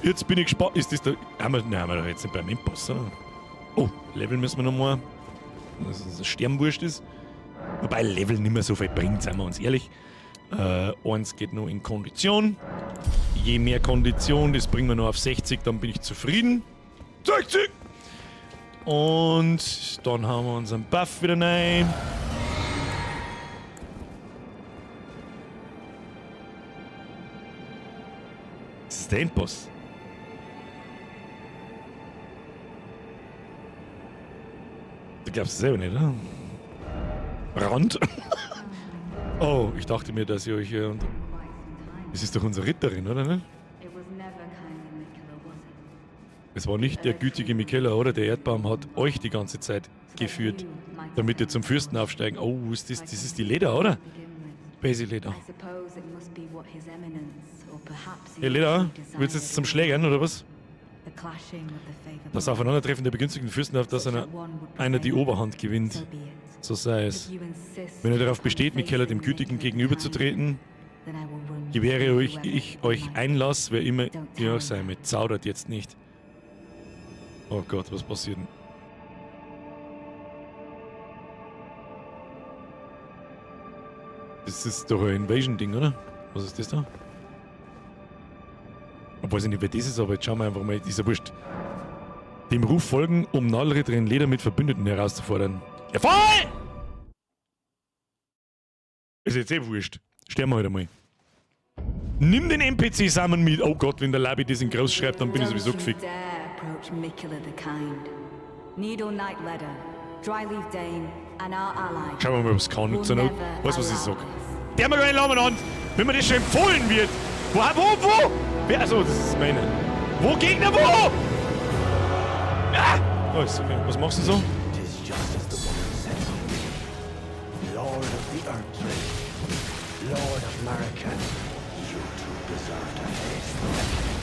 Jetzt bin ich gespannt. Ist das da. Haben wir, nein, haben wir doch jetzt nicht beim Endboss, oder? Oh, Level müssen wir noch mal. Dass es ein Sternwurst ist. Wobei Level nicht mehr so viel bringt, seien wir uns ehrlich. Eins geht nur in Kondition. Je mehr Kondition, das bringen wir nur auf 60, dann bin ich zufrieden. 60! Und dann haben wir unseren Buff wieder rein. Das ist der Endboss. Du glaubst es selber nicht, oder? Rand? Oh, ich dachte mir, dass ihr euch hier... Es ist doch unsere Ritterin, oder? Ne? Es war nicht der gütige Miquella, oder? Der Erdbaum hat euch die ganze Zeit geführt, damit ihr zum Fürsten aufsteigen. Oh, ist das ist die Leda, oder? Basi Leda. Hey Leda, willst du jetzt zum Schlägern, oder was? Das Aufeinandertreffen der begünstigten Fürsten, auf das einer die Oberhand gewinnt. So sei es. Wenn ihr darauf besteht, Miquella dem Gütigen gegenüberzutreten, gewähre ich euch Einlass, wer immer ihr auch sei. Mit zaudert jetzt nicht. Oh Gott, was passiert denn? Das ist doch ein Invasion-Ding, oder? Was ist das da? Ich weiß nicht, wer das ist, aber jetzt schauen wir einfach mal. Ist ja wurscht. Dem Ruf folgen, um Nadelritterin Leda mit Verbündeten herauszufordern. Ja, voll! Ist jetzt eh wurscht. Sterben wir halt einmal. Nimm den NPC Samen mit. Oh Gott, wenn der Labi das in groß schreibt, dann bin ich sowieso gefickt. Schauen wir mal, was kann. Zur Not. Weißt du, was ich sag? Der mir gar nicht an, wenn mir das schon empfohlen wird. Wo, wo, wo? Wer, also, das ist meine. Wo, Gegner, wo? Ah! Oh, ist okay. Was machst du so? Lord of the Erdtree, Lord of Marika, you two deserve to face the reckoning.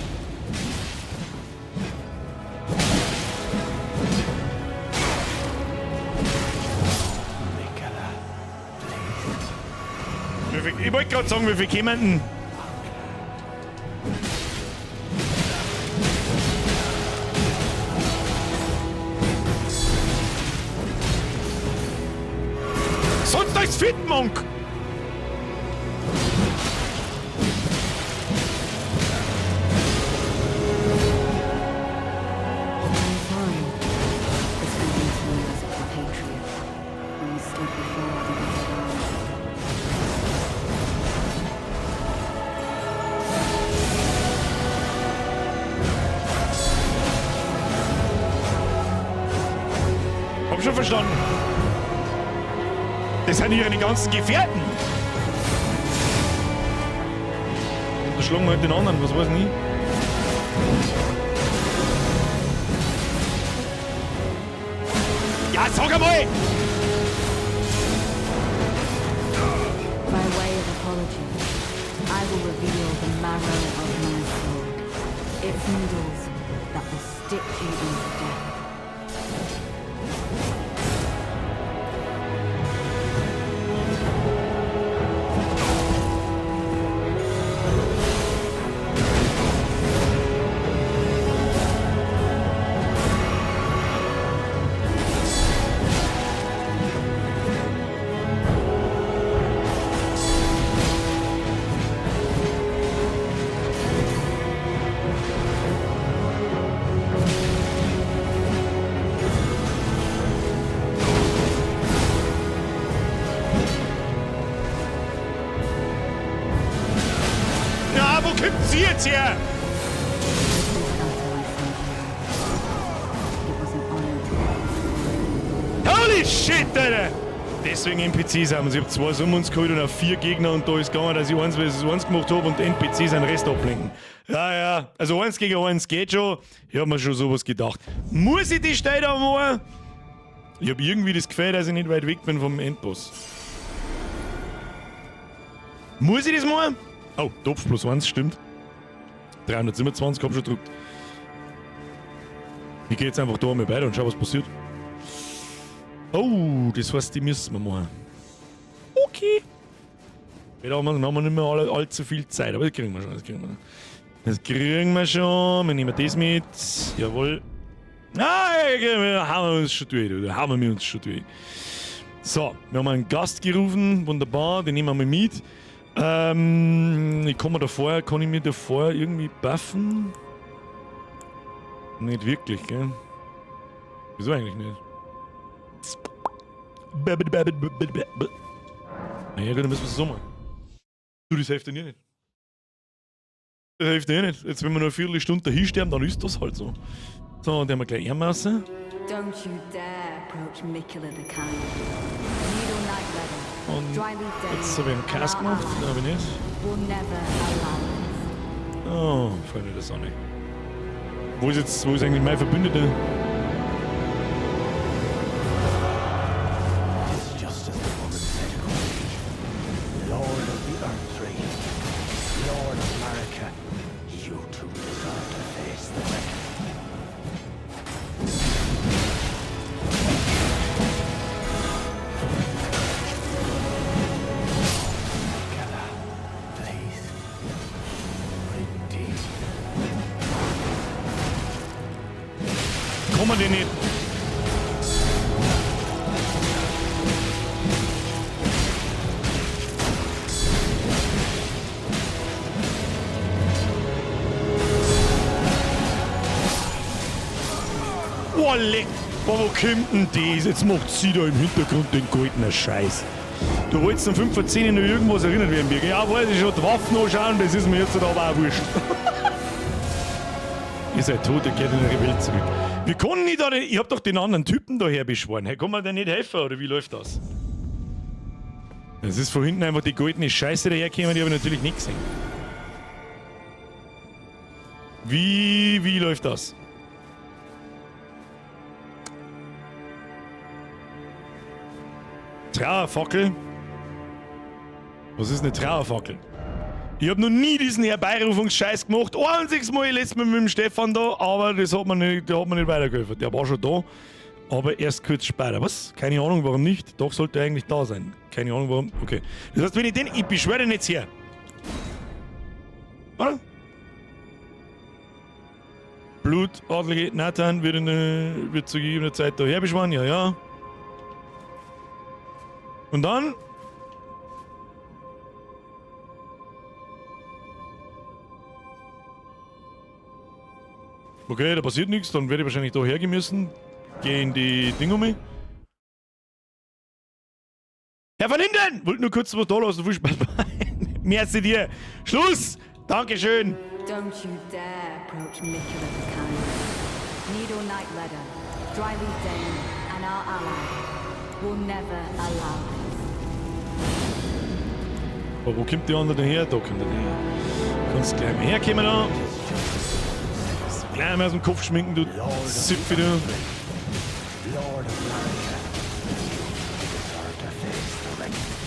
Ich wollte gerade sagen, wie viel kämen denn? Sonst als fit, Monk! I'm sorry for speaking to you as a compatriot when you stood before the wicked arms. Hab schon verstanden. Das sind ihre ganzen Gefährten. Und da schlagen wir halt den anderen, was weiß ich nicht. Ja, sag einmal! By way of apology, I will reveal the marrow of my sword. Its needles that will stitch you into death. Ja, wo kommt sie jetzt her? With this battle I send you. It was an honor to Holy shit, Alter! Deswegen NPCs haben sie. Ich hab zwei Summons geholt und auf vier Gegner und da ist gegangen, dass ich 1 vs 1 gemacht habe und NPCs einen Rest ablenken. Ja, ja. Also 1 gegen 1 geht schon. Ich hab mir schon sowas gedacht. Muss ich die Steine da machen? Ich hab irgendwie das Gefühl, dass ich nicht weit weg bin vom Endboss. Muss ich das machen? Oh, Topf plus 1, stimmt. 327 hab schon gedruckt. Ich geh jetzt einfach da einmal weiter und schau, was passiert. Oh, das heißt, die müssen wir machen. Okay. Da haben wir nicht mehr allzu viel Zeit, aber das kriegen wir schon. Das kriegen wir schon. Das kriegen wir schon. Wir nehmen das mit. Jawohl. Ah, ja, haben wir uns schon durch. Da haben wir uns schon durch. So, wir haben einen Gast gerufen. Wunderbar, den nehmen wir mal mit. Ich komme da vorher, kann ich mir da vorher irgendwie buffen? Nicht wirklich, gell? Wieso eigentlich nicht? Naja, gut, dann müssen wir es so machen. Du, das hilft dir nicht. Das hilft dir nicht. Jetzt, wenn wir nur eine Viertelstunde dahin sterben, dann ist das halt so. So, und dann haben wir gleich raus. Don't you dare approach Miquella the Kind. Needle Knight Leather. Und Dryleaf Dane. jetzt habe ich einen Cast and our gemacht. allies Den habe ich nicht. Will never allow this. Oh, Freunde der Sonne. Wo ist jetzt, wo ist eigentlich mein Verbündeter? It's just as the woman said it would be. Lord of the Erdtree, Lord of Marika, you too deserve to face the reckoning. Miquella, please, redeem. Kann man den nicht? Boah, leck. Boah, wo kommt denn das? Jetzt macht sie da im Hintergrund den goldenen Scheiß. Du wolltest um 5 vor 10 noch irgendwas erinnert werden, Birger. Ja, weiß ich schon, die Waffen anschauen, das ist mir jetzt aber auch wurscht. Ihr seid tot, ihr kehrt in eure Welt zurück. Wir können nicht da den, ich hab doch den anderen Typen da her beschworen. Hey, kann man denn nicht helfen, oder wie läuft das? Das ist von hinten einfach die goldene Scheiße dahergekommen, die habe ich natürlich nicht gesehen. Wie läuft das? Trauerfackel? Was ist eine Trauerfackel? Ich hab noch nie diesen Herbeirufungsscheiß gemacht. Ein einziges Mal letztes Mal mit dem Stefan da, aber das hat mir nicht, der hat mir nicht weitergeholfen. Der war schon da, Aber erst kurz später. Was? Keine Ahnung, warum nicht. Doch, sollte er eigentlich da sein. Keine Ahnung, warum. Okay. Das heißt, wenn ich den... Ich beschwöre den jetzt her. Oder? Blutadlige Nathan wird zu gegebener Zeit daher beschworen. Ja, ja. Und dann... Okay, da passiert nichts. Dann werde ich wahrscheinlich da hergehen müssen. Geh in die Ding um mich. Herr van Linden! Wollte nur kurz was da lassen. Viel Spaß. Merci dir. Schluss! Dankeschön. Don't you dare approach Miquella the Kind. Needle Knight Leda, Dryleaf Dane, and our ally will never allow this. Aber wo kommt die andere denn her? Da kommt der her. Kannst gleich mal herkommen da. Gleich mal aus dem Kopf schminken, du Zipfel, du. Lord of Marika, you deserve to face the reckoning.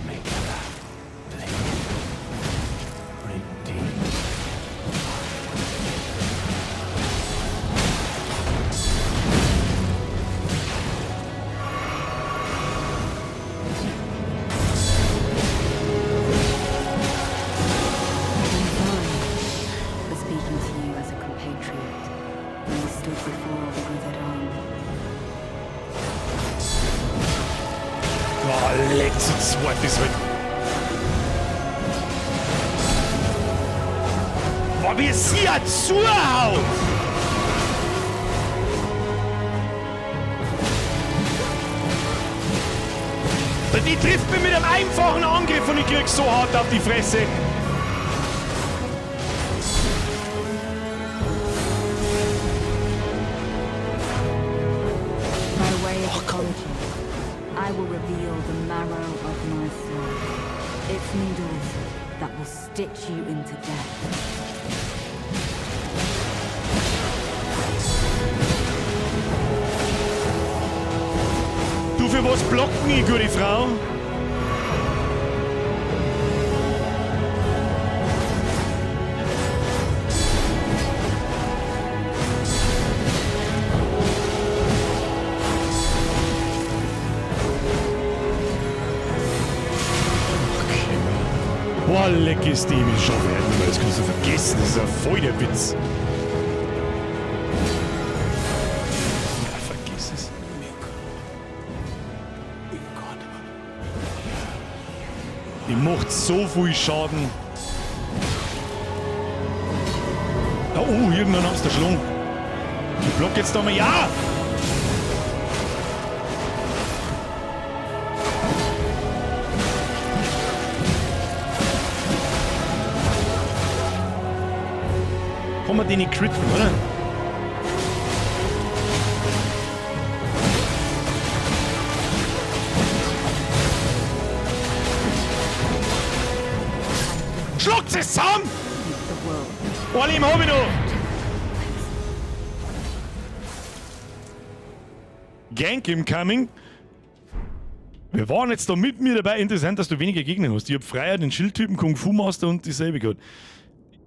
Miquella, blink, redeemed. I'm sorry for speaking to you as a compatriot when we stood before the withered arm. Oh, letztes Wort ist halt. Boah, wie sie ja zuhaut! Die trifft mich mit einem einfachen Angriff und ich krieg so hart auf die Fresse. By way of apology, I will reveal the marrow of my sword. Its needles that will stitch you into death. Du, für was blocken ich, gute Frau? Boah, leck ist die mich schon werden. Das kannst du vergessen, das ist ja voll der Witz. Ja, vergiss es. Die macht so viel Schaden. Oh, irgendwann haben sie da Schlung. Ich block jetzt da mal. Ja! Kann man den nicht critten, oder? Schluckt es zusammen! Ein Leben hab ich noch! Gank incoming. Wir waren jetzt da mit mir dabei. Interessant, dass du weniger Gegner hast. Ich hab Freier, den Schildtypen, Kung Fu Master und dieselbe gehabt.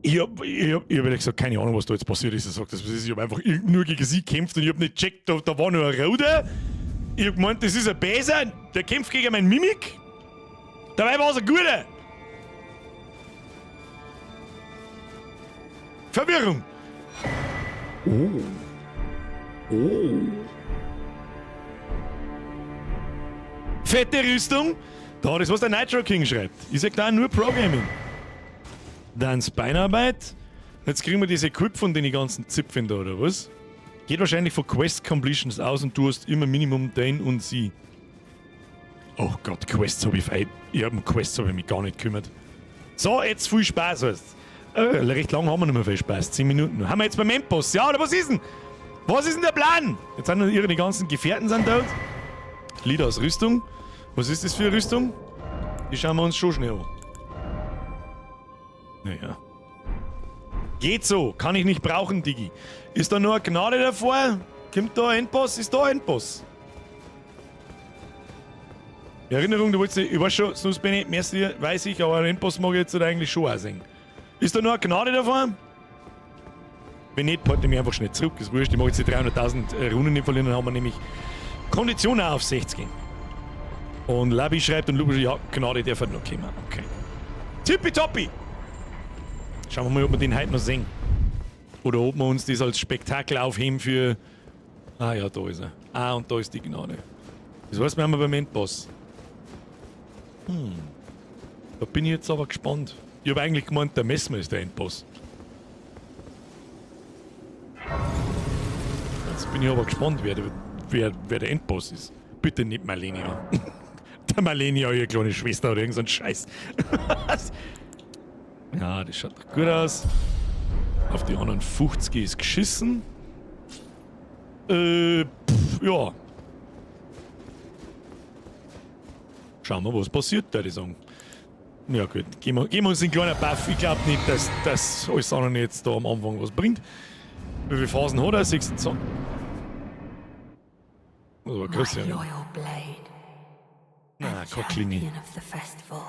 Ich hab ehrlich gesagt keine Ahnung, was da jetzt passiert ist. Ich sag das, was ist. Ich hab einfach nur gegen sie gekämpft und ich hab nicht gecheckt, da war nur ein Roder. Ich hab gemeint, das ist ein Bäser, der kämpft gegen meinen Mimik. Dabei war's ein guter. Verwirrung. Oh. Oh. Fette Rüstung. Da ist, was der Nitro King schreibt. Ich sag da nur Pro Gaming. Dann Spinarbeit. Jetzt kriegen wir diese Equip von den ganzen Zipfeln da, oder was? Geht wahrscheinlich von Quest Completions aus und du hast immer Minimum den und sie. Oh Gott, Quests hab ich fei-, ich hab um Quests hab ich mich gar nicht gekümmert. So, jetzt viel Spaß, weißt. Recht lang haben wir nicht mehr viel Spaß. 10 Minuten. Haben wir jetzt beim Endboss? Ja, oder was ist denn? Was ist denn der Plan? Jetzt sind noch ihre die ganzen Gefährten sind tot. Lieder aus Rüstung. Was ist das für eine Rüstung? Die schauen wir uns schon schnell an. Naja. Geht so. Kann ich nicht brauchen, Digi. Ist da nur eine Gnade davor? Kommt da ein Endboss? Ist da ein Endboss? Erinnerung, du wolltest nicht, ich weiß schon, sonst bin ich, merci, weiß ich, aber einen Endboss mag ich jetzt halt eigentlich schon auch sehen. Ist da nur eine Gnade davor? Wenn nicht, porte ich mich einfach schnell zurück. Ist wurscht, ich mache jetzt die 300.000 Runen nicht verlieren, dann haben wir nämlich Kondition auch auf 60. Und Labi schreibt und Lubi, ja, Gnade darf halt noch kommen. Okay. Tippitoppi! Schauen wir mal, ob wir den heute noch sehen. Oder ob wir uns das als Spektakel aufheben für... Ah ja, da ist er. Ah, und da ist die Gnade. Das heißt, wir haben beim Endboss. Da bin ich jetzt aber gespannt. Ich habe eigentlich gemeint, der Messmer ist der Endboss. Jetzt bin ich aber gespannt, wer der Endboss ist. Bitte nicht Malenia. Der Malenia, ihre kleine Schwester oder irgend so ein Scheiß. Ja, das schaut doch gut aus. Auf die anderen 50 ist geschissen. Pff, ja. Schauen wir, was passiert, würde ich sagen. Ja gut, geben wir uns einen kleinen Buff. Ich glaub nicht, dass das alles andere jetzt da am Anfang was bringt. Wie viele Phasen hat er? 26. Das war krass, ja. My loyal blade. Na, and keine Klinge. champion of the festival.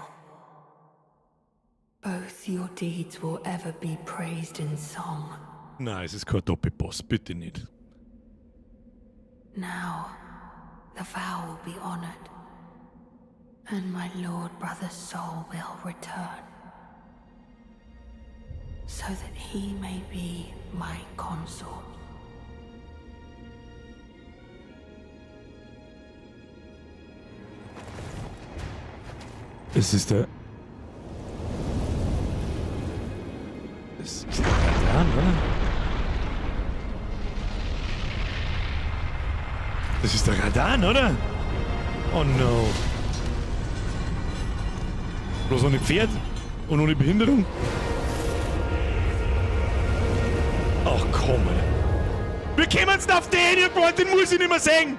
Both your deeds will ever be praised in song. Nein, es ist kein Doppelboss, bitte nicht. Now, the vow will be honored, and my lord brother's soul will return, so that he may be my consort. Es ist der... Es ist der Radahn, oder? Das ist der Radahn, oder? Oh no. Bloß ohne Pferd und ohne Behinderung. Ach komm, ey. Wir kommen jetzt auf den, irgendwann, den muss ich nicht mehr sehen.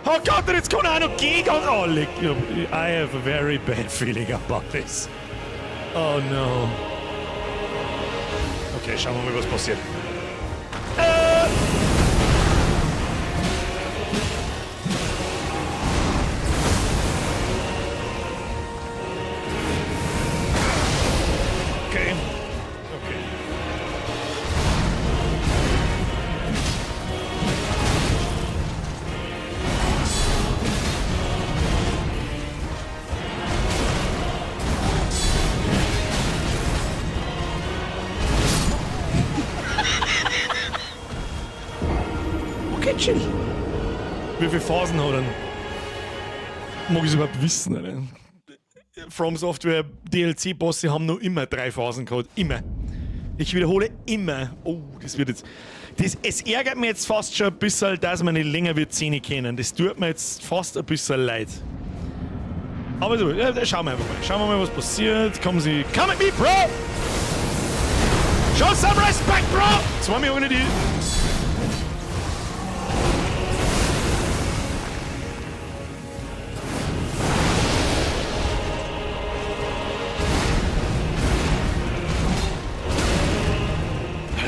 Oh Gott, und jetzt kann er auch noch gehen. Oh, leck, I have a very bad feeling about this. Oh no. Okay, schauen wir mal, was passiert. Okay. Okay. Okay, chill. Wie viele Phasen hat er? Mag ich's überhaupt wissen, oder? From Software DLC-Bosse haben noch immer 3 Phasen gehabt. Immer. Ich wiederhole immer. Oh, das wird jetzt. Das, es ärgert mich jetzt fast schon ein bisschen, dass wir nicht länger wie 10 kennen. Das tut mir jetzt fast ein bisschen leid. Aber so, ja, schauen wir einfach mal. Schauen wir mal, was passiert. Kommen Sie. Come at me, Bro! Show some respect, Bro! 2 Millionen die.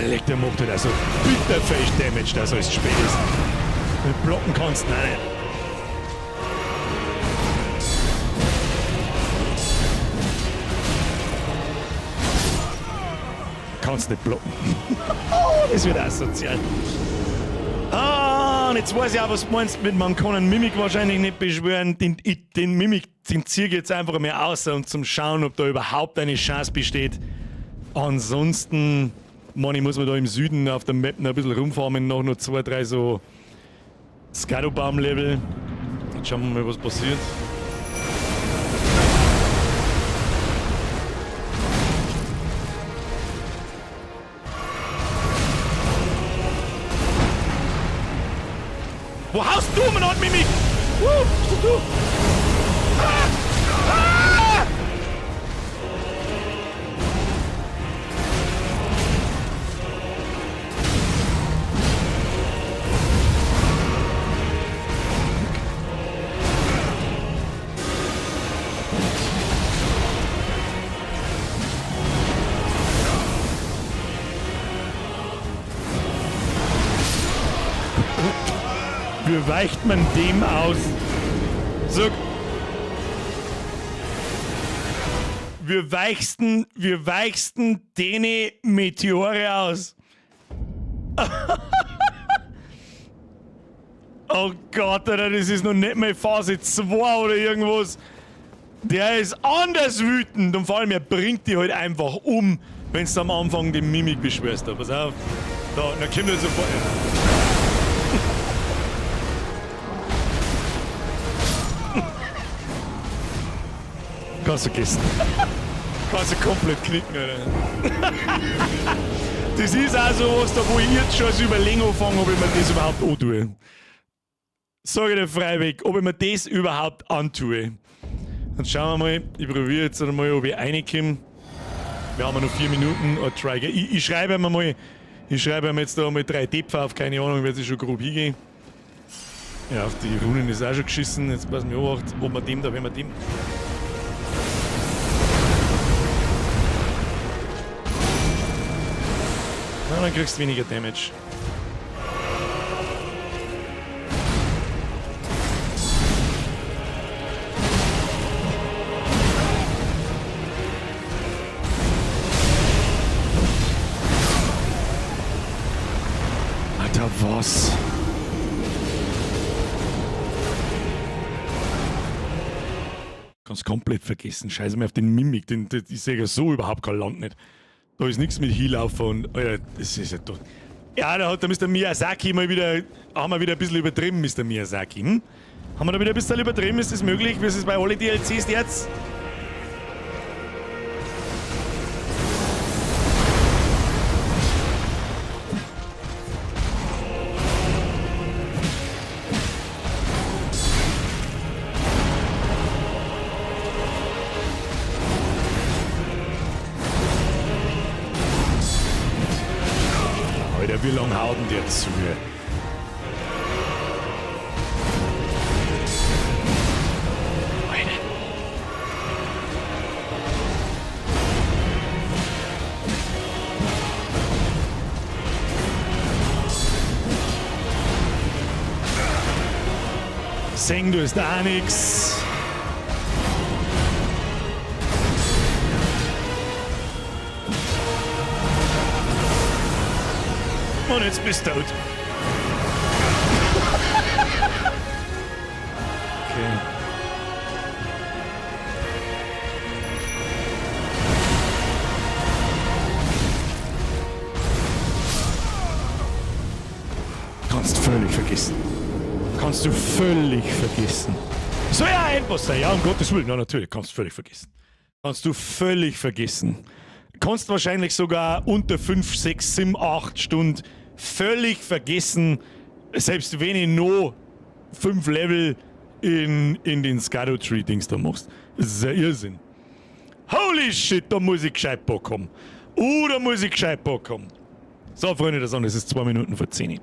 Leck, der macht halt also bitter Face Damage, dass alles spät ist. Mit blocken kannst du nicht. Kannst nicht blocken. Oh, das wird asozial. Ah, und jetzt weiß ich auch, was du meinst mit, man kann einen Mimik wahrscheinlich nicht beschwören. Den Mimik, den zieh ich jetzt einfach mehr aus und zum Schauen, ob da überhaupt eine Chance besteht. Ansonsten, man, ich muss mir da im Süden auf der Map noch ein bisschen rumfarmen, noch 2, 3 so Skadobaum-Level. Jetzt schauen wir mal, was passiert. Wo haust du mir noch, Mimik? Bist du? Ah! Ah! Wie weicht man dem aus? Sag. Wir weichsten dene Meteore aus. Oh Gott, Alter, das ist noch nicht mal Phase 2 oder irgendwas. Der ist anders wütend und vor allem er bringt die halt einfach um, wenn du am Anfang den Mimik beschwörst. Da, pass auf. Da, dann kommt er sofort. Kannst du vergessen. Kannst du komplett knicken, Alter. Das ist auch so was, da wo ich jetzt schon als Überlegen anfange, ob ich mir das überhaupt antue. Sag ich dir freiweg, ob ich mir das überhaupt antue. Dann schauen wir mal, ich probiere jetzt einmal, ob ich reinkomme. Wir haben ja noch 4 Minuten. Oh, try. Ich schreibe mir mal, ich schreibe mir jetzt da mal 3 Töpfe auf, keine Ahnung, wird sich schon grob hingehen. Ja, auf die Runen ist auch schon geschissen. Jetzt passen wir auf, ob wir dem da, wenn wir dem. Na, dann kriegst du weniger Damage. Alter, was? Kannst komplett vergessen. Scheiße mir auf den Mimik, den, ich sehe ja so überhaupt kein Land nicht. Da ist nichts mit Heal-Laufen und, Alter, das ist ja tot. Ja, da hat der Mister Miyazaki mal wieder, haben wir wieder ein bisschen übertrieben, Mister Miyazaki. Haben wir da wieder ein bisschen übertrieben? Ist das möglich? Wie ist es bei allen D L Cs jetzt? Alter, wie lange haut denn der zu? Alter. Sing, du ist auch nix. Und jetzt bist du tot. Okay. Kannst völlig vergessen. Kannst du völlig vergessen. Soll ja ein Endboss sein, ja, um Gottes Willen. Ja, natürlich, kannst du völlig vergessen. Kannst du völlig vergessen. Kannst wahrscheinlich sogar unter 5, 6, 7, 8 Stunden völlig vergessen, selbst wenn ich noch 5 Level in den Scadutree Dings da machst. Das ist ja Irrsinn. Holy shit, da muss ich gescheit Bock haben. Da muss ich gescheit Bock haben. So, Freunde der Sonne, es ist 2 Minuten vor 10.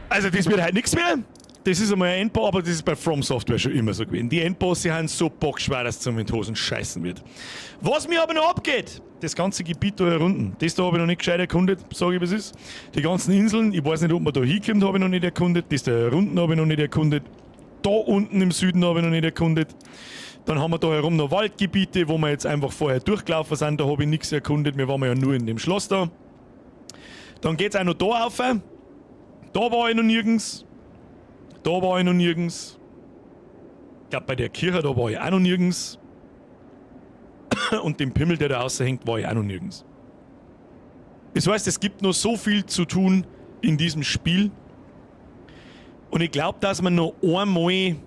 Also, das wird halt nichts mehr. Das ist einmal ein Endboss, aber das ist bei From Software schon immer so gewesen. Die Endbosse sind so bockschwer, dass es zum in die Hosen scheißen wird. Was mir aber noch abgeht, das ganze Gebiet da herunten, das da habe ich noch nicht gescheit erkundet, sag ich, was ist. Die ganzen Inseln, ich weiß nicht, ob man da hinkommt, habe ich noch nicht erkundet. Das da herunten habe ich noch nicht erkundet. Da unten im Süden habe ich noch nicht erkundet. Dann haben wir da herum noch Waldgebiete, wo wir jetzt einfach vorher durchgelaufen sind. Da habe ich nichts erkundet. Wir waren ja nur in dem Schloss da. Dann geht's auch noch da rauf. Da war ich noch nirgends. Da war ich noch nirgends. Ich glaub, bei der Kirche, da war ich auch noch nirgends. Und dem Pimmel, der da raushängt, war ich auch noch nirgends. Das heißt, es gibt noch so viel zu tun in diesem Spiel. Und ich glaub, dass wir noch einmal...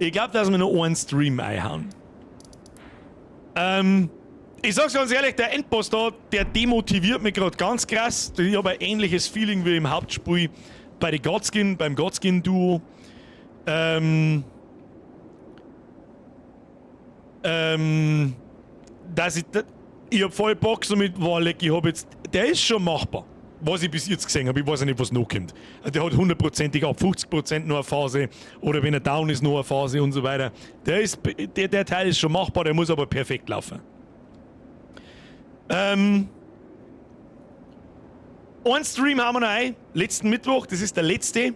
Ich glaub, dass wir noch einen Stream einhauen. Ich sag's ganz ehrlich, der Endboss da, der demotiviert mich grad ganz krass. Ich hab ein ähnliches Feeling wie im Hauptspiel bei den Godskin, beim Godskin-Duo. Dass ich, da, ich hab voll Bock so mit, boah, leck, ich hab jetzt, der ist schon machbar, was ich bis jetzt gesehen hab, ich weiß ja nicht, was noch kommt. Der hat hundertprozentig ab 50% noch eine Phase oder wenn er down ist, noch eine Phase und so weiter. Der Teil ist schon machbar, der muss aber perfekt laufen. Ein Stream haben wir noch ein, letzten Mittwoch, das ist der letzte.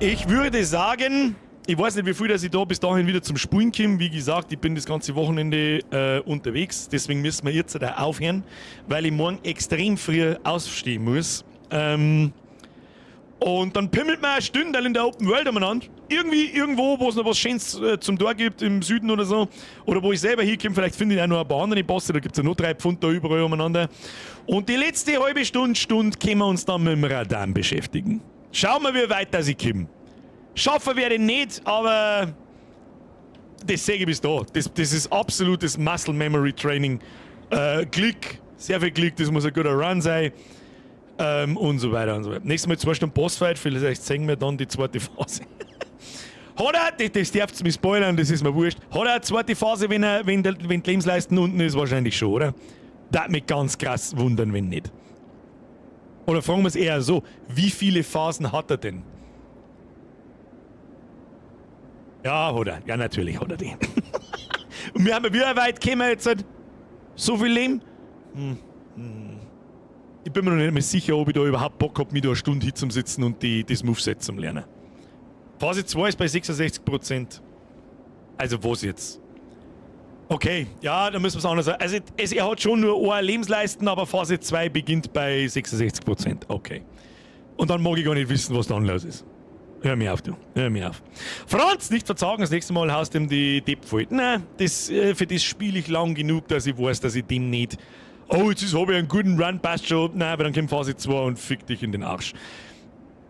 Ich würde sagen, ich weiß nicht, wie viel, dass ich da bis dahin wieder zum Spulen komme. Wie gesagt, ich bin das ganze Wochenende unterwegs, deswegen müssen wir jetzt da aufhören, weil ich morgen extrem früh aufstehen muss. Und dann pimmelt man eine Stunde in der Open World umeinander. Irgendwie, irgendwo, wo es noch was Schönes zum Tor gibt, im Süden oder so. Oder wo ich selber hinkomme, vielleicht finde ich auch noch ein paar andere Bosse, da gibt es ja noch 3 Pfund da überall umeinander. Und die letzte halbe Stunde, Stunde können wir uns dann mit dem Radahn beschäftigen. Schauen wir, wie weit das ich komme. Schaffen werde ich nicht, aber das sehe ich bis da. Das ist absolutes Muscle Memory Training. Glück, sehr viel Glück, das muss ein guter Run sein. Und so weiter und so weiter. Nächstes Mal 2 Stunden Bossfight, vielleicht sehen wir dann die zweite Phase. Hat er, das darfst du mir spoilern, das ist mir wurscht. Hat er eine zweite Phase, wenn, er, wenn, der, wenn die Lebensleisten unten ist? Wahrscheinlich schon, oder? Tät mich ganz krass wundern, wenn nicht. Oder fragen wir es eher so: Wie viele Phasen hat er denn? Ja, hat er. Ja, natürlich hat er die. Und wir haben wie weit gekommen jetzt? Halt? So viel Leben? Ich bin mir noch nicht mehr sicher, ob ich da überhaupt Bock habe, mich da eine Stunde hinzusitzen und das Moveset zum Lernen. Phase 2 ist bei 66%. Also was jetzt? Okay, ja, da müssen wir es anders sagen. Also er hat schon nur eine Lebensleisten, aber Phase 2 beginnt bei 66%. Okay. Und dann mag ich gar nicht wissen, was dann los ist. Hör mir auf, du. Hör mir auf. Franz, nicht verzagen, das nächste Mal haust ihm die Depp voll. Nein, für das spiele ich lang genug, dass ich weiß, dass ich dem nicht. Oh, jetzt habe ich einen guten Run, passt schon. Nein, aber dann kommt Phase 2 und fick dich in den Arsch.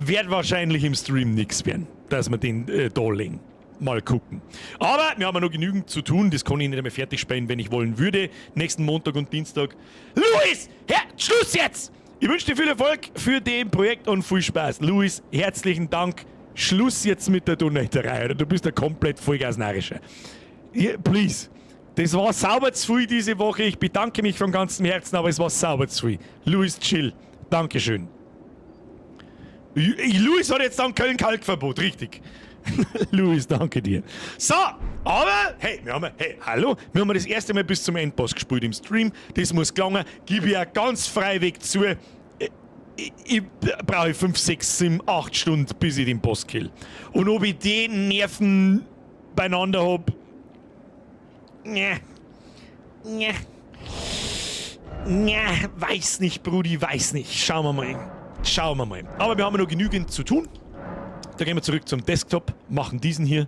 Wird wahrscheinlich im Stream nichts werden, dass wir den da legen. Mal gucken. Aber wir haben ja noch genügend zu tun. Das kann ich nicht einmal fertig spielen, wenn ich wollen würde. Nächsten Montag und Dienstag. Luis! Herr, Schluss jetzt! Ich wünsche dir viel Erfolg für dem Projekt und viel Spaß. Luis, herzlichen Dank. Schluss jetzt mit der Donaterei. Du bist ja komplett Vollgasnarischer. Ja, please. Das war sauber zu viel diese Woche. Ich bedanke mich von ganzem Herzen, aber es war sauber zu viel. Luis, chill. Dankeschön. Luis hat jetzt dann Köln-Kalk-Verbot, richtig. Luis, danke dir. So, aber, hey, wir haben, hey, hallo, wir haben das erste Mal bis zum Endboss gespielt im Stream. Das muss gelangen. Gebe ich ja ganz freiweg zu. Ich brauche 5, 6, 7, 8 Stunden, bis ich den Boss kill. Und ob ich die Nerven beieinander hab, ne, ne, ne, weiß nicht, Brudi, weiß nicht. Schauen wir mal. Schauen wir mal. Aber wir haben noch genügend zu tun. Da gehen wir zurück zum Desktop, machen diesen hier.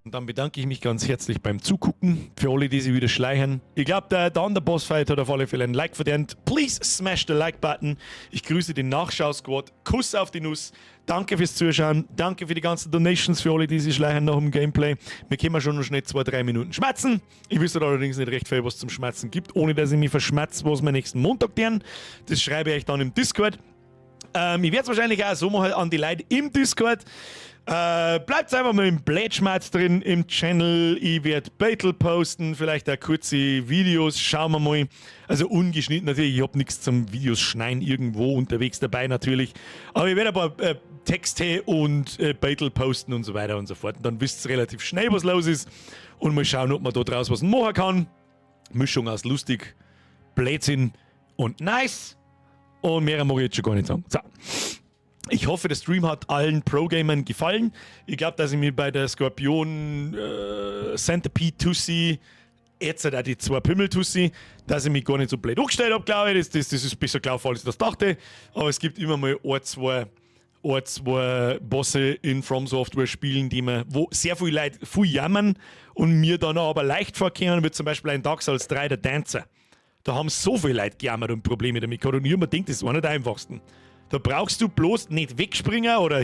Und dann bedanke ich mich ganz herzlich beim Zugucken. Für alle, die sich wieder schleichen. Ich glaube, der andere Bossfight hat auf alle Fälle ein Like verdient. Please smash the Like Button. Ich grüße den Nachschau-Squad. Kuss auf die Nuss. Danke fürs Zuschauen. Danke für die ganzen Donations für alle, die sich schleichen nach dem Gameplay. Wir können schon noch schnell 2, 3 Minuten schmatzen. Ich wüsste allerdings nicht recht viel, was zum Schmatzen gibt, ohne dass ich mich verschmatze, was wir nächsten Montag tun. Das schreibe ich euch dann im Discord. Ich werde es wahrscheinlich auch so machen an die Leute im Discord. Bleibt einfach mal im Blätschmatz drin im Channel. Ich werde Battle posten, vielleicht auch kurze Videos. Schauen wir mal. Also ungeschnitten natürlich. Ich habe nichts zum Videos schneiden irgendwo unterwegs dabei natürlich. Aber ich werde ein paar Texte und Battle posten und so weiter und so fort. Und dann wisst ihr relativ schnell, was los ist. Und mal schauen, ob man da draus was machen kann. Mischung aus lustig, Blödsinn und nice. Und mehr mag ich jetzt schon gar nicht sagen. So. Ich hoffe, der Stream hat allen Pro-Gamern gefallen. Ich glaube, dass ich mir bei der Skorpion Centipede Tussi, jetzt halt auch die zwei Pimmel-Tussi, dass ich mich gar nicht so blöd angestellt habe, glaube ich. Das ist besser gelaufen, als ich das dachte. Aber es gibt immer mal ein, zwei Bosse in From Software Spielen, wo sehr viele Leute viel jammern und mir dann aber leicht vorkommen, wie zum Beispiel ein Dark Souls 3, der Dancer. Da haben so viele Leute gejammert und Probleme damit gehabt und ich hab mir gedacht, das ist einer der einfachsten. Da brauchst du bloß nicht wegspringen oder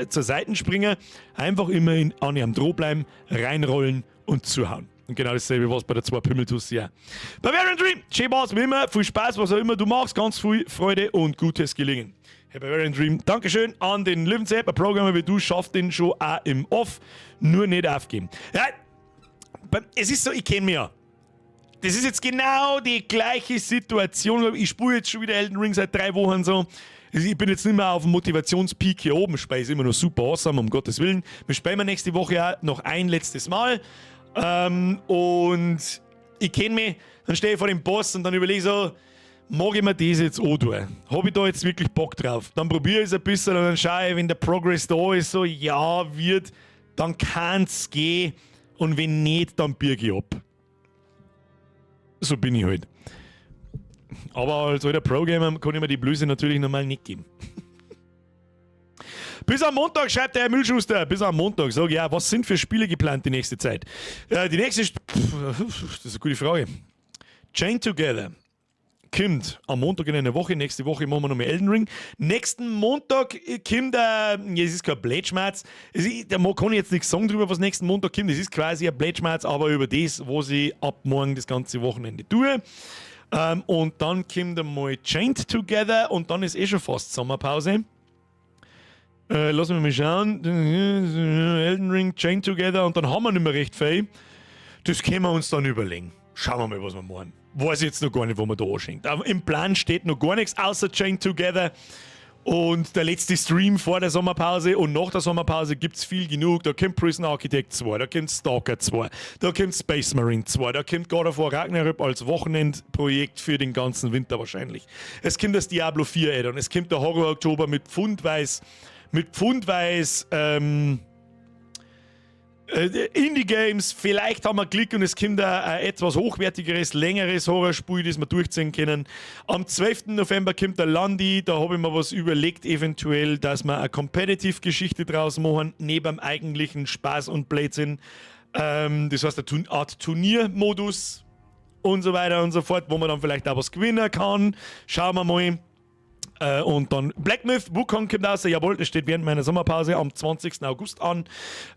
zur Seite springen, einfach immer an ihrem Droh bleiben, reinrollen und zuhauen. Und genau dasselbe war es bei der zwei Pimmeltussi auch. Bavarian Dream, schön war's wie immer, viel Spaß, was auch immer du machst, ganz viel Freude und gutes Gelingen. Hey Bavarian Dream, Dankeschön an den Löwensepp, ein Programmer wie du schafft den schon auch im Off, nur nicht aufgeben. Ja, es ist so, ich kenne mich ja. Das ist jetzt genau die gleiche Situation. Ich spiele jetzt schon wieder Elden Ring seit 3 Wochen so. Ich bin jetzt nicht mehr auf dem Motivationspeak hier oben. Spiel ist immer noch super awesome, um Gottes Willen. Wir spielen nächste Woche auch noch ein letztes Mal. Und ich kenne mich, dann stehe ich vor dem Boss und dann überlege ich so, mag ich mir das jetzt auch tun? Habe ich da jetzt wirklich Bock drauf? Dann probiere ich es ein bisschen und dann schaue ich, wenn der Progress da ist, so, ja, wird, dann kann es gehen. Und wenn nicht, dann birge ich ab. So bin ich halt. Aber als alter Pro-Gamer kann ich mir die Blöße natürlich normal nicht geben. Bis am Montag, schreibt der Herr Müllschuster. Bis am Montag. Sag ja, was sind für Spiele geplant die nächste Zeit? Die nächste. Pff, das ist eine gute Frage. Chained Together kommt am Montag in einer Woche. Nächste Woche machen wir noch mal Elden Ring. Nächsten Montag kommt, ja, es ist kein Blätschmatz. Da kann ich jetzt nichts sagen drüber, was nächsten Montag kommt. Es ist quasi ein Blätschmatz, aber über das, was ich ab morgen das ganze Wochenende tue. Und dann kommt einmal Chained Together und dann ist eh schon fast Sommerpause. Lass mich mal schauen. Elden Ring, Chained Together und dann haben wir nicht mehr recht viel. Das können wir uns dann überlegen. Schauen wir mal, was wir machen. Weiß ich jetzt noch gar nicht, wo man da anschenkt. Aber im Plan steht noch gar nichts außer Chained Together. Und der letzte Stream vor der Sommerpause und nach der Sommerpause gibt es viel genug. Da kommt Prison Architect 2, da kommt Stalker 2, da kommt Space Marine 2, da kommt God of War Ragnarök als Wochenendprojekt für den ganzen Winter wahrscheinlich. Es kommt das Diablo 4 Add-on, es kommt der Horror Oktober mit pfundweis Indie-Games, vielleicht haben wir Glück und es kommt ein etwas hochwertigeres, längeres Horrorspiel, das wir durchziehen können. Am 12. November kommt der Landi, da habe ich mir was überlegt, eventuell, dass wir eine Competitive-Geschichte draus machen, neben dem eigentlichen Spaß und Blödsinn. Das heißt, eine Art Turniermodus und so weiter und so fort, wo man dann vielleicht auch was gewinnen kann. Schauen wir mal. Und dann Black Myth: Wukong kommt raus, jawohl, das steht während meiner Sommerpause am 20. August an.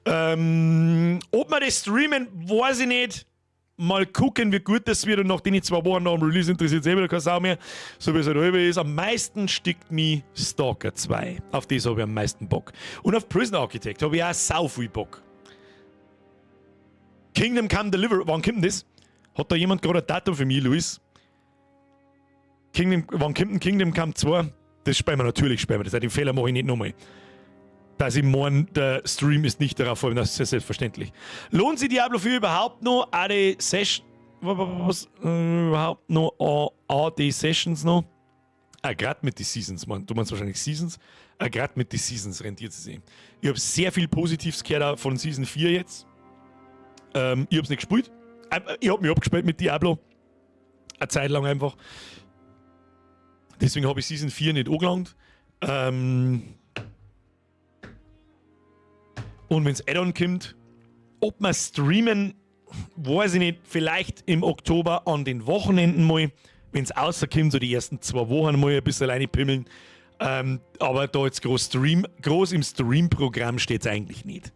Ob wir das streamen, weiß ich nicht. Mal gucken, wie gut das wird. Und nach den 2 Wochen nach dem Release interessiert es eh wieder keine Sau mehr. So wie es halt immer ist. Am meisten stickt mich Stalker 2. Auf das habe ich am meisten Bock. Und auf Prison Architect habe ich auch sau viel Bock. Kingdom Come Deliver. Wann kommt denn das? Hat da jemand gerade ein Datum für mich, Luis? Kingdom, wann kommt denn Kingdom Come 2? Das spielen wir natürlich, spielen wir das. Den Fehler mache ich nicht nochmal. Dass ich morgen, der Stream ist nicht darauf vorbereitet, das ist ja selbstverständlich. Lohnt sich Diablo 4 überhaupt noch? AD Session, was, überhaupt noch AD Sessions noch? Ah, gerade mit den Seasons, man. Du meinst wahrscheinlich Seasons. Ah, gerade mit den Seasons rentiert es sich. Ich habe sehr viel Positives gehört von Season 4 jetzt. Ich habe es nicht gespielt. Ich habe mich abgespielt mit Diablo. Eine Zeit lang einfach. Deswegen habe ich Season 4 nicht angelangt. Und wenn es Add-on kommt, ob wir streamen, weiß ich nicht. Vielleicht im Oktober an den Wochenenden mal, wenn es rauskommt, so die ersten 2 Wochen mal ein bisschen alleine pimmeln. Aber da jetzt groß im Stream-Programm steht es eigentlich nicht.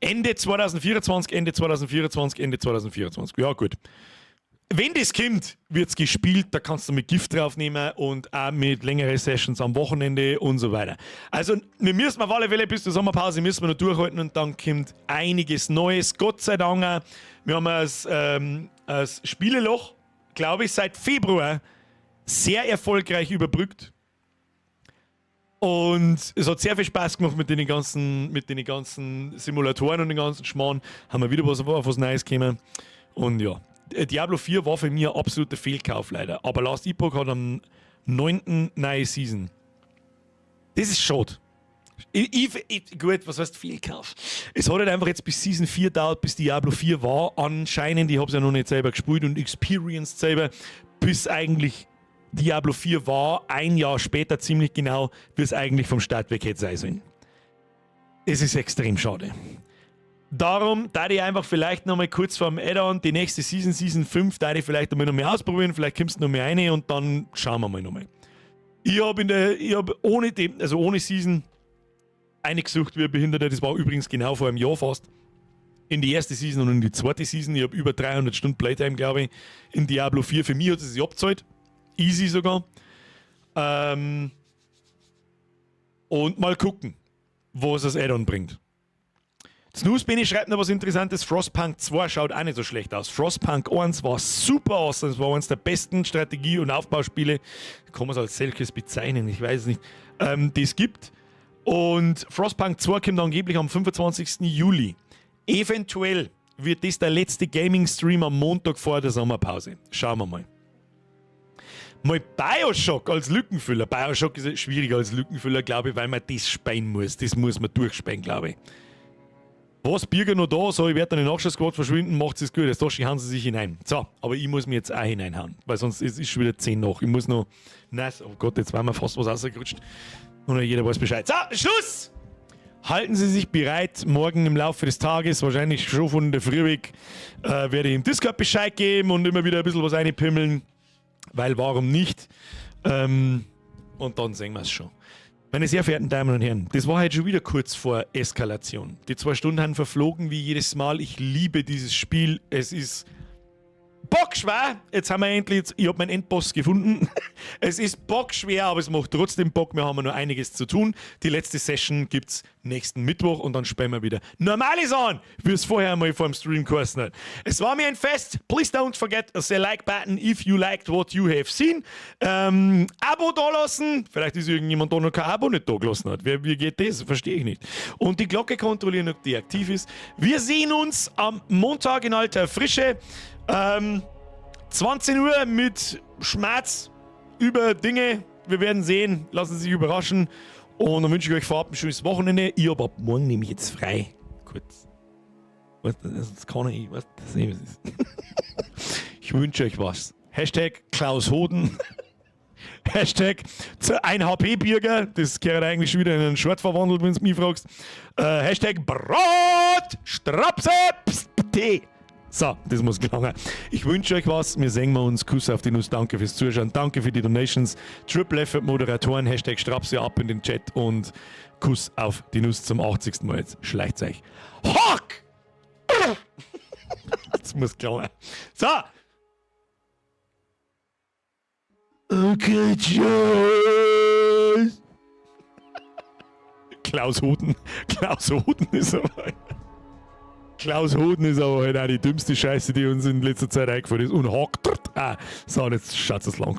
Ende 2024, Ende 2024, Ende 2024. Ja, gut. Wenn das kommt, wird es gespielt, da kannst du mit Gift draufnehmen und auch mit längeren Sessions am Wochenende und so weiter. Also, wir müssen auf alle Fälle bis zur Sommerpause müssen wir noch durchhalten und dann kommt einiges Neues. Gott sei Dank, wir haben das Spieleloch, glaube ich, seit Februar sehr erfolgreich überbrückt. Und es hat sehr viel Spaß gemacht mit den ganzen Simulatoren und den ganzen Schmarrn. Haben wir wieder was, auf was Neues gekommen. Und ja, Diablo 4 war für mich ein absoluter Fehlkauf leider. Aber Last Epoch hat am 9. neue Season. Das ist schade. Ich, gut, was heißt Fehlkauf? Es hat halt einfach jetzt bis Season 4 dauert, bis Diablo 4 war anscheinend. Ich habe es ja noch nicht selber gespielt und experienced selber, bis eigentlich Diablo 4 war, ein Jahr später ziemlich genau, wie es eigentlich vom Start weg hätte sein sollen. Es ist extrem schade. Darum, da ich einfach vielleicht nochmal kurz vorm Add-on die nächste Season, Season 5, da ich vielleicht nochmal noch mehr ausprobieren, vielleicht kommst du noch mehr rein und dann schauen wir mal nochmal. Ich habe ohne dem, also ohne Season eingesucht wie ein Behinderter, das war übrigens genau vor einem Jahr fast. In die erste Season und in die zweite Season. Ich habe über 300 Stunden Playtime, glaube ich, in Diablo 4. Für mich hat es sich abgezahlt. Easy sogar. Und mal gucken, was das Add-on bringt. Snooze Benny schreibt noch was Interessantes. Frostpunk 2 schaut auch nicht so schlecht aus. Frostpunk 1 war super awesome. Es war eines der besten Strategie- und Aufbauspiele. Kann man es als solches bezeichnen? Ich weiß es nicht. Die es gibt. Und Frostpunk 2 kommt angeblich am 25. Juli. Eventuell wird das der letzte Gaming-Stream am Montag vor der Sommerpause. Schauen wir mal. Mal Bioshock als Lückenfüller. Bioshock ist schwieriger als Lückenfüller, glaube ich, weil man das spielen muss. Das muss man durchspielen, glaube ich. Was, Birger noch da? So, ich werde dann in Nachschuss-Squad verschwinden, macht es gut. Jetzt da hauen sie sich hinein. So, aber ich muss mir jetzt auch hineinhauen, weil sonst ist es schon wieder 10 nach. Ich muss noch. Nice. Oh Gott, jetzt war mir fast was rausgerutscht. Und jeder weiß Bescheid. So, Schluss! Halten Sie sich bereit, morgen im Laufe des Tages, wahrscheinlich schon von der Früh weg, werde ich im Discord Bescheid geben und immer wieder ein bisschen was reinpimmeln. Weil warum nicht? Und dann sehen wir es schon. Meine sehr verehrten Damen und Herren, das war heute schon wieder kurz vor Eskalation. Die 2 Stunden haben verflogen wie jedes Mal. Ich liebe dieses Spiel. Es ist bockschwer. Jetzt haben wir endlich, ich habe meinen Endboss gefunden. Es ist bockschwer, aber es macht trotzdem Bock. Wir haben noch einiges zu tun. Die letzte Session gibt es nächsten Mittwoch und dann spielen wir wieder Normales an, wie es vorher einmal vor dem Stream geheißen hat. Es war mir ein Fest. Please don't forget the like button if you liked what you have seen. Abo dalassen. Vielleicht ist irgendjemand da noch kein Abo nicht da gelassen hat. Wie geht das? Verstehe ich nicht. Und die Glocke kontrollieren, ob die aktiv ist. Wir sehen uns am Montag in alter Frische. 20 Uhr mit Schmerz über Dinge. Wir werden sehen. Lassen Sie sich überraschen. Und dann wünsche ich euch vorab ein schönes Wochenende. Ich habe ab morgen nämlich jetzt frei. Kurz. Was, das kann ich. Was, das ist. Ich wünsche euch was. #KlausHoden. #1 HP-Birger. Das gehört eigentlich schon wieder in einen Short verwandelt, wenn du mich fragst. #Brot Strapse Psst, T. So, das muss gelangen. Ich wünsche euch was. Wir sehen wir uns. Kuss auf die Nuss. Danke fürs Zuschauen. Danke für die Donations. Triple F Moderatoren. #Strapse ab in den Chat und Kuss auf die Nuss zum 80. Mal jetzt. Schleicht euch. Hock! Das muss gelangen. So. Okay, tschüss. Klaus Hoden. Klaus Hoden ist aber. Klaus Hoden ist aber halt auch die dümmste Scheiße, die uns in letzter Zeit eingefallen ist. Und hockt. Ah, so, und jetzt schaut es lang.